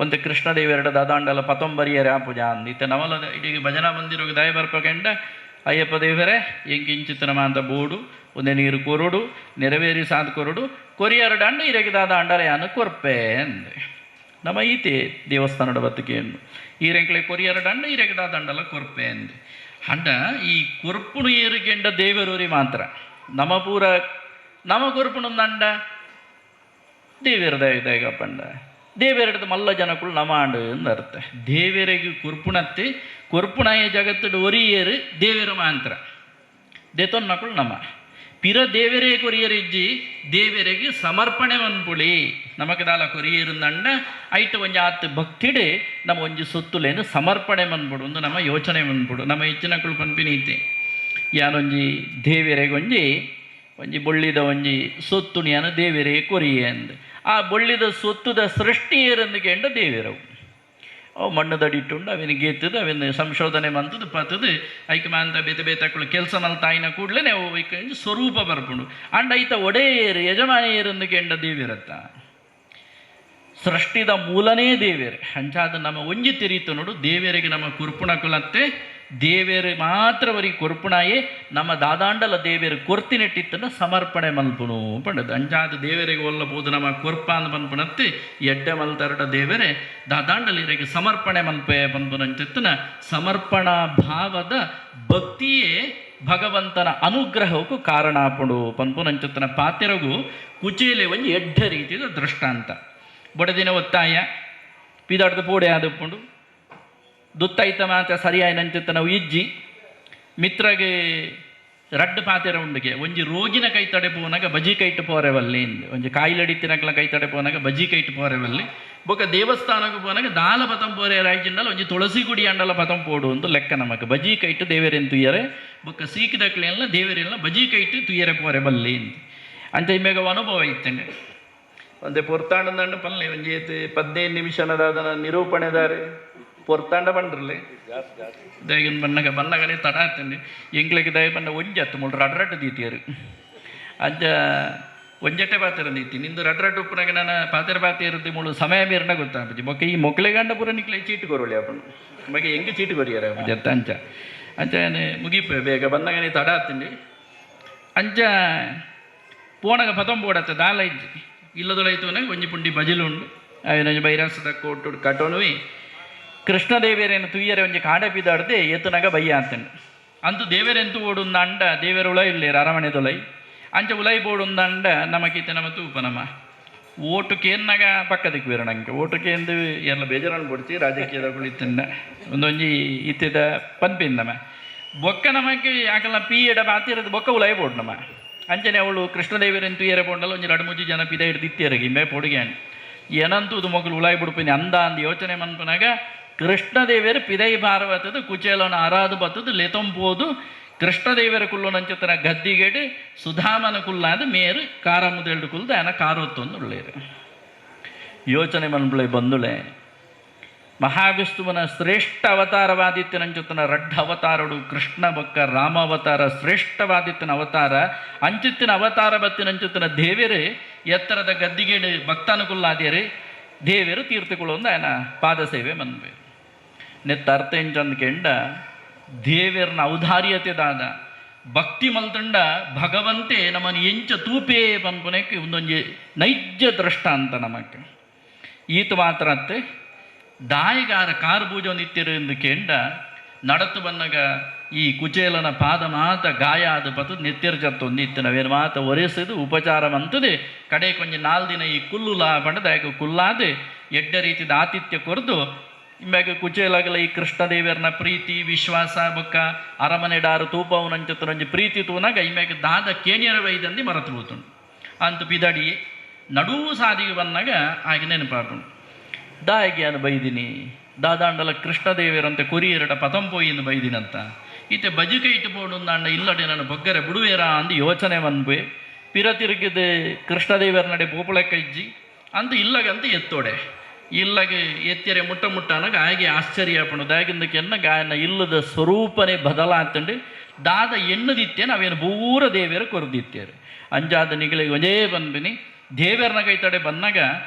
ಒಂದು ಕೃಷ್ಣದೇವಿಯರ ದಾದಾಂಡಲ ಪತೊಂಬರಿಯರ ಪೂಜಾ ಅಂದ. ಇತ್ತ ನವಲ ಇಡೀ ಭಜನಾ ಮಂದಿರೋಗ ದಯ ಬರ್ಪಕೆಂಡ ಅಯ್ಯಪ್ಪ ದೇವರೇ ಎಂಕಿಂಚಿತನ ಮಾಂತ ಬೋಡು ಒಂದೇ ನೀರು ಕೊರಡು ನೆರವೇರಿ ಸಾದ್ ಕೊರಡು ಕೊರಿಯರ್ಡಂಡ ಇರೆಗ್ ದಾದ ಅಂಡಲ ಯಾನ್ ಕೊರ್ಪೆ ಅಂದ್. ನಮ ಈತೆ ದೇವಸ್ಥಾನದ ಬತ್ತಕೇನು ಈರೆಂಕ್ಲೆ ಕೊರಿಯರ್ಡಂಡ ಇರೆಗ್ ದಾದ ಅಂಡಲ ಕೊರ್ಪೆ ಅಂದ್. ಅಂಡ ಈ ಕೊರ್ಪುನು ಏರುಗೆಂಡ ದೇವರೂರಿ ಮಾತ್ರ. ನಮ ಪೂರ ನಮ ಕೊರ್ಪುನು ಅಂಡ ದೇವೇರ ದಯಗ ಪಂಡ ದೇವೆರಡ್ದು ಮಲ್ಲ ಜನಕುಲು ನಮ ಆಂಡ್ ಅಂದ್ ಅರ್ಥ. ದೇವೆರೆಗ್ ಕೊರ್ಪುಣತ್ತೆ ಕೊರ್ಪುಣಾಯ ಜಗತ್ತುಡು ಒರಿಯೇರು ದೇವೆರ ಮಾಂತ್ರ ದೇತೊನ್ನಕುಲು ನಮ ಪಿರ ದೇವೆರೇ ಕೊರಿಯರಿಜ್ಜಿ ದೇವೆರೆಗ್ ಸಮರ್ಪಣೆ ಮನ್ಪುಳಿ ನಮಕ್ ದಾಲ ಕೊರಿಯೇರುಂದಂಡ ಐಟ್ ಒಂಜಿ ಆತ್ ಭಕ್ತಿಡೆ ನಮ್ಮ ಒಂಜಿ ಸೊತ್ತುಲೇನು ಸಮರ್ಪಣೆ ಮನ್ಪುಡು ಒಂದು ನಮ್ಮ ಯೋಚನೆ ಮನ್ಪುಡು. ನಮ್ಮ ಹೆಚ್ಚಿನಕುಲು ಪನ್ಪಿನೀತೆ ಯಾನೊಂಜಿ ದೇವೆರೆಗೊಂಜಿ ಒಂಜಿ ಬೊಳ್ಳಿದ ಒಂಜಿ ಸೊತ್ತುಣಿಯಾನ ದೇವೆರೇ ಕೊರಿಯೆ ಅಂದ್. ಆ ಬೊಳ್ಳಿದ ಸೊತ್ತುದ ಸೃಷ್ಟಿ ಏರಂದು ಕೇಂಡ ದೇವೆರವು. ಅವು ಮಣ್ಣುದಡಿಟ್ಟುಂಡು ಅವಿನ ಗೇತದ ಅವಿನ ಸಂಶೋಧನೆ ಮಂತದ ಪತ್ತದು ಐಕ್ ಮಾಂತ ಬೇತೆ ಬೇತಕ್ಕಳು ಕೆಲಸ ಮಲ್ತಾಯಿನ ಕೂಡಲೇ ಅವು ಐಕ್ ಸ್ವರೂಪ ಬರ್ಪುಂಡು. ಅಂಡ ಐತ ಒಡೆಯೇರು ಯಜಮಾನಿಯೇರಂದು ಕೇಂಡ ದೇವಿರತ್ತ. ಸೃಷ್ಟಿದ ಮೂಲನೇ ದೇವೇರು. ಅಂಚಾದ ನಮ್ಮ ಒಂಜಿ ತಿರಿತು ನೋಡು ದೇವೇರಿಗೆ ನಮ್ಮ ಕುರ್ಪುಣ ಕುಲತ್ತೆ ದೇವೇರು ಮಾತ್ರವರಿಗೆ ಕೊರ್ಪುಣಾಯೇ ನಮ್ಮ ದಾದಾಂಡಲ ದೇವೇರು ಕೊರ್ತಿನೆಟ್ಟಿತ್ತನ ಸಮರ್ಪಣೆ ಮಲ್ಪುನು ಪಂಡದು. ಅಂಚಾದ ದೇವರಿಗೆ ಒಲ್ಲ ಪೋದು ನಮ್ಮ ಕೊರ್ಪ ಅಂದ್ ಪನ್ಪುನತ್ತೆ ಎಡ್ಡೆ ಮಲ್ತರಡ ದೇವರೇ ದಾದಾಂಡಲಿರಿಗೆ ಸಮರ್ಪಣೆ ಮಲ್ಪೆ ಪನ್ಪುನಂಚಿತ್ತನ ಸಮರ್ಪಣಾ ಭಾವದ ಭಕ್ತಿಯೇ ಭಗವಂತನ ಅನುಗ್ರಹಕ್ಕೂ ಕಾರಣ ಆಪುಂಡು ಪನ್ಪುನಂಚಿತ್ತನ ಪಾತೆರಗು ಕುಚೇಲೆ ಒಂಜಿ ಎಡ್ಡೆ ರೀತಿಯ ದೃಷ್ಟಾಂತ. ಬಡದಿನ ಒತ್ತಾಯ ಪಿದಾಡ್ದ ಪೋಡೆ ಆದಪ್ಪುಂಡು ದುತ್ತೈತ ಮಾತ ಸರಿಯಾಯಿನಂಚಿತ್ತ ನಾವು ಇಜ್ಜಿ ಮಿತ್ರಗೆ ರಡ್ಡು ಪಾತೆರ ಉಂಡುಗೆ ಒಂಜಿ ರೋಗಿನ ಕೈ ತಡೆ ಪೋನಾಗ ಬಜಿ ಕೈಟ್ ಪೋರೆವಲ್ಲಿ ಒಂಜಿ ಕಾಯಿಲಡಿತ್ತಿನಕ್ಲ ಕೈ ತಡೆ ಪೋನಾಗ ಬಜಿ ಕೈಟ್ ಪೋರೆವಲ್ಲಿ ಬೊಕ ದೇವಸ್ಥಾನಕ್ಕೆ ಪೋನಾಗ ದಾಲ ಪತಂ ಪೋರೆ ರಾಯ್ಚಿಂಡಲ ಒಂಜಿ ತುಳಸಿ ಗುಡಿ ಅಂಡಲ ಪತಂ ಪೋಡು ಒಂದು ಲೆಕ್ಕ ನಮಕ್ ಬಜಿ ಕೈಟ್ ದೇವರೆನ್ ತುಯ್ಯರೆ ಬೊಕ ಸೀಕಿದಕ್ಲೆಲ್ಲ ದೇವರೆಲ್ಲ ಬಜಿ ಕೈಟ್ ತುಯ್ಯರೆ ಪೋರೆ ಬಲ್ಲಿ ಅಂಚ ಇಮ್ಮೆಗ ಅನುಭವ ಇತ್ತಂಡೆ. ಒಂದೇ ಪೊರ್ತಾಂಡಂದಂಡ ಪಲ್ಲೆ ಒಂಜಿ 15 ನಿಮಿಷನದಾದನ ನಿರೂಪಣೆದಾರೆ ಪೊರ್ತಾಂಡ ಬಂಡ್ರಲೆ ದಯಗಿನ ಬಣ್ಣಗ ಬಣ್ಣಗನೇ ತಡ ಆತಂడి ಎಂಕ್ಲೆಗ್ ದಯ ಬಣ್ಣ ಒಂಜಿ ಅತ್ತು ಮುಳ್ಳು ರಡ್ ರಡ್ಡು ದೀತಿಯರು ಅಂಚ ಒಂಜಟ್ಟೆ ಪಾತೆರ ದೀತಿ ನಿಂದು ರಡ್ ರಡ್ಡು ಉಪ್ಪುನಾಗ ನಾನು ಪಾತೆರ ಪಾತೆರದ್ದು ಮುಳು ಸಮಯ ಮೀರ್ನ ಗೊತ್ತಾಪುಜಿ. ಬೊಕ್ಕ ಈ ಮೊಕ್ಲೆಗಂಡ ಪೂರ ನಿಕ್ಲೆ ಚೀಟು ಕೊರೊಳಿ ಅಪ್ಪನು ಬಗ್ಗೆ ಹೆಂಗೆ ಚೀಟು ಕೊರಿಯರ ಅತ್ತ ಅಂಚ ಅಂಚ ಮುಗಿಪೆ ಬೇಗ ಬಂದಾಗನೇ ತಡ ಆತಂಡಿ. ಅಂಚ ಪೋಣಗ ಪತೊಂಬೋಡತ್ತ ದಾಲ ಇಜ್ಜಿ ಇಲ್ಲದೊಳೈತು ಒಂಜಿ ಪುಂಡಿ ಬಜಿಲು ಉಂಡು ಅವಿನೊಂಜಿ ಬೈರಾಸದ ಕೋಟು ಕಟೋನುವಿ ಕೃಷ್ಣದೇವೇರೇನು ತುಯ್ಯರೆ ಒಂಜಿ ಕಾಡೆ ಪಿದಾಡ್ದೆ ಏತನಾಗ ಬಯ್ಯ ಅಂತಂಡು. ಅಂತೂ ದೇವರೆಂತು ಓಡುಂದ ಅಂಡ ದೇವರ ಉಲೈ ಇಲ್ಲೇರು ಅರಮನೆದೊಲೈ ಅಂಚ ಉಲೈ ಬೋಡುಂದ ಅಂಡ ನಮಕೀತೆ ನಮ ತೂಪ ನಮ ಓಟು ಕೇನ್ನಾಗ ಪಕ್ಕದಿಕ್ಕು ಬೇರೆ ನಂಗೆ ಓಟು ಕೇಂದು ಎಲ್ಲ ಬೇಜಾರನ್ನು ಬಿಡ್ತಿ ರಾಜಕೀಯದ ಕುಳಿತಂಡ ಒಂದೊಂಜಿ ಇತ್ತಿದ ಪನ್ಪಿಂದ ನಮ್ಮ ಬೊಕ್ಕ ನಮಕ್ಕೆ ಯಾಕಲ್ಲ ಪೀ ಎಡ ಬಾತಿರೋದು ಬೊಕ್ಕ ಉಲೈ ಬೋಡು ನಮ್ಮ ಅಂಚನೆ ಅವಳು ಕೃಷ್ಣದೇವರೆಂತು ತುಯ್ಯರೆ ಪೋಂಡಲ್ಲ ಒಂಜಿ ರಡು ಮೂಜಿ ಜನ ಪಿದ ಹಿಡ್ದು ಇತ್ತಿಯರಿಗೆ ಇಂಬೆ ಪೊಡುಗೆ ಏನಂತೂ ಇದು ಮಗಲು ಉಲಾಯಿ ಬಿಡ್ಪಿನಿ ಅಂದ ಅಂದ ಯೋಚನೆ ಮನ್ಪನಾಗ ಕೃಷ್ಣದೇವರು ಪಿದೈ ಭಾರವತದ ಕುಚೇಲನ ಆರಾದು ಬತ್ತದು ಲೆತೊಂಬೋದು ಕೃಷ್ಣದೇವರ ಕುಲ್ಲುನಂಚತನ ಗದ್ದಿಗೆಡು ಸುಧಾಮನ ಕುಲ್ಲಾದ ಮೇರು ಕಾರ ಮುದೆಲ್ಡು ಕುಲ್ದ ಆನ ಕಾರೊತ್ತೊಂದು ಉಳ್ಳೇರು. ಯೋಚನೆ ಮನ್ಪುಳೆ ಬಂದುಳೆ ಮಹಾವಿಷ್ಣುವನ ಶ್ರೇಷ್ಠ ಅವತಾರವಾದಿತ್ತನಂಚುತನ ರಡ್ಡ ಅವತಾರಡು ಕೃಷ್ಣ ಬೊಕ್ಕ ರಾಮ ಅವತಾರ ಶ್ರೇಷ್ಠವಾದಿತ್ತನ ಅವತಾರ ಅಂಚಿತ್ತಿನ ಅವತಾರ ಬತ್ತಿನಂಚುತನ ದೇವೇರು ಎತ್ತರದ ಗದ್ದಿಗೇಡು ಭಕ್ತಾನುಕುಲ್ಲಾದ್ಯರು ದೇವೇರು ತೀರ್ಥಕೊಳ್ಳೊಂದು ಆಯನ ಪಾದಸೇವೆ ಮನ್ಪೆ. ನೆತ್ತ ಅರ್ಥ ಎಂಚಂದ್ ಕೆಂಡ ದೇವೇರ್ನ ಔದಾರ್ಯತೆ ದಾದ ಭಕ್ತಿ ಮಲ್ತಂಡ ಭಗವಂತೆ ನಮ್ಮನ್ನು ಎಂಚ ತೂಪೇ ಪನ್ಪುನೆಕ್ ಒಂದೊಂಜಿ ನೈಜ ದೃಷ್ಟಾಂತ ನಮಕ್. ಈತ ಮಾತ್ರ ಅತ್ತೆ ದಾಯಗಾರ ಕಾರ್ ಪೂಜೆ ಒಂದು ಎಂದು ಕೆಂಡ ನಡತು ಬನ್ನಗ ಈ ಕುಚೇಲನ ಪಾದ ಮಾತ ಗಾಯ ಆದ ಪತ್ತು ನೆತ್ತಿರ ಚತ್ತು ಇತ್ತಿನ ಮಾತ ಒರೆಸಿದು ಉಪಚಾರ ಮಂತದೆ ಕಡೆ ಕೊಂಚ ನಾಲ್ ದಿನ ಈ ಕುಲ್ಲುಲಾ ಪಂಡದ ಯಾಕೆ ಕುಲ್ಲಾದೆ ಎಡ್ಡ ರೀತಿದ ಆತಿಥ್ಯ ಕೊರ್ದು ಇಂಬ್ಯಾಗ ಕುಚೇಲಾಗಲ ಈ ಕೃಷ್ಣದೇವರನ ಪ್ರೀತಿ ವಿಶ್ವಾಸ ಬೊಕ್ಕ ಅರಮನೆಡಾರು ತೂಪವನಂಚತನೊಂಜಿ ಪ್ರೀತಿ ತೂನಾಗ ಇಂಬ್ಯಾಗ ದಾದ ಕೇಣಿಯರ ವೈದಂದಿ ಮರತು ಹೋತುಂಡು ಅಂತ ಪಿದಡಿ ನಡೂ ಸಾದಿಗೆ ಬಂದಾಗ ಆಗ ನೆನಪಾಪುಂಡು ದಾಯಿಗೆ ಅನು ಬೈದಿನಿ ದಾದಾಂಡಲ ಕೃಷ್ಣದೇವರಂತೆ ಕೊರಿಯರಡ ಪತಂಪೋಯಿಂದು ಬೈದಿನಂತ ಈತೆ ಬಜಿಕ ಇಟ್ಟು ಪೋಡುಂದಾಂಡ ಇಲ್ಲಡೆ ನಾನು ಬೊಗ್ಗರೆ ಬಿಡುವೇರಾ ಅಂದು ಯೋಚನೆ ಮನ್ಪೆ ಪಿರ ತಿರುಗಿದ ಕೃಷ್ಣದೇವರ ನಡೆ ಪೋಪುಳಕ್ಕ ಇಜ್ಜಿ ಅಂತ ಇಲ್ಲಗಂತ ಎತ್ತೋಡೆ ಇಲ್ಲಗೆ ಎತ್ತಿರೆ ಮುಟ್ಟ ಮುಟ್ಟನಾಗ ಆಗೆ ಆಶ್ಚರ್ಯ ಪಣು ದಾಗಿಂದಕ್ಕೆನ್ನ ಗಾಯನ ಇಲ್ಲದ ಸ್ವರೂಪನೇ ಬದಲಾತಂಡು ದಾದ ಎಣ್ಣದಿತ್ತೇನೆ ಅವೇನು ಪೂರ ದೇವಿಯರು ಕೊರದಿತ್ತೇರು ಅಂಜಾದ ನಿಗಳಿಗೆ ಒಂದೇ ಬಂದ್ಬಿನಿ ದೇವೇರ್ನ ಕೈತಡೆ ಬಂದಾಗ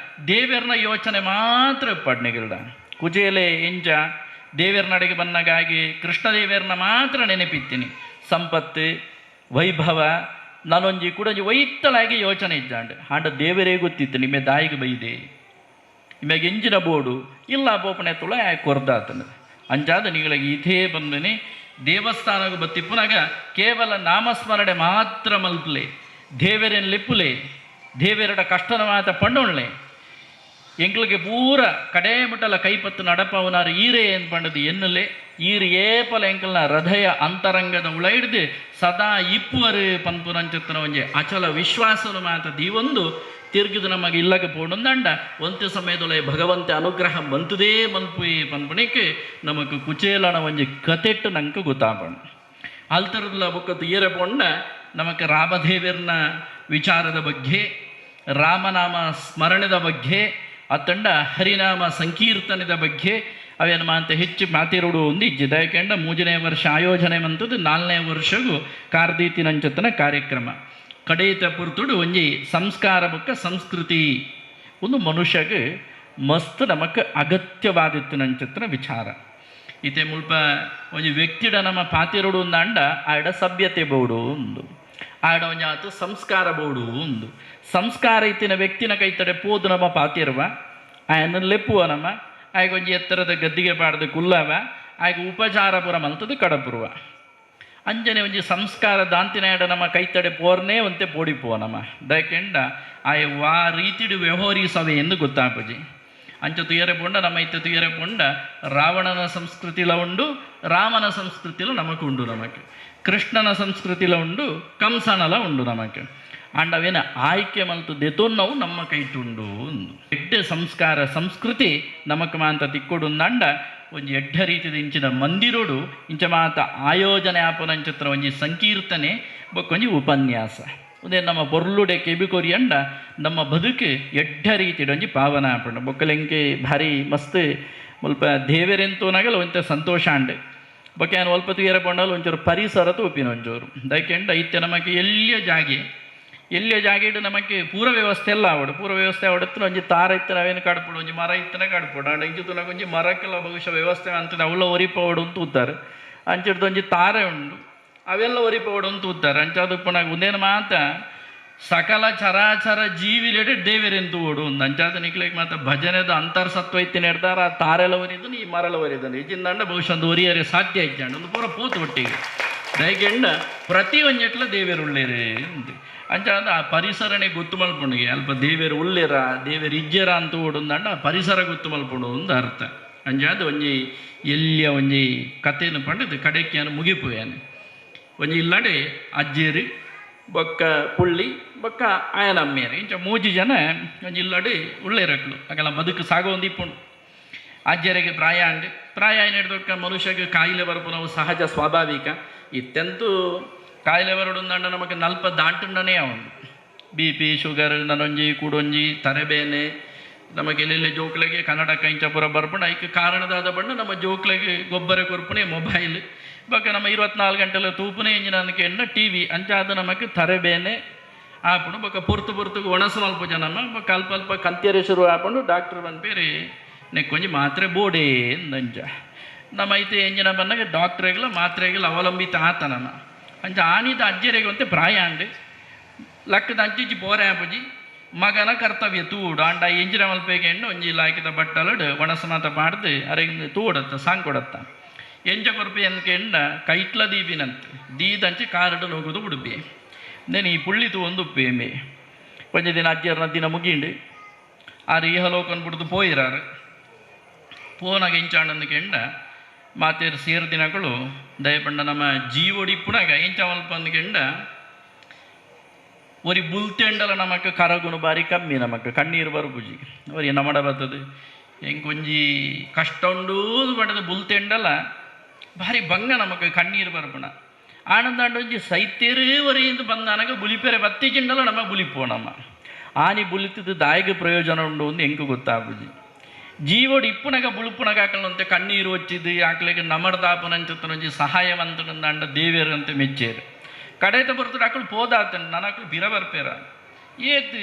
ದೇವೇರ್ನ ಯೋಚನೆ ಮಾತ್ರ ಪಡ್ನಿಗಿಲ್ದ ಕುಜೇಲೆ ಎಂಜ ದೇವೇರ್ನಡೆಗೆ ಬಂದಾಗ ಆಗಿ ಕೃಷ್ಣದೇವೇರ್ನ ಮಾತ್ರ ನೆನಪಿತ್ತೀನಿ. ಸಂಪತ್ತು ವೈಭವ ನಾನೊಂಜಿ ಕೂಡೊಂಜಿ ಒಯ್ತಲಾಗಿ ಯೋಚನೆ ಇದ್ದಾಂಡು. ಆಂಡ ದೇವರೇ ಗೊತ್ತಿತ್ತು ನಿಮ್ಮೆ ದಾಯಿಗೆ ಬೈದೆ, ನಿಮಗೆ ಎಂಜಿನ ಬೋಡು ಇಲ್ಲ ಬೋಪನೆ ತುಳ ಕೊರ್ದಾತನ. ಅಂಚಾದ ನಿಗಳಿಗೆ ಇದೇ ಬಂದನೆ ದೇವಸ್ಥಾನಕ್ಕೆ ಬತ್ತಿಪ್ಪುನಾಗ ಕೇವಲ ನಾಮಸ್ಮರಣೆ ಮಾತ್ರ ಮಲ್ಪಲೆ, ದೇವರೇನು ಲೆಪ್ಪುಲೆ, ದೇವರಡ ಕಷ್ಟನ ಮಾತ ಪಣ್ಣೊಳ್ಳೆ, ಎಂಗ್ಳಿಗೆ ಪೂರ ಕಡೆ ಮುಟ್ಟಲ ಕೈಪತ್ತು ನಡಪವನಾರು ಈರೇ ಏನು ಪಂಡದು ಎನ್ನುಲೆ, ಈರು ಏಪಲ ಎಂಕಲ್ನ ಹೃದಯ ಅಂತರಂಗದ ಉಳ ಹಿಡ್ದು ಸದಾ ಇಪ್ಪುವರು ಪನ್ಪುನಂಚತ್ತನ ಒಂಜಿ ಅಚಲ ವಿಶ್ವಾಸನು ಮಾತ ದೀವೊಂದು ತಿರ್ಗಿದು ನಮಗೆ ಇಲ್ಲಗೆ ಪೋಣೊಂದಂಡ ಒಂತೆ ಸಮಯದೊಳೆ ಭಗವಂತೆ ಅನುಗ್ರಹ ಮಂತುದೇ ಮನ್ಪುಯೆ ಪನ್ಪುಣಿಕೆ ನಮಕ್ ಕುಚೇಲನ ಒಂಜಿ ಕತೆಟ್ಟು ನಂಗೆ ಗೊತ್ತಾಪಣ. ಅಲ್ತರದಲ ಬೊಕ್ಕ ತೀರ ಪೊಂಡ ನಮಕ್ ರಾಮದೇವರ್ನ ವಿಚಾರದ ಬಗ್ಗೆ, ರಾಮನಾಮ ಸ್ಮರಣದ ಬಗ್ಗೆ, ಅತ್ತಂಡ ಹರಿನಾಮ ಸಂಕೀರ್ತನದ ಬಗ್ಗೆ ಅವೇನು ಮಾತ ಹೆಚ್ಚು ಮಾತಿರುಡು ಒಂದು ಇಜ್ಜಿ. ದಯಕೆಂಡ 3ನೇ ವರ್ಷ ಆಯೋಜನೆ ಮಂತದ್ದು, 4ನೇ ವರ್ಷಗೂ ಕಾರ್ದೀತಿನಂಚತನ ಕಾರ್ಯಕ್ರಮ ಕಡೇತ ಪುರ್ತುಡು ಒಂಜಿ ಸಂಸ್ಕಾರ ಬೊಕ್ಕ ಸಂಸ್ಕೃತಿ ಒಂದು ಮನುಷ್ಯಗೆ ಮಸ್ತ್ ನಮಕ್ ಅಗತ್ಯವಾದಿತ್ತಿನಂಚತನ ವಿಚಾರ. ಇತ್ತೆ ಮುಲ್ಪ ಒಂಜಿ ವ್ಯಕ್ತಿಡ ನಮ್ಮ ಪಾತಿರುಡು ಅಂಡ ಆಡ ಸಭ್ಯತೆ ಬೋಡು ಒಂದು, ಆಡ ಒಂಜಿ ಆತು ಸಂಸ್ಕಾರ ಬೋಡು ಒಂದು. ಸಂಸ್ಕಾರ ಇತ್ತಿನ ವ್ಯಕ್ತಿನ ಕೈತಡೆ ಪೋದು ನಮ್ಮ ಪಾತಿರುವ ಆಯನ ಲೆಪ್ಪುವ ನಮ್ಮ ಆಯ್ಗೆ ಒಂಜಿ ಎತ್ತರದ ಗದ್ದಿಗೆ ಪಾಡ್ದು ಕುಲ್ಲವ ಆಯ್ಗೆ ಉಪಚಾರ ಪುರ ಮಲ್ತದ್ದು ಕಡಪುರುವ. ಅಂಜನೆ ಒಂಜಿ ಸಂಸ್ಕಾರ ದಾಂತಿನ ಎಡ ನಮ್ಮ ಕೈತಡೆ ಪೋರ್ನೇ ಒಂತೆ ಪೋಡಿಪುವ ನಮ್ಮ ದಯಕೆಂಡ ಆಯ ವಾ ರೀತಿಡು ವ್ಯವಹರಿಸವೆ ಎಂದು ಗೊತ್ತಾಪುಜಿ. ಅಂಚ ತುಯರೆ ಪೊಂಡ ನಮ್ಮ ಇತ್ತ ತುಯರೆ ಪೊಂಡ ರಾವಣನ ಸಂಸ್ಕೃತಿಲ ಉಂಡು, ರಾಮನ ಸಂಸ್ಕೃತಿಲ ನಮಕು ಉಂಡು, ನಮಕ್ ಕೃಷ್ಣನ ಸಂಸ್ಕೃತಿಲ ಉಂಡು, ಕಂಸನಲ ಉಂಡು ನಮಕ್. ಆಂಡವೇನ ಆಯ್ಕೆ ಮಲ್ತು ದೆತೊನ್ನವು ನಮ್ಮ ಕೈಟುಂಡು. ಎಡ್ಡೆ ಸಂಸ್ಕಾರ ಸಂಸ್ಕೃತಿ ನಮಕ್ ಮಾಂತ ತಿಕ್ಕೊಡುಂದಂಡ ಒಂಜಿ ಎಡ್ಡ ರೀತಿದ ಇಂಚಿನ ಮಂದಿರೋಡು ಇಂಚ ಮಾತ ಆಯೋಜನೆ ಆಪನಂಚಿತ್ರ ಒಂಜಿ ಸಂಕೀರ್ತನೆ ಬೊಕ್ಕೊಂಜಿ ಉಪನ್ಯಾಸ ಒಂದೇ ನಮ್ಮ ಪೊರ್ಲುಡೆ ಕೆಬಿ ಕೊರಿಯಂಡ ನಮ್ಮ ಬದುಕು ಎಡ್ಡ ರೀತಿಡ್ ಒಂಜಿ ಪಾವನ ಆಪುಂಡು. ಬೊಕ್ಕಲೆಂಕೆ ಭಾರಿ ಮಸ್ತ್ ಮುಲ್ಪ ದೇವೆರೆಂತೂನಾಗಲ ಒಂತೆ ಸಂತೋಷ ಆಂಡ್. ಬೊಕ್ಕ ಯಾನ್ ಒಲ್ಪ ತೂಯೆರೆ ಪೋಂಡಲ ಒಂಚೂರು ಪರಿಸರ ತೂಪಿನ ಒಂಚೂರು ದಯಕೆಂಡ ಇತ್ತೆ ನಮಕ್ ಎಲ್ಲಿಯ ಜಾಗೆ ಎಲ್ಲಿಯ ಜಾಗೆಡ್ ನಮಕ್ ಪೂರ ವ್ಯವಸ್ಥೆ ಎಲ್ಲ ಆವಡು. ಪೂರ ವ್ಯವಸ್ಥೆ ಆವಡತ್ತು ಒಂಜಿ ತಾರ ಇತ್ತಿನ ಅವೇನು ಕಾಡ್ಪೊಡು, ಒಂಜಿ ಮರ ಇತ್ತನೆ ಕಾಡ್ಪೊಡು. ಆಂಡ ಇಂಚ ತೂನಗ ಒಂಜಿ ಮರಕ್ಕೆಲ್ಲ ಬಹುಶಃ ವ್ಯವಸ್ಥೆ ಅಂತದ ಅವಳ ಒರಿಪವಡು ಅಂತ ತೂತಾರೆ. ಅಂಚಿಡ್ದು ಒಂಜಿ ತಾರೆ ಉಂಡು ಅವೆಲ್ಲ ಒರಿಪವಡು ಅಂತ ತೂತಾರೆ. ಅಂಚಾದ ಉಪ್ಪುನಾಗ ಒಂದೇನು ಮಾತ ಸಕಲ ಚರಾಚರ ಜೀವಿಲೆಡೆ ದೇವೆರೆಂತು ಓಡು ಒಂದು. ಅಂಚಾದ ನಿಕ್ಲೆಗ್ ಮಾತ ಭಜನೆದ ಅಂತರ್ಸತ್ವ ಇತ್ತಿನ ಹಿಡ್ದಾರ ಆ ತಾರೆಲ ಒರಿದನು ಈ ಮರಲ ಒರಿದನು ಇಜಿಂದಂಡ ಬಹುಶಃ ಒಂದು ಒರಿಯರೆ ಸಾಧ್ಯ ಇಜ್ಜಾಂಡ ಒಂದು ಪೂರ ಪೋತು ಒಟ್ಟಿಗೆ ದಯಗೆಂಡ ಪ್ರತಿ ಒಂಜೆಟ್ಲ ದೇವೆರು ಉಳ್ಳೇರೆ ಅಂತೆ. ಅಂಚಾದ ಆ ಪರಿಸರನೇ ಗೊತ್ತು ಮಲ್ಪುಂಡಿಗೆ ಅಲ್ಪ ದೇವೆರು ಉಳ್ಳೇರ ದೇವೆರು ಇಜ್ಜೆರ ಅಂತ ಓಡುಂದಂಡ ಆ ಪರಿಸರ ಗೊತ್ತು ಮಲ್ಪುಂಡು ಒಂದು ಅರ್ಥ. ಅಂಚಾದ ಒಂಜಿ ಎಲ್ಲಿಯ ಒಂಜಿ ಕಥೆಯನ್ನು ಪಂಡದು ಕಡೆಕ್ಕಿಯನ್ನು ಮುಗಿಪುವೇನೆ. ಒಂಜಿ ಇಲ್ಲಡೆ ಅಜ್ಜೇರು ಬೊಕ್ಕ ಪುಳ್ಳಿ ಬೊಕ್ಕ ಆಯನಮ್ಮೇರು ಇಂಚ ಮೂಜಿ ಜನ ಒಂಜಿ ಇಲ್ಲಡೆ ಉಳ್ಳೇರಕ್ಲು ಅಗಲ ಬದುಕು ಸಾಗೋ ಒಂದು ಇಪ್ಪುಂಡು. ಅಜ್ಜರಿಗೆ ಪ್ರಾಯ ಅಂಡು ಪ್ರಾಯ ಹಿಡ್ದೊಕ್ಕ ಮನುಷ್ಯಗೆ ಕಾಯಿಲೆ ಬರಪು ನಾವು ಸಹಜ ಸ್ವಾಭಾವಿಕ. ಇತ್ತೆಂತೂ ಕಾಯಿಲೆ ಬರಡುಂದಂಡ ನಮಗೆ ನಲ್ಪ ದಾಂಟುಂಡನೇ ಉಂಡು. ಬಿ ಪಿ ಶುಗರ್ ನನೊಂಜಿ ಕೂಡೊಂಜಿ ತರೆಬೇನೆ ನಮಗೆ ಎಲ್ಲೆಲ್ಲಿ ಜೋಕ್ಲೆಗೆ ಕನ್ನಡ ಇಂಚಪುರ ಬರ್ಪುಂಡು. ಐಕ್ ಕಾರಣದಾದ ಬಣ್ಣ ನಮ್ಮ ಜೋಕ್ಲೆಗೆ ಗೊಬ್ಬರ ಕೊರ್ಪುಣೆ ಮೊಬೈಲ್ ಬೊಕ್ಕ ನಮ್ಮ 24 ಗಂಟೆಲ ತೂಪುನೆ ಇಂಜಿನ ಎಣ್ಣ ಟಿ ವಿ ಅಂಚಾದ ನಮಗೆ ತರೆಬೇನೆ ಆಪುಂಡು. ಬೊಕ್ಕ ಪೊರ್ತು ಪೊರ್ತುಗು ಒಣಸು ಮಲ್ಪ ನಮ್ಮ ಬೊಕ್ಕ ಅಲ್ಪ ಅಲ್ಪ ಕಂತ್ಯರೆ ಶುರು ಆಪುಂಡು. ಡಾಕ್ಟ್ರ್ ಬಂದ್ಪೇರಿ ನೆಕ್ಕೊಂಜಿ ಮಾತ್ರೆ ಬೋಡೇ ಅಂಚ ನಮ್ಮ ಐತೆ ಎಂಜಿನ ಬಂದಾಗ ಡಾಕ್ಟ್ರೆಗಳ ಮಾತ್ರೆಗಳ ಅವಲಂಬಿತ ಆತ ನಮ್ಮ ಅಂಚ ಆನಿದ ಅಜ್ಜರಿಗೆ ಒಂತೆ ಪ್ರಾಯ ಅಂಡು ಲಕ್ಕದ ಅಂಚಿಂಚಿ ಪೋರೆ ಆಪುಜಿ ಮಗನ ಕರ್ತವ್ಯ ತೂಡು ಅಂಡ ಎಂಜಿನ ಮಲ್ಪೇಗೆ ಎಣ್ಣು ಒಂಜಿ ಲಾಕಿದ ಬಟ್ಟಲಡು ಒಣಸು ಮಾತ ಪಾಡ್ದು ಅರೆಗೆ ತೂಡತ್ತ ಸಾಂಗ್ ಕೊಡತ್ತ ಎಂಜ ಕೊರ್ಪೆ ಎನ್ಕೆ ಎಂಡ ಕೈಟ್ಲ ದೀಪಿನಂತೆ ದೀದಂಚೆ ಕಾರಡು ಹೋಗೋದು ಉಡುಪಿ ನೇನು ಈ ಪುಳ್ಳಿ ತೂ ಒಂದು ಉಪ್ಪು ಒಂಜಿ ದಿನ ಅಜ್ಜಿಯರ್ನ ದಿನ ಮುಗಿಂಡು ಆರು ಇಹಲೋಕನ್ ಬಿಡ್ದು ಪೋಯಿರಾರು ಪೋನಾಗ ಎಂಚಾಂಡಂದು ಕೆಂಡ ಮಾತೇರು ಸೇರು ದಿನಗಳು ದಯಪಂಡ ನಮ್ಮ ಜೀವೊಡಿಪ್ಪುನಾಗ ಎಂಚ ಮಲ್ಪ ಅಂದ್ಕೆಂಡ ಒರಿ ಬುಲ್ತೆಂಡಲ ನಮಕ್ ಕರಗುನು ಬಾರಿ ಕಮ್ಮಿ ನಮಕ್ ಕಣ್ಣೀರು ಬರುಪುಜಿ ಒರಿ ನಮಡ ಬರ್ತದೆ ಎಂಕೊಂಜಿ ಕಷ್ಟ ಉಂಡು ಪಡೆದು ಬುಲ್ತೆಂಡಲ ಭಾರಿ ಭಂಗ ನಮಕ್ ಕಣ್ಣೀರು ಬರುಪುಣ ಆನಂದಾಂಡ ಒಂಜಿ ಸೈತೇರು ಒರಿಯಿಂದ ಬಂದಾನಗ ಬುಲಿಪೆರೆ ಬತ್ತಿ ಚಿಂಡಲ ನಮ್ಮ ಬುಲಿಪೋ ನಮ್ಮ ಆನಿ ಬುಲಿತದ ದಾಯಿಗೆ ಪ್ರಯೋಜನ ಉಂಡು ಒಂದು ಎಂಕು ಗೊತ್ತಾಪುಜಿ. ಜೀವೋಡು ಇಪ್ಪುನಗ ಬುಳುಪುನಗ ಆಕಲಂತೆ ಕಣ್ಣೀರು వచ్చిದ್ದು ಆಕಲಿಗೆ ನಮರ್ದಾಪನಂಚುತ್ತನೊಂಜಿ ಸಹಾಯವಂತನಂದಾಂಡ ದೇವೇರು ಅಂತ ಮೆಚ್ಚೇರು ಕಡೆತ ಬರ್ತದೆ ಆಕಳು ಪೋದಾತನ ನನಕಳು ಬಿರ ಬರ್ಪೇರ ಏತ್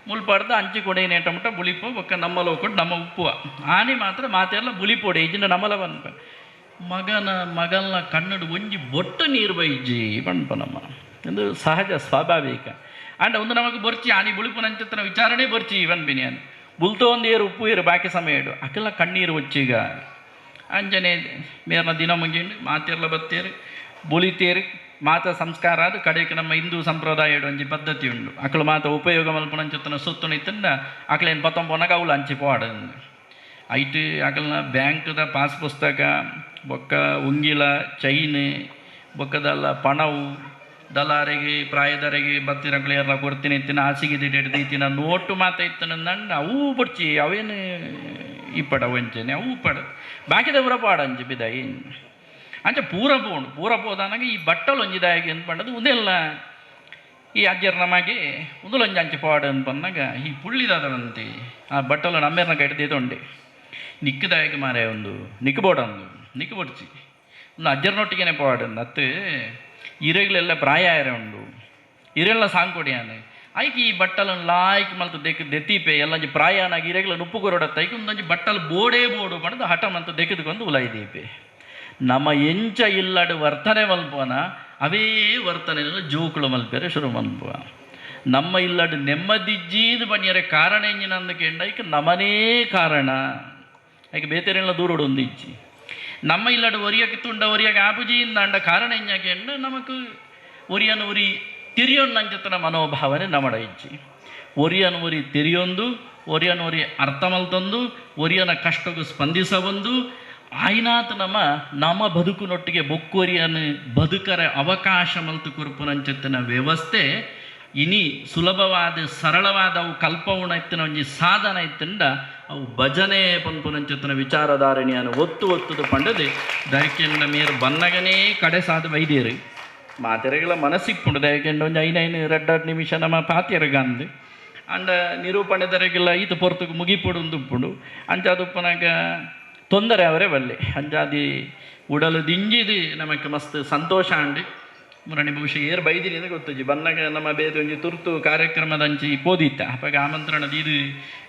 ಮುಲ್ಪಾಡ್ದ ಅಂಚಿ ಕೊಡೆ ನೇಟ ಮುಟ್ಟ ಬುಳಿಪೋ ಬೊಕ್ಕ ನಮ್ಮ ಲೋಕೊಡು ನಮ್ಮ ಉಪ್ಪುವ ಆನಿ ಮಾತ್ರ ಮಾತೆಲ್ಲ ಬುಲಿಪೋಡೆ ಇಜಿನ ನಮಲ ಬನ್ಪ ಮಗನ ಮಗಲ್ನ ಕಣ್ಣಡು ಒಂಜಿ ಬೊಟ್ಟು ನೀರು ಬೈಜಿ ಪಣ್ಪನಮ್ಮ ಎಂದು ಸಹಜ ಸ್ವಾಭಾವಿಕ. ಆಂಡ ಒಂದು ನಮಗೆ ಬೊರ್ಚಿ ಆನಿ ಬುಳಿಪುನಂಚಿತ್ತನ ವಿಚಾರಣೆ ಬೊರ್ಚಿ ಪನ್ಪಿನಿ ಬುಲ್ತೋ ಒಂದು ಏರು ಉಪ್ಪು ಏರು ಬಾಕಿ ಸಮಯ ಇಡು ಅಕಲ ಕಣ್ಣೀರು ಒಚ್ಚಿಗ ಅಂಜನೆ ಮೇರ್ನ ದಿನ ಮುಗಿಂಡು ಮಾತೆರ್ಲ ಬತ್ತೇರು ಬುಲಿತೇರು ಮಾತ ಸಂಸ್ಕಾರ ಅದು ಕಡೆಗೆ ನಮ್ಮ ಹಿಂದೂ ಸಂಪ್ರದಾಯ ಒಂಜಿ ಪದ್ಧತಿ ಉಂಡು. ಅಕಲು ಮಾತ ಉಪಯೋಗ ಮಲ್ಪುನಂಚಿತ್ತನ ಸೊತ್ತು ನಿತ್ತಂಡ ಅಕಲೇನು ಪತ್ತೊಂಬೊನಗ ಅವುಲು ಅಂಚಿ ಪೋಡು ಐಟ್ ಅಕಲ್ನ ಬ್ಯಾಂಕ್ದ ಪಾಸ್ ಪುಸ್ತಕ ಬೊಕ್ಕ ಉಂಗಿಲ ಚೈನ್ ಬೊಕ್ಕದಲ್ಲ ಪಣವು ದಲಾರಿಗೆ ಪ್ರಾಯದರಿಗೆ ಬತ್ತಿನಕ್ಲು ಏರ್ನ ಕೊಡ್ತೀನಿ ಇತ್ತಿನ ಹಾಸಿಗೆ ದಿಟ್ಟಿನ ನೋಟು ಮಾತ ಇತ್ತನಂದಂಡ ಅವು ಬೊಡ್ಚಿ ಅವೇನು ಇಪ್ಪಡ ಒಂಚೆನೆ ಅವು ಪಡ ಬಾಕಿದ ಪೂರ ಪಾಡಂಚಿ ಬಿದಾಯಿ ಅಂಚ ಪೂರ ಪೋಂಡು ಪೂರ ಪೋದಾನಾಗ ಈ ಬಟ್ಟಲು ಒಂಜಿದಾಗಿ ಅಂತ ಪಂಡದು ಉಂದೆಲ್ಲ ಈ ಅಜ್ಜರ್ ನಮಗೆ ಉಂದುಲೊಂಜಿ ಅಂಚೆ ಪಾಡು ಅಂತ ಪನ್ನಾಗ ಈ ಪುಳ್ಳಿದಾದವಂತೆ ಆ ಬಟ್ಟಲು ನಮ್ಮೇರ್ನ ಕೈಟ್ ನಿಕ್ಕದಾಯಕ ಮಾರೆ ಒಂದು ನಿಕ್ಕಬೋಡಂದು ನಿಕ್ಕಬೋಡ್ಚಿ ಒಂದು ಅಜ್ಜರ್ನೊಟ್ಟಿಗೆನೆ ಪಾಡು ಅತ್ತು ಇರೆಗಳೆಲ್ಲ ಪ್ರಾಯ ಆಯರೆ ಉಂಡು ಇರೆಲ್ಲ ಸಾಂಕೊಡಿಯಾನೆ ಐಕ್ ಈ ಬಟ್ಟಲನ್ನು ಲಾಯ್ಕ್ ಮಲ್ತು ದೆಕ್ ದೆತ್ತೀಪೆ ಎಲ್ಲಂಜಿ ಪ್ರಾಯನಾಗಿ ಇರೆಗಳ ನುಪ್ಪು ಕೊರಡತ್ತ ಐಕ್ ಒಂದೊಂಜಿ ಬಟ್ಟಲು ಬೋಡೇ ಬೋಡು ಪಂಡದು ಹಠ ಮಂತ ದೆಕ್ಕಿದುಕೊಂಡು ಉಲಾಯ್ದೀಪೆ. ನಮ್ಮ ಎಂಚ ಇಲ್ಲಡು ವರ್ತನೆ ಮಲ್ಪನ ಅವೇ ವರ್ತನೆ ಜೋಕುಳು ಮಲ್ಪೆರೆ ಶುರು ಮಲ್ಪುವ. ನಮ್ಮ ಇಲ್ಲಡು ನೆಮ್ಮದಿಜ್ಜೀದು ಬನ್ನಿಯರೆ ಕಾರಣ ಎಂಜಿನ ಅಂದಕೆಂಡ ಐಕ್ ನಮನೇ ಕಾರಣ ಐಕ್ ಬೇತೆರೆಲ್ಲ ದೂರೋಡು ಒಂದು ಇಜ್ಜಿ. ನಮ್ಮ ಇಲ್ಲಡು ಒರಿಯಕ್ಕೆ ತುಂಡ ಒರಿಯಕ್ಕೆ ಆಪುಜಿಯಿಂದ ಅಂಡ ಕಾರಣ ಎಂಜಾಕೆಂಡ ನಮಕ್ ಒರಿಯನು ಒರಿ ತೆರಿಯೊನ್ನಂಚತನ ಮನೋಭಾವನೆ ನಮಡ ಇಜ್ಜಿ. ಒರಿಯನು ಒರಿ ತೆರಿಯೊಂದು ಒರಿಯನು ಒರಿ ಅರ್ಥ ಮಲ್ತೊಂದು ಒರಿಯನ ಕಷ್ಟಕ್ಕೂ ಸ್ಪಂದಿಸಬಂದು ಆಯ್ನಾತ್ ನಮ್ಮ ನಮ್ಮ ಬದುಕುನೊಟ್ಟಿಗೆ ಬೊಕ್ಕೊರಿಯನು ಬದುಕರ ಅವಕಾಶ ಮಲ್ತು ಕೊರ್ಪುನಂಚತ್ತಿನ ವ್ಯವಸ್ಥೆ ಇನಿ ಸುಲಭವಾದ ಸರಳವಾದ ಅವು ಕಲ್ಪವಣ ಇತ್ತಿನ ಒಂಜಿ ಸಾಧನ ಇತ್ತಿಂಡ ಅವು ಭಜನೆ ಪನ್ಪುನಂಚತ್ತಿನ ವಿಚಾರಧಾರಣಿಯನ್ನು ಒತ್ತು ಒತ್ತುದು ಪಂಡದೆ ದಯಕೆಂಡ ಮೇರು ಬನ್ನಗನೇ ಕಡೆ ಸಾಧ ವೈದ್ಯರು ಮಾತೆರೆಗಳ ಮನಸ್ಸಿಪ್ಪುಂಡು ದಯಕೆಂಡ ಒಂಜಿ ಐನೈನು ಐನು ರಡ್ಡ ನಿಮಿಷ ನಮ್ಮ ಪಾತೆರಗಂದು ಅಂಡ ನಿರೂಪಣೆದರೆಗೆಲ್ಲ ಈತ ಪೊರ್ತುಗು ಮುಗಿಪುಡು ಉಂದುಪ್ಪುಂಡು ಅಂಚ ಅದು ತೊಂದರೆ ಅವರೇ ಬಲ್ಲೆ ಅಂಜಾದಿ ಉಡಲು ದಿಂಜಿದು ನಮಕ್ ಮಸ್ತ್ ಸಂತೋಷ ಅಂಡಿ ಮುರಣಿ ಬಹುಶಃ ಏರ್ ಬೈದಿನಿ ಅಂತ ಗೊತ್ತುಜಿ ಬನ್ನಗ ನಮ್ಮ ಬೇರೆ ಒಂಜಿ ತುರ್ತು ಕಾರ್ಯಕ್ರಮದಂಚಿ ಪೋದಿತ್ತ ಅಪ್ಪಗ ಆಮಂತ್ರಣದ ಇದು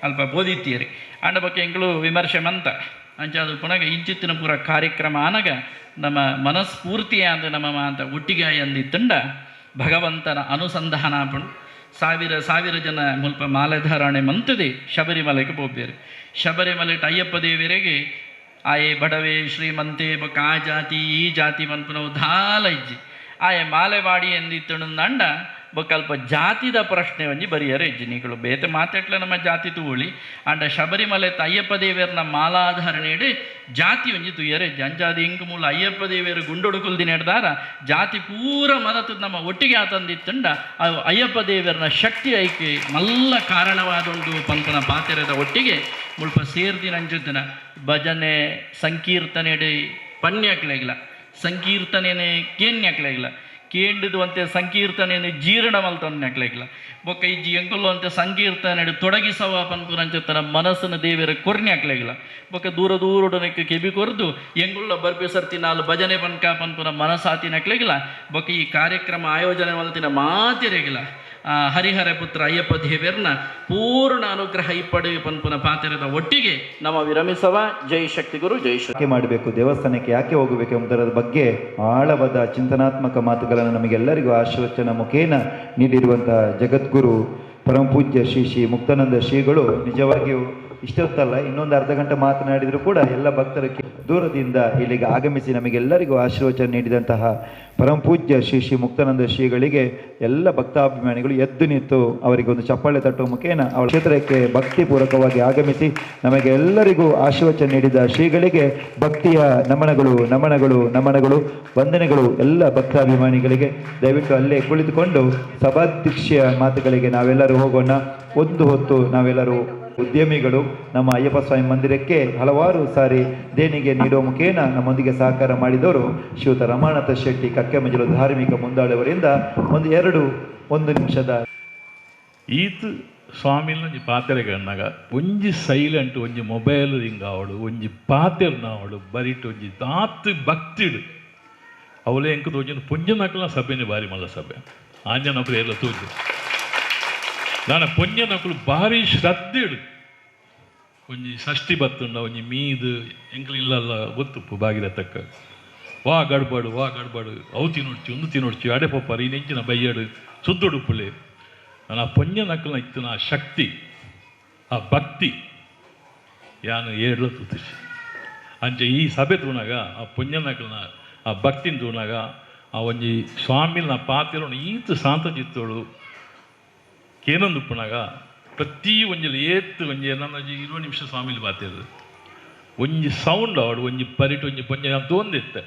ಅಲ್ಪ ಬೋದಿತ್ತೀರಿ ಅಂಡ ಬಗ್ಗೆ ಎಂಗಳು ವಿಮರ್ಶೆ ಮಂತ ಅಂಚಾದ ಪುನಗ ಇಂಚಿತ್ತಿನ ಪೂರ ಕಾರ್ಯಕ್ರಮ ಆನಗ ನಮ್ಮ ಮನಸ್ಫೂರ್ತಿಯಾದ ನಮ್ಮ ಮಾತ ಒಟ್ಟಿಗೆ ಅಂದಿತ್ತಂಡ ಭಗವಂತನ ಅನುಸಂಧಾನ ಸಾವಿರ ಸಾವಿರ ಜನ ಮುಲ್ಪ ಮಾಲೆಧಾರಣೆ ಮಂತದೆ ಶಬರಿಮಲೆಗೆ ಪೋಪೇರು. ಶಬರಿಮಲೆ ಅಯ್ಯಪ್ಪ ದೇವರಿಗೆ ಆಯೆ ಬಡವೆ ಶ್ರೀಮಂತೆ ಬೊಕ್ಕ ಆ ಜಾತಿ ಈ ಜಾತಿ ಮನ್ಪುನವು ದಾಲ ಇಜ್ಜಿ ಆಯೆ ಮಾಲೆವಾಡಿ ಎಂದಿತ್ತಣಂದಂಡ ಬೊಕ್ಕ ಅಲ್ಪ ಜಾತಿದ ಪ್ರಶ್ನೆ ಒಂಜಿ ಬರಿಯರೆ ಇಜ್ಜಿ. ನೀಗಳು ಬೇತೆ ಮಾತಾಟ್ಲ ನಮ್ಮ ಜಾತಿ ತೂಳಿ ಅಂಡ ಶಬರಿಮಲೆ ಅಯ್ಯಪ್ಪ ದೇವರನ ಮಾಲಾಧಾರಣೆಡು ಜಾತಿ ಒಂಜಿ ತುಯ್ಯರೆ ಇಜ್ಜಿ. ಅಂಜಾದಿ ಇಂಕ್ ಮೂಲ ಅಯ್ಯಪ್ಪ ದೇವರು ಗುಂಡೊಡುಕುಲ್ದಿ ನೆಡ್ದಾರ ಜಾತಿ ಪೂರ ಮದತು ನಮ್ಮ ಒಟ್ಟಿಗೆ ಆತಂದಿತ್ತಂಡ ಅವು ಅಯ್ಯಪ್ಪ ದೇವರನ ಶಕ್ತಿ ಐಕೆ ಮಲ್ಲ ಕಾರಣವಾದೊಂದು ಪಂಪನ ಪಾತೆರದ ಒಟ್ಟಿಗೆ ಮುಲ್ಪ ಸೇರ್ದಿನ ಅಂಜುತ್ತಿನ ಭಜನೆ ಸಂಕೀರ್ತನೆಡೆ ಪಣ್ಯಕ್ಲೆಗಿಲ್ಲ ಸಂಕೀರ್ತನೆನೆ ಕೇನ್ಯಕ್ಲೆಗಿಲ್ಲ ಕೇಂಡಿದು ಅಂತೆ ಸಂಕೀರ್ತನೆಯನ್ನು ಜೀರ್ಣ ಮಲ್ತೊನ್ಯಕ್ಲೆಗಿಲ್ಲ ಬೊಕ್ಕ ಇಜ್ಜಿ ಎಂಕುಲು ಅಂತೆ ಸಂಕೀರ್ತನೆ ತೊಡಗಿಸವ ಪನ್ಪುನಂಚೆತ್ತನ ಮನಸ್ಸನ್ನು ದೇವರ ಕೊರ್ನ್ಯಾಕ್ಲೆಗಿಲ್ಲ ಬೊಕ್ಕ ದೂರ ದೂರೊಡನಕ್ಕೆ ಕೆಬಿ ಕೊರ್ದು ಎಂಗುಳ್ಳ ಬರ್ಪಿ ಸರ್ತಿ ನಾಲು ಭಜನೆ ಪನ್ಕ ಪನ್ಪುನ ಮನಸ್ಸಾತಿನಕ್ಲೆಗಿಲ್ಲ ಬೊಕ್ಕ ಈ ಕಾರ್ಯಕ್ರಮ ಆಯೋಜನೆ ಮಲ್ತಿನ ಮಾತಿರೆಗಿಲ್ಲ ಹರಿಹರ ಪುತ್ರ ಅಯ್ಯಪ್ಪ ದೇವರನ್ನ ಪೂರ್ಣ ಅನುಗ್ರಹ ಇಪ್ಪಡು ಪನ್ಪುನ ಪಾತಿರದ ಒಟ್ಟಿಗೆ ನಮ್ಮ ವಿರಮಿಸವ. ಜೈ ಶಕ್ತಿ ಗುರು, ಜೈ ಯಾಕೆ ಮಾಡಬೇಕು, ದೇವಸ್ಥಾನಕ್ಕೆ ಯಾಕೆ ಹೋಗಬೇಕು ಎಂಬುದರ ಬಗ್ಗೆ ಆಳವಾದ ಚಿಂತನಾತ್ಮಕ ಮಾತುಗಳನ್ನು ನಮಗೆಲ್ಲರಿಗೂ ಆಶೀರ್ವಚನ ಮುಖೇನ ನೀಡಿರುವಂತಹ ಜಗದ್ಗುರು ಪರಮಪೂಜ್ಯ ಶ್ರೀ ಶ್ರೀ ಮುಕ್ತಾನಂದ ಶ್ರೀಗಳು ನಿಜವಾಗಿಯೂ ಇಷ್ಟೊತ್ತಲ್ಲ, ಇನ್ನೊಂದು ಅರ್ಧ ಗಂಟೆ ಮಾತನಾಡಿದರೂ ಕೂಡ ಎಲ್ಲ ಭಕ್ತರ ದೂರದಿಂದ ಇಲ್ಲಿಗೆ ಆಗಮಿಸಿ ನಮಗೆಲ್ಲರಿಗೂ ಆಶೀರ್ವಚನ ನೀಡಿದಂತಹ ಪರಮಪೂಜ್ಯ ಶ್ರೀ ಶ್ರೀ ಮುಕ್ತಾನಂದ ಶ್ರೀಗಳಿಗೆ ಎಲ್ಲ ಭಕ್ತಾಭಿಮಾನಿಗಳು ಎದ್ದು ನಿಂತು ಅವರಿಗೆ ಒಂದು ಚಪ್ಪಾಳೆ ತಟ್ಟುವ ಮುಖೇನ ಅವರ ಕ್ಷೇತ್ರಕ್ಕೆ ಭಕ್ತಿಪೂರ್ವಕವಾಗಿ ಆಗಮಿಸಿ ನಮಗೆ ಎಲ್ಲರಿಗೂ ಆಶೀರ್ವಚನ ನೀಡಿದ ಶ್ರೀಗಳಿಗೆ ಭಕ್ತಿಯ ನಮನಗಳು, ನಮನಗಳು, ನಮನಗಳು, ವಂದನೆಗಳು ಎಲ್ಲ ಭಕ್ತಾಭಿಮಾನಿಗಳಿಗೆ. ದಯವಿಟ್ಟು ಅಲ್ಲೇ ಕುಳಿತುಕೊಂಡು ಸಭಾಧ್ಯಕ್ಷೆಯ ಮಾತುಗಳಿಗೆ ನಾವೆಲ್ಲರೂ ಹೋಗೋಣ. ಒಂದು ಹೊತ್ತು ನಾವೆಲ್ಲರೂ ಉದ್ಯಮಿಗಳು ನಮ್ಮ ಅಯ್ಯಪ್ಪ ಸ್ವಾಮಿ ಮಂದಿರಕ್ಕೆ ಹಲವಾರು ಸಾರಿ ದೇಣಿಗೆ ನೀಡುವ ಮುಖೇನ ನಮ್ಮೊಂದಿಗೆ ಸಹಕಾರ ಮಾಡಿದವರು ಶ್ರೀಯುತ ರಮಾನಾಥ ಶೆಟ್ಟಿ ಕಕ್ಕೆಮಜಲು ಧಾರ್ಮಿಕ ಮುಂದಾಳವರಿಂದ ಒಂದು ನಿಮಿಷದ ಈತ್ ಸ್ವಾಮಿನ ಒಂಜಿ ಪಾತೆರೆಗಣ್ಣಾಗ ಒಂಜಿ ಸೈಲೆಂಟ್ ಒಂಜಿ ಮೊಬೈಲ್ ರಿಂಗ್ ಅವಳು ಒಂಜಿ ಪಾತೆರ್ನ ಅವಳು ಬರಿಟ್ ಒಂಜಿ ದಾತ್ ಭಕ್ತಿಡು ಅವಳೇ ಎಂಕ ತೋಜಿನ ಪೊಂಜನಕಲ ಸಭೆನೆ ಬಾರಿ ಮಲ್ಲ ಸಭೆ ಆಂಜನಕುಲು ಎಲ್ಲ ತೋಜು. ದಾನ ಪೊಂಜನಕುಲು ಭಾರಿ ಶ್ರದ್ಧೆಡು ಒಂಜಿ ಷಷ್ಠಿ ಬತ್ತುಂಡ ಒಂಜಿ ಮೀದು ಎಂಕ್ಲು ಇಲ್ಲಲ್ಲ ಗೊತ್ತುಪ್ಪು ಬಾಗಿಲ ತಕ್ಕ ವಾ ಗಡ್ಬಡು ವಾ ಗಡ್ಬಡು ಅವು ತಿನ್ನೊಡ್ಚಿ ಒಂದು ತಿನ್ನೊಡ್ಚಿ ಅಡೆ ಪೊಪ್ಪರು ಈ ನೆಂಚಿನ ಬೈಯಡು ಸುದ್ದುಡುಪ್ಪುಲೆ ನಾನು ಆ ಪೊಂಜ ನಕ್ಕಲ್ನ ಇತ್ತಿನ ಆ ಶಕ್ತಿ ಆ ಭಕ್ತಿ ಯಾನು ಏಡ್ಲ ತೂತಿಸಿ ಅಂಚೆ ಈ ಸಭೆ ತೂನಾಗ ಆ ಪುಣ್ಯನಕಲ್ನ ಆ ಭಕ್ತಿನ ತೂನಾಗ ಆ ಒಂಜಿ ಸ್ವಾಮಿಲ್ನ ಪಾತಿರೋಣ ಈತ ಶಾಂತ ಚಿತ್ತೋಳು ಕೇನೊಂದು ಉಪ್ಪುನಾಗ ಪ್ರತಿ ಒಂಜಿಲ್ ಏತ್ ಒಂಜಿ ನನ್ನ ಒಂಜಿ 20 ನಿಮಿಷ ಸ್ವಾಮಿಲಿ ಪಾತಿರು ಒಂಜಿ ಸೌಂಡ್ ಆವಡು ಒಂಜಿ ಪರಿಟ್ ಒಂಜಿ ಪೊಂಜ ನಾನು ತೋಂದಿತ್ತೆ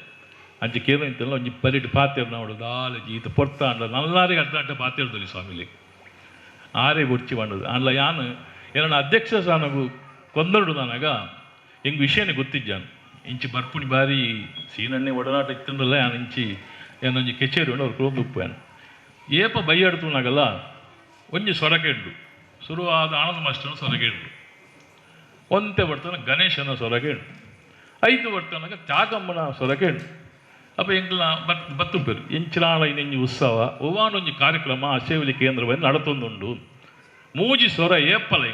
ಅಂಚೆ ಕೇನ ಇತ್ತಲ್ಲ ಒಂಜಿ ಪರಿಟ್ ಪಾತಿರ್ನ ಅವಡು ದಾಲಜಿ ಈತ ಪೊರ್ತಾಂಡ ನಲ್ಲಾರಿಗೆ ಅರ್ಧ ಗಂಟೆ ಪಾತಿರ್ದಲ್ಲಿ ಸ್ವಾಮಿಲಿ ಆರೇ ಬೊಡ್ಚಿ ಬಂಡದು ಅಂಡ್ಲ ಯಾನು ಏನನ್ನ ಅಧ್ಯಕ್ಷ ಸ್ಥಾನಗು ಕೊಂದರುಡು ನನಗ ಎಂಗ್ ವಿಷಯನೇ ಗೊತ್ತಿಜ್ಜಾನು ಇಂಚಿ ಬರ್ಪುಣಿ ಬಾರಿ ಸೀನಣ್ಣೆ ಒಡನಾಟ ಇತ್ತಂದಲ್ಲ ಯಾನು ಇಂಚಿ ಏನೊಂಜಿ ಕೆಚೇರಿ ಉಂಡು ಅವ್ರು ಕುಲೊಂದು ಉಪ್ಪು ಏಪ ಬೈಯಾಡ್ತುನಾಗಲ್ಲ ಒಂಜಿ ಸೊರಕೆಡ್ಡು ಶುರುವಾದ ಆನಂದ ಮಾಸ್ಟರ್ನ ಸೊರಗೆಡ್ಡು ಒಂತೆ ಬರ್ತನ ಗಣೇಶನ ಸೊರಗೆಡ್ಡು ಐದು ಬರ್ತನಗ ತ್ಯಾಗಮ್ಮನ ಸೊರಗೆಡ್ಡು ಅಪ್ಪ ಎಂಗ್ಲ ಬತ್ತುಪೇರು ಎಂಚಿಲಾಳ ಇನ್ನೊಂಜಿ ಉತ್ಸವ ಒವ್ವಾನೊಂಜಿ ಕಾರ್ಯಕ್ರಮ ಅಸೇವಲಿ ಕೇಂದ್ರವಾಗಿ ನಡತೊಂದುಂಡು ಮೂಜಿ ಸೊರ ಏಪಲ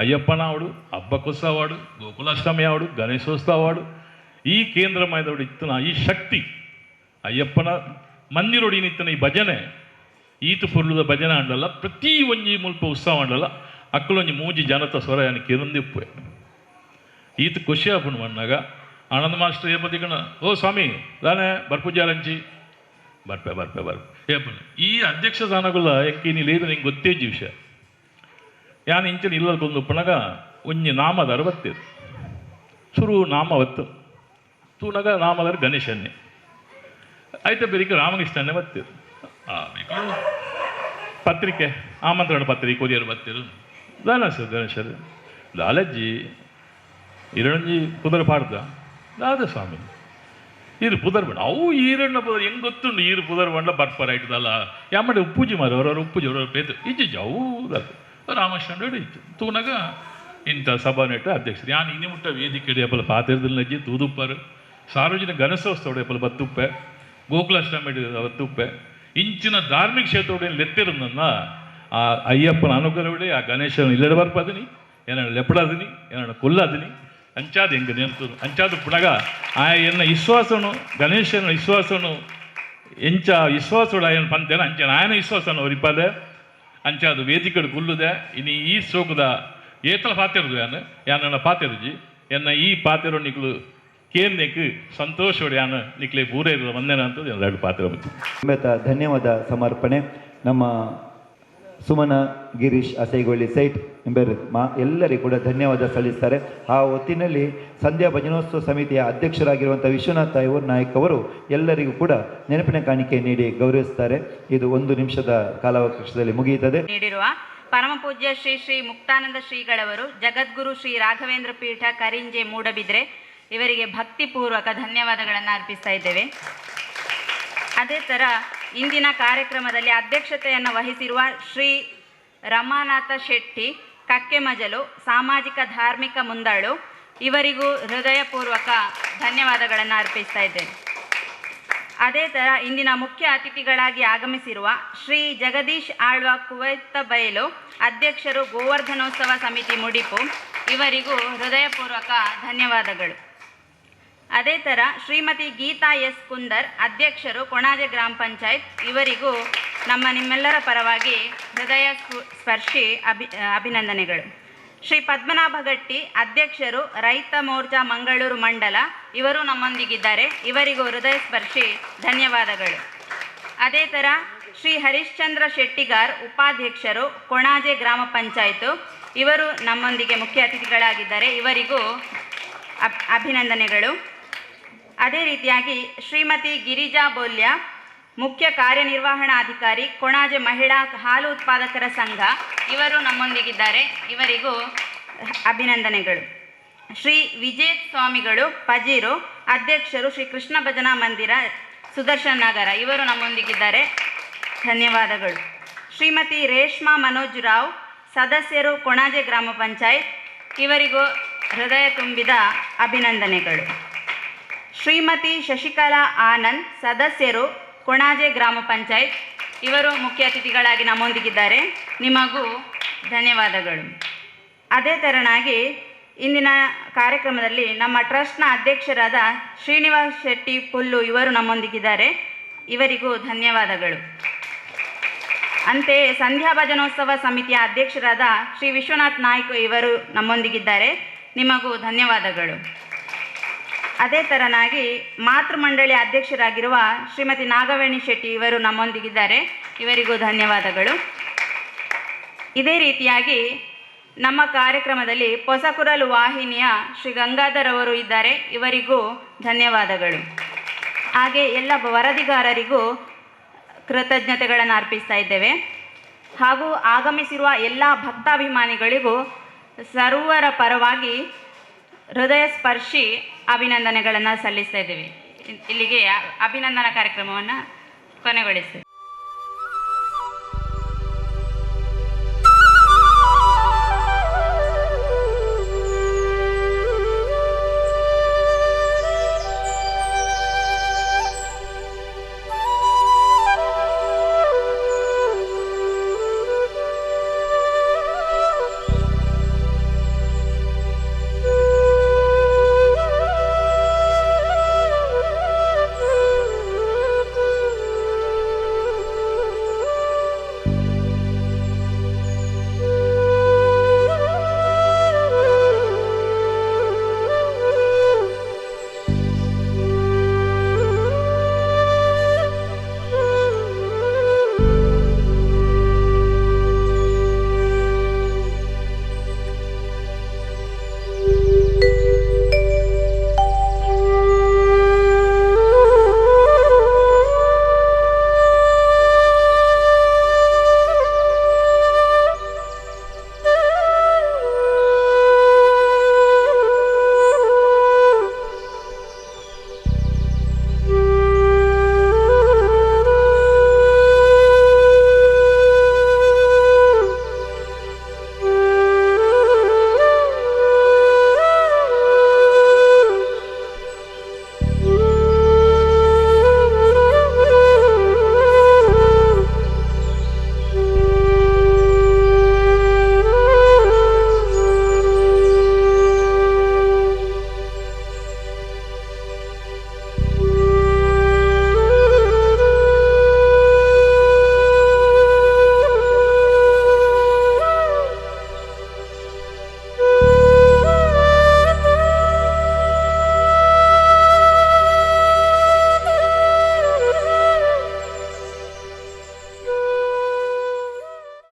ಅಯ್ಯಪ್ಪನಾವಡು ಹಬ್ಬಕ್ಕೋತ್ಸವಾಡು ಗೋಕುಲಾಷ್ಟಮಿ ಆವಡು ಗಣೇಶೋತ್ಸವ ಈ ಕೇಂದ್ರಮಯದವಡು ಇತ್ತನ ಈ ಶಕ್ತಿ ಅಯ್ಯಪ್ಪನ ಮಂದಿರೊಡಿನಿತ್ತನ ಈ ಭಜನೆ ಈತ ಪೊರ್ಲುದ ಭಜನೆ ಅಂಡಲ್ಲ ಪ್ರತಿ ಒಂಜಿ ಮುಲ್ಪ ಉತ್ಸವ ಅಂಡಲ್ಲ ಅಕ್ಕಲೊಂಜಿ ಮೂಜಿ ಜನತ ಸ್ವರ ಯಾನು ಕಿರಂದಿಪ್ಪೆ ಈತ ಖುಷಿ ಆಪುಂಡು ಮಣ್ಣಾಗ ಆನಂದ ಮಾಸ್ಟರ್ ಏಪದಿಕಣ ಓ ಸ್ವಾಮಿ ದಾನೆ ಬರ್ಪುಜಾರಂಚಿ ಬರ್ಪೆ ಬರ್ಪೆ ಬರ್ಪೆ ಏಪನ ಈ ಅಧ್ಯಕ್ಷ ಸ್ಥಾನಗುಲ್ಲ ಎಂಕಿ ಲೇದು ನಿಂಗೆ ಗೊತ್ತೇಜಿ ವಿಷಯ ಯಾನು ಇಂಚಿನ ಇಲ್ಲದಕ್ಕೊಂದು ಪುನಗ ಒಂಜಿ ನಾಮದಾರ ಬತ್ತಿರು ಶುರು ನಾಮ ಬತ್ತು ತೂನಗ ನಾಮದಾರ ಗಣೇಶನ್ನೇ ಆಯ್ತು ಬೆರಿಕೆ ರಾಮಕೃಷ್ಣನ್ನೇ ಬತ್ತಿರು ಪತ್ರಿಕೆ ಆಮಂತ್ರಣ ಪತ್ರಿಕೆ ಕೊರಿಯರ್ ಬತ್ತಿರು ದಾನ ಸರ್ ಗಣೇಶರು ಲಾಲಜ್ಜಿ ಇರಣಂಜಿ ಪುದರ್ ಪಾಡ್ದ ದಾದ ಸ್ವಾಮಿ ಈರು ಪುದರ್ ಬಂಡ ಅವು ಈರಣ್ಣ ಪುದರ್ ಹೆಂಗೆ ಗೊತ್ತುಂಡು ಈರು ಪುದರ್ ಬಂಡ ಬರ್ಪರ ಆಯ್ತದಲ್ಲ ಯಾಮಡೆ ಉಪ್ಪುಜಿ ಮಾರು ಅವರವ್ರ ಉಪ್ಪುಜಿ ಅವರವ್ರ ಬೇತು ಇಜ್ಜಿ ಅವು ರಾಮಕೃಷ್ಣ ಇತ್ತು ತೂನಗ ಇಂಥ ಸಭಾನೆಟ್ಟು ಅಧ್ಯಕ್ಷರು ಯಾನು ಇನ್ನಿ ಮುಟ್ಟ ವೇದಿಕೆ ಅಪ್ಪಲ ಪಾತಿರದಿಲ್ಲಜ್ಜಿ ತೂದುಪ್ಪರು ಸಾರ್ವಜನಿಕ ಗಣೇಶೋತ್ಸವ ಅಪ್ಪಲ ಬತ್ತುಪ್ಪೆ ಗೋಕುಲಾಷ್ಟಮಿ ಬತ್ತುಪ್ಪೆ ಇಂಚಿನ ಧಾರ್ಮಿಕ ಕ್ಷೇತ್ರ ಲೆತ್ತಿರನ್ನ ಆ ಅಯ್ಯಪ್ಪನ ಅನುಗ್ರಹವಿಡೆ ಆ ಗಣೇಶನ ಇಲ್ಲಡೆ ಬರ್ಪದಿನಿ ಏನನ್ನ ಲೆಪ್ಪಡಾದಿನಿ ಏನನ್ನ ಕೊಲ್ಲಾದಿನಿ ಅಂಚಾದ ಹೆಂಗೆ ನೆನ್ತು ಅಂಚಾದ ಪುನಗ ಆ ಎನ್ನ ವಿಶ್ವಾಸನು ಗಣೇಶನ ವಿಶ್ವಾಸನು ಎಂಚ ವಿಶ್ವಾಸೋಡ ಏನು ಪಂತೇನ ಅಂಚನ ಆಯನ ವಿಶ್ವಾಸನು ಒರಿಪದೆ ಅಂಚಾದ ವೇದಿಕೆಡು ಕುಲ್ಲುದೆ ಇನಿ ಈ ಸೋಕುದ ಏತಲ ಪಾತಿರುದು ಯಾನು ಯಾನನ್ನ ಪಾತಿರುಜಿ ಎನ್ನ ಈ ಪಾತಿರು ನಿಕ್ಲು ಕೇಂದ್ರಕ್ಕೆ ಸಂತೋಷೋಡು ಯಾನು ನಿಕ್ಲೆ ಪೂರೇ ವಂದನೆ ಅಂತ ಎರಡು ಪಾತ್ರ ಧನ್ಯವಾದ ಸಮರ್ಪಣೆ. ನಮ್ಮ ಸುಮನ ಗಿರೀಶ್ ಅಸೈಗೊಳ್ಳಿ ಸೈಟ್ ಎಂಬರು ಮಾ ಎಲ್ಲರಿಗೂ ಕೂಡ ಧನ್ಯವಾದ ಸಲ್ಲಿಸ್ತಾರೆ. ಆ ಹೊತ್ತಿನಲ್ಲಿ ಸಂಧ್ಯಾ ಭಜನೋತ್ಸವ ಸಮಿತಿಯ ಅಧ್ಯಕ್ಷರಾಗಿರುವಂಥ ವಿಶ್ವನಾಥ ಐವರ್ ನಾಯಕ್ ಅವರು ಎಲ್ಲರಿಗೂ ಕೂಡ ನೆನಪಿನ ಕಾಣಿಕೆ ನೀಡಿ ಗೌರವಿಸ್ತಾರೆ. ಇದು 1 ನಿಮಿಷದ ಕಾಲಾವಕಾಶದಲ್ಲಿ ಮುಗಿಯುತ್ತದೆ. ನೀಡಿರುವ ಪರಮಪೂಜ್ಯ ಶ್ರೀ ಶ್ರೀ ಮುಕ್ತಾನಂದ ಶ್ರೀಗಳವರು, ಜಗದ್ಗುರು ಶ್ರೀ ರಾಘವೇಂದ್ರ ಪೀಠ ಕರಿಂಜೆ ಮೂಡಬಿದ್ರೆ ಇವರಿಗೆ ಭಕ್ತಿಪೂರ್ವಕ ಧನ್ಯವಾದಗಳನ್ನು ಅರ್ಪಿಸ್ತಾ ಇದ್ದೇವೆ. ಅದೇ ಥರ ಇಂದಿನ ಕಾರ್ಯಕ್ರಮದಲ್ಲಿ ಅಧ್ಯಕ್ಷತೆಯನ್ನು ವಹಿಸಿರುವ ಶ್ರೀ ರಮಾನಾಥ ಶೆಟ್ಟಿ ಕಕ್ಕೆಮಜಲು, ಸಾಮಾಜಿಕ ಧಾರ್ಮಿಕ ಮುಂದಾಳು, ಇವರಿಗೂ ಹೃದಯಪೂರ್ವಕ ಧನ್ಯವಾದಗಳನ್ನು ಅರ್ಪಿಸ್ತಾ ಇದ್ದೇನೆ. ಅದೇ ಥರ ಇಂದಿನ ಮುಖ್ಯ ಅತಿಥಿಗಳಾಗಿ ಆಗಮಿಸಿರುವ ಶ್ರೀ ಜಗದೀಶ್ ಆಳ್ವ ಕುವೈತ ಬಯಲು, ಅಧ್ಯಕ್ಷರು ಗೋವರ್ಧನೋತ್ಸವ ಸಮಿತಿ ಮುಡಿಪು, ಇವರಿಗೂ ಹೃದಯಪೂರ್ವಕ ಧನ್ಯವಾದಗಳು. ಅದೇ ಥರ ಶ್ರೀಮತಿ ಗೀತಾ ಎಸ್ ಕುಂದರ್, ಅಧ್ಯಕ್ಷರು ಕೊಣಾಜೆ ಗ್ರಾಮ ಪಂಚಾಯತ್, ಇವರಿಗೂ ನಮ್ಮ ನಿಮ್ಮೆಲ್ಲರ ಪರವಾಗಿ ಹೃದಯ ಸ್ಪರ್ಶಿ ಅಭಿನಂದನೆಗಳು. ಶ್ರೀ ಪದ್ಮನಾಭ ಗಟ್ಟಿ, ಅಧ್ಯಕ್ಷರು ರೈತ ಮೋರ್ಚಾ ಮಂಗಳೂರು ಮಂಡಲ, ಇವರು ನಮ್ಮೊಂದಿಗಿದ್ದಾರೆ, ಇವರಿಗೂ ಹೃದಯ ಸ್ಪರ್ಶಿ ಧನ್ಯವಾದಗಳು. ಅದೇ ಥರ ಶ್ರೀ ಹರಿಶ್ಚಂದ್ರ ಶೆಟ್ಟಿಗಾರ್, ಉಪಾಧ್ಯಕ್ಷರು ಕೊಣಾಜೆ ಗ್ರಾಮ ಪಂಚಾಯತು, ಇವರು ನಮ್ಮೊಂದಿಗೆ ಮುಖ್ಯ ಅತಿಥಿಗಳಾಗಿದ್ದಾರೆ, ಇವರಿಗೂ ಅಭಿನಂದನೆಗಳು. ಅದೇ ರೀತಿಯಾಗಿ ಶ್ರೀಮತಿ ಗಿರಿಜಾ ಬೋಲ್ಯ, ಮುಖ್ಯ ಕಾರ್ಯನಿರ್ವಹಣಾಧಿಕಾರಿ ಕೊಣಾಜೆ ಮಹಿಳಾ ಹಾಲು ಉತ್ಪಾದಕರ ಸಂಘ, ಇವರು ನಮ್ಮೊಂದಿಗಿದ್ದಾರೆ, ಇವರಿಗೂ ಅಭಿನಂದನೆಗಳು. ಶ್ರೀ ವಿಜೇತ್ ಸ್ವಾಮಿಗಳು ಪಜೀರು, ಅಧ್ಯಕ್ಷರು ಶ್ರೀ ಕೃಷ್ಣ ಭಜನಾ ಮಂದಿರ ಸುದರ್ಶನ್ ನಗರ, ಇವರು ನಮ್ಮೊಂದಿಗಿದ್ದಾರೆ, ಧನ್ಯವಾದಗಳು. ಶ್ರೀಮತಿ ರೇಷ್ಮಾ ಮನೋಜ್ ರಾವ್, ಸದಸ್ಯರು ಕೊಣಾಜೆ ಗ್ರಾಮ ಪಂಚಾಯತ್, ಇವರಿಗೂ ಹೃದಯ ತುಂಬಿದ ಅಭಿನಂದನೆಗಳು. ಶ್ರೀಮತಿ ಶಶಿಕಲಾ ಆನಂದ್, ಸದಸ್ಯರು ಕೊಣಾಜೆ ಗ್ರಾಮ ಪಂಚಾಯತ್, ಇವರು ಮುಖ್ಯ ಅತಿಥಿಗಳಾಗಿ ನಮ್ಮೊಂದಿಗಿದ್ದಾರೆ, ನಿಮಗೂ ಧನ್ಯವಾದಗಳು. ಅದೇ ತೆರನಾಗಿ ಇಂದಿನ ಕಾರ್ಯಕ್ರಮದಲ್ಲಿ ನಮ್ಮ ಟ್ರಸ್ಟ್ನ ಅಧ್ಯಕ್ಷರಾದ ಶ್ರೀನಿವಾಸ್ ಶೆಟ್ಟಿ ಪುಲ್ಲು ಇವರು ನಮ್ಮೊಂದಿಗಿದ್ದಾರೆ. ಇವರಿಗೂ ಧನ್ಯವಾದಗಳು. ಅಂತೆಯೇ ಸಂಧ್ಯಾ ಭಜನೋತ್ಸವ ಸಮಿತಿಯ ಅಧ್ಯಕ್ಷರಾದ ಶ್ರೀ ವಿಶ್ವನಾಥ್ ನಾಯ್ಕ್ ಇವರು ನಮ್ಮೊಂದಿಗಿದ್ದಾರೆ. ನಿಮಗೂ ಧನ್ಯವಾದಗಳು. ಅದೇ ಥರನಾಗಿ ಮಾತೃಮಂಡಳಿ ಅಧ್ಯಕ್ಷರಾಗಿರುವ ಶ್ರೀಮತಿ ನಾಗವೇಣಿ ಶೆಟ್ಟಿ ಇವರು ನಮ್ಮೊಂದಿಗಿದ್ದಾರೆ. ಇವರಿಗೂ ಧನ್ಯವಾದಗಳು. ಇದೇ ರೀತಿಯಾಗಿ ನಮ್ಮ ಕಾರ್ಯಕ್ರಮದಲ್ಲಿ ಪೊಸಕುರಲು ವಾಹಿನಿಯ ಶ್ರೀ ಗಂಗಾಧರ್ ಅವರು ಇದ್ದಾರೆ. ಇವರಿಗೂ ಧನ್ಯವಾದಗಳು. ಹಾಗೆ ಎಲ್ಲ ವರದಿಗಾರರಿಗೂ ಕೃತಜ್ಞತೆಗಳನ್ನು ಅರ್ಪಿಸ್ತಾ ಇದ್ದೇವೆ. ಹಾಗೂ ಆಗಮಿಸಿರುವ ಎಲ್ಲ ಭಕ್ತಾಭಿಮಾನಿಗಳಿಗೂ ಸರ್ವರ ಪರವಾಗಿ ಹೃದಯ ಸ್ಪರ್ಶಿ ಅಭಿನಂದನೆಗಳನ್ನು ಸಲ್ಲಿಸ್ತಾ ಇದ್ದೇವೆ. ಇಲ್ಲಿಗೆ ಅಭಿನಂದನಾ ಕಾರ್ಯಕ್ರಮವನ್ನು ಕೊನೆಗೊಳಿಸ್ತೇವೆ.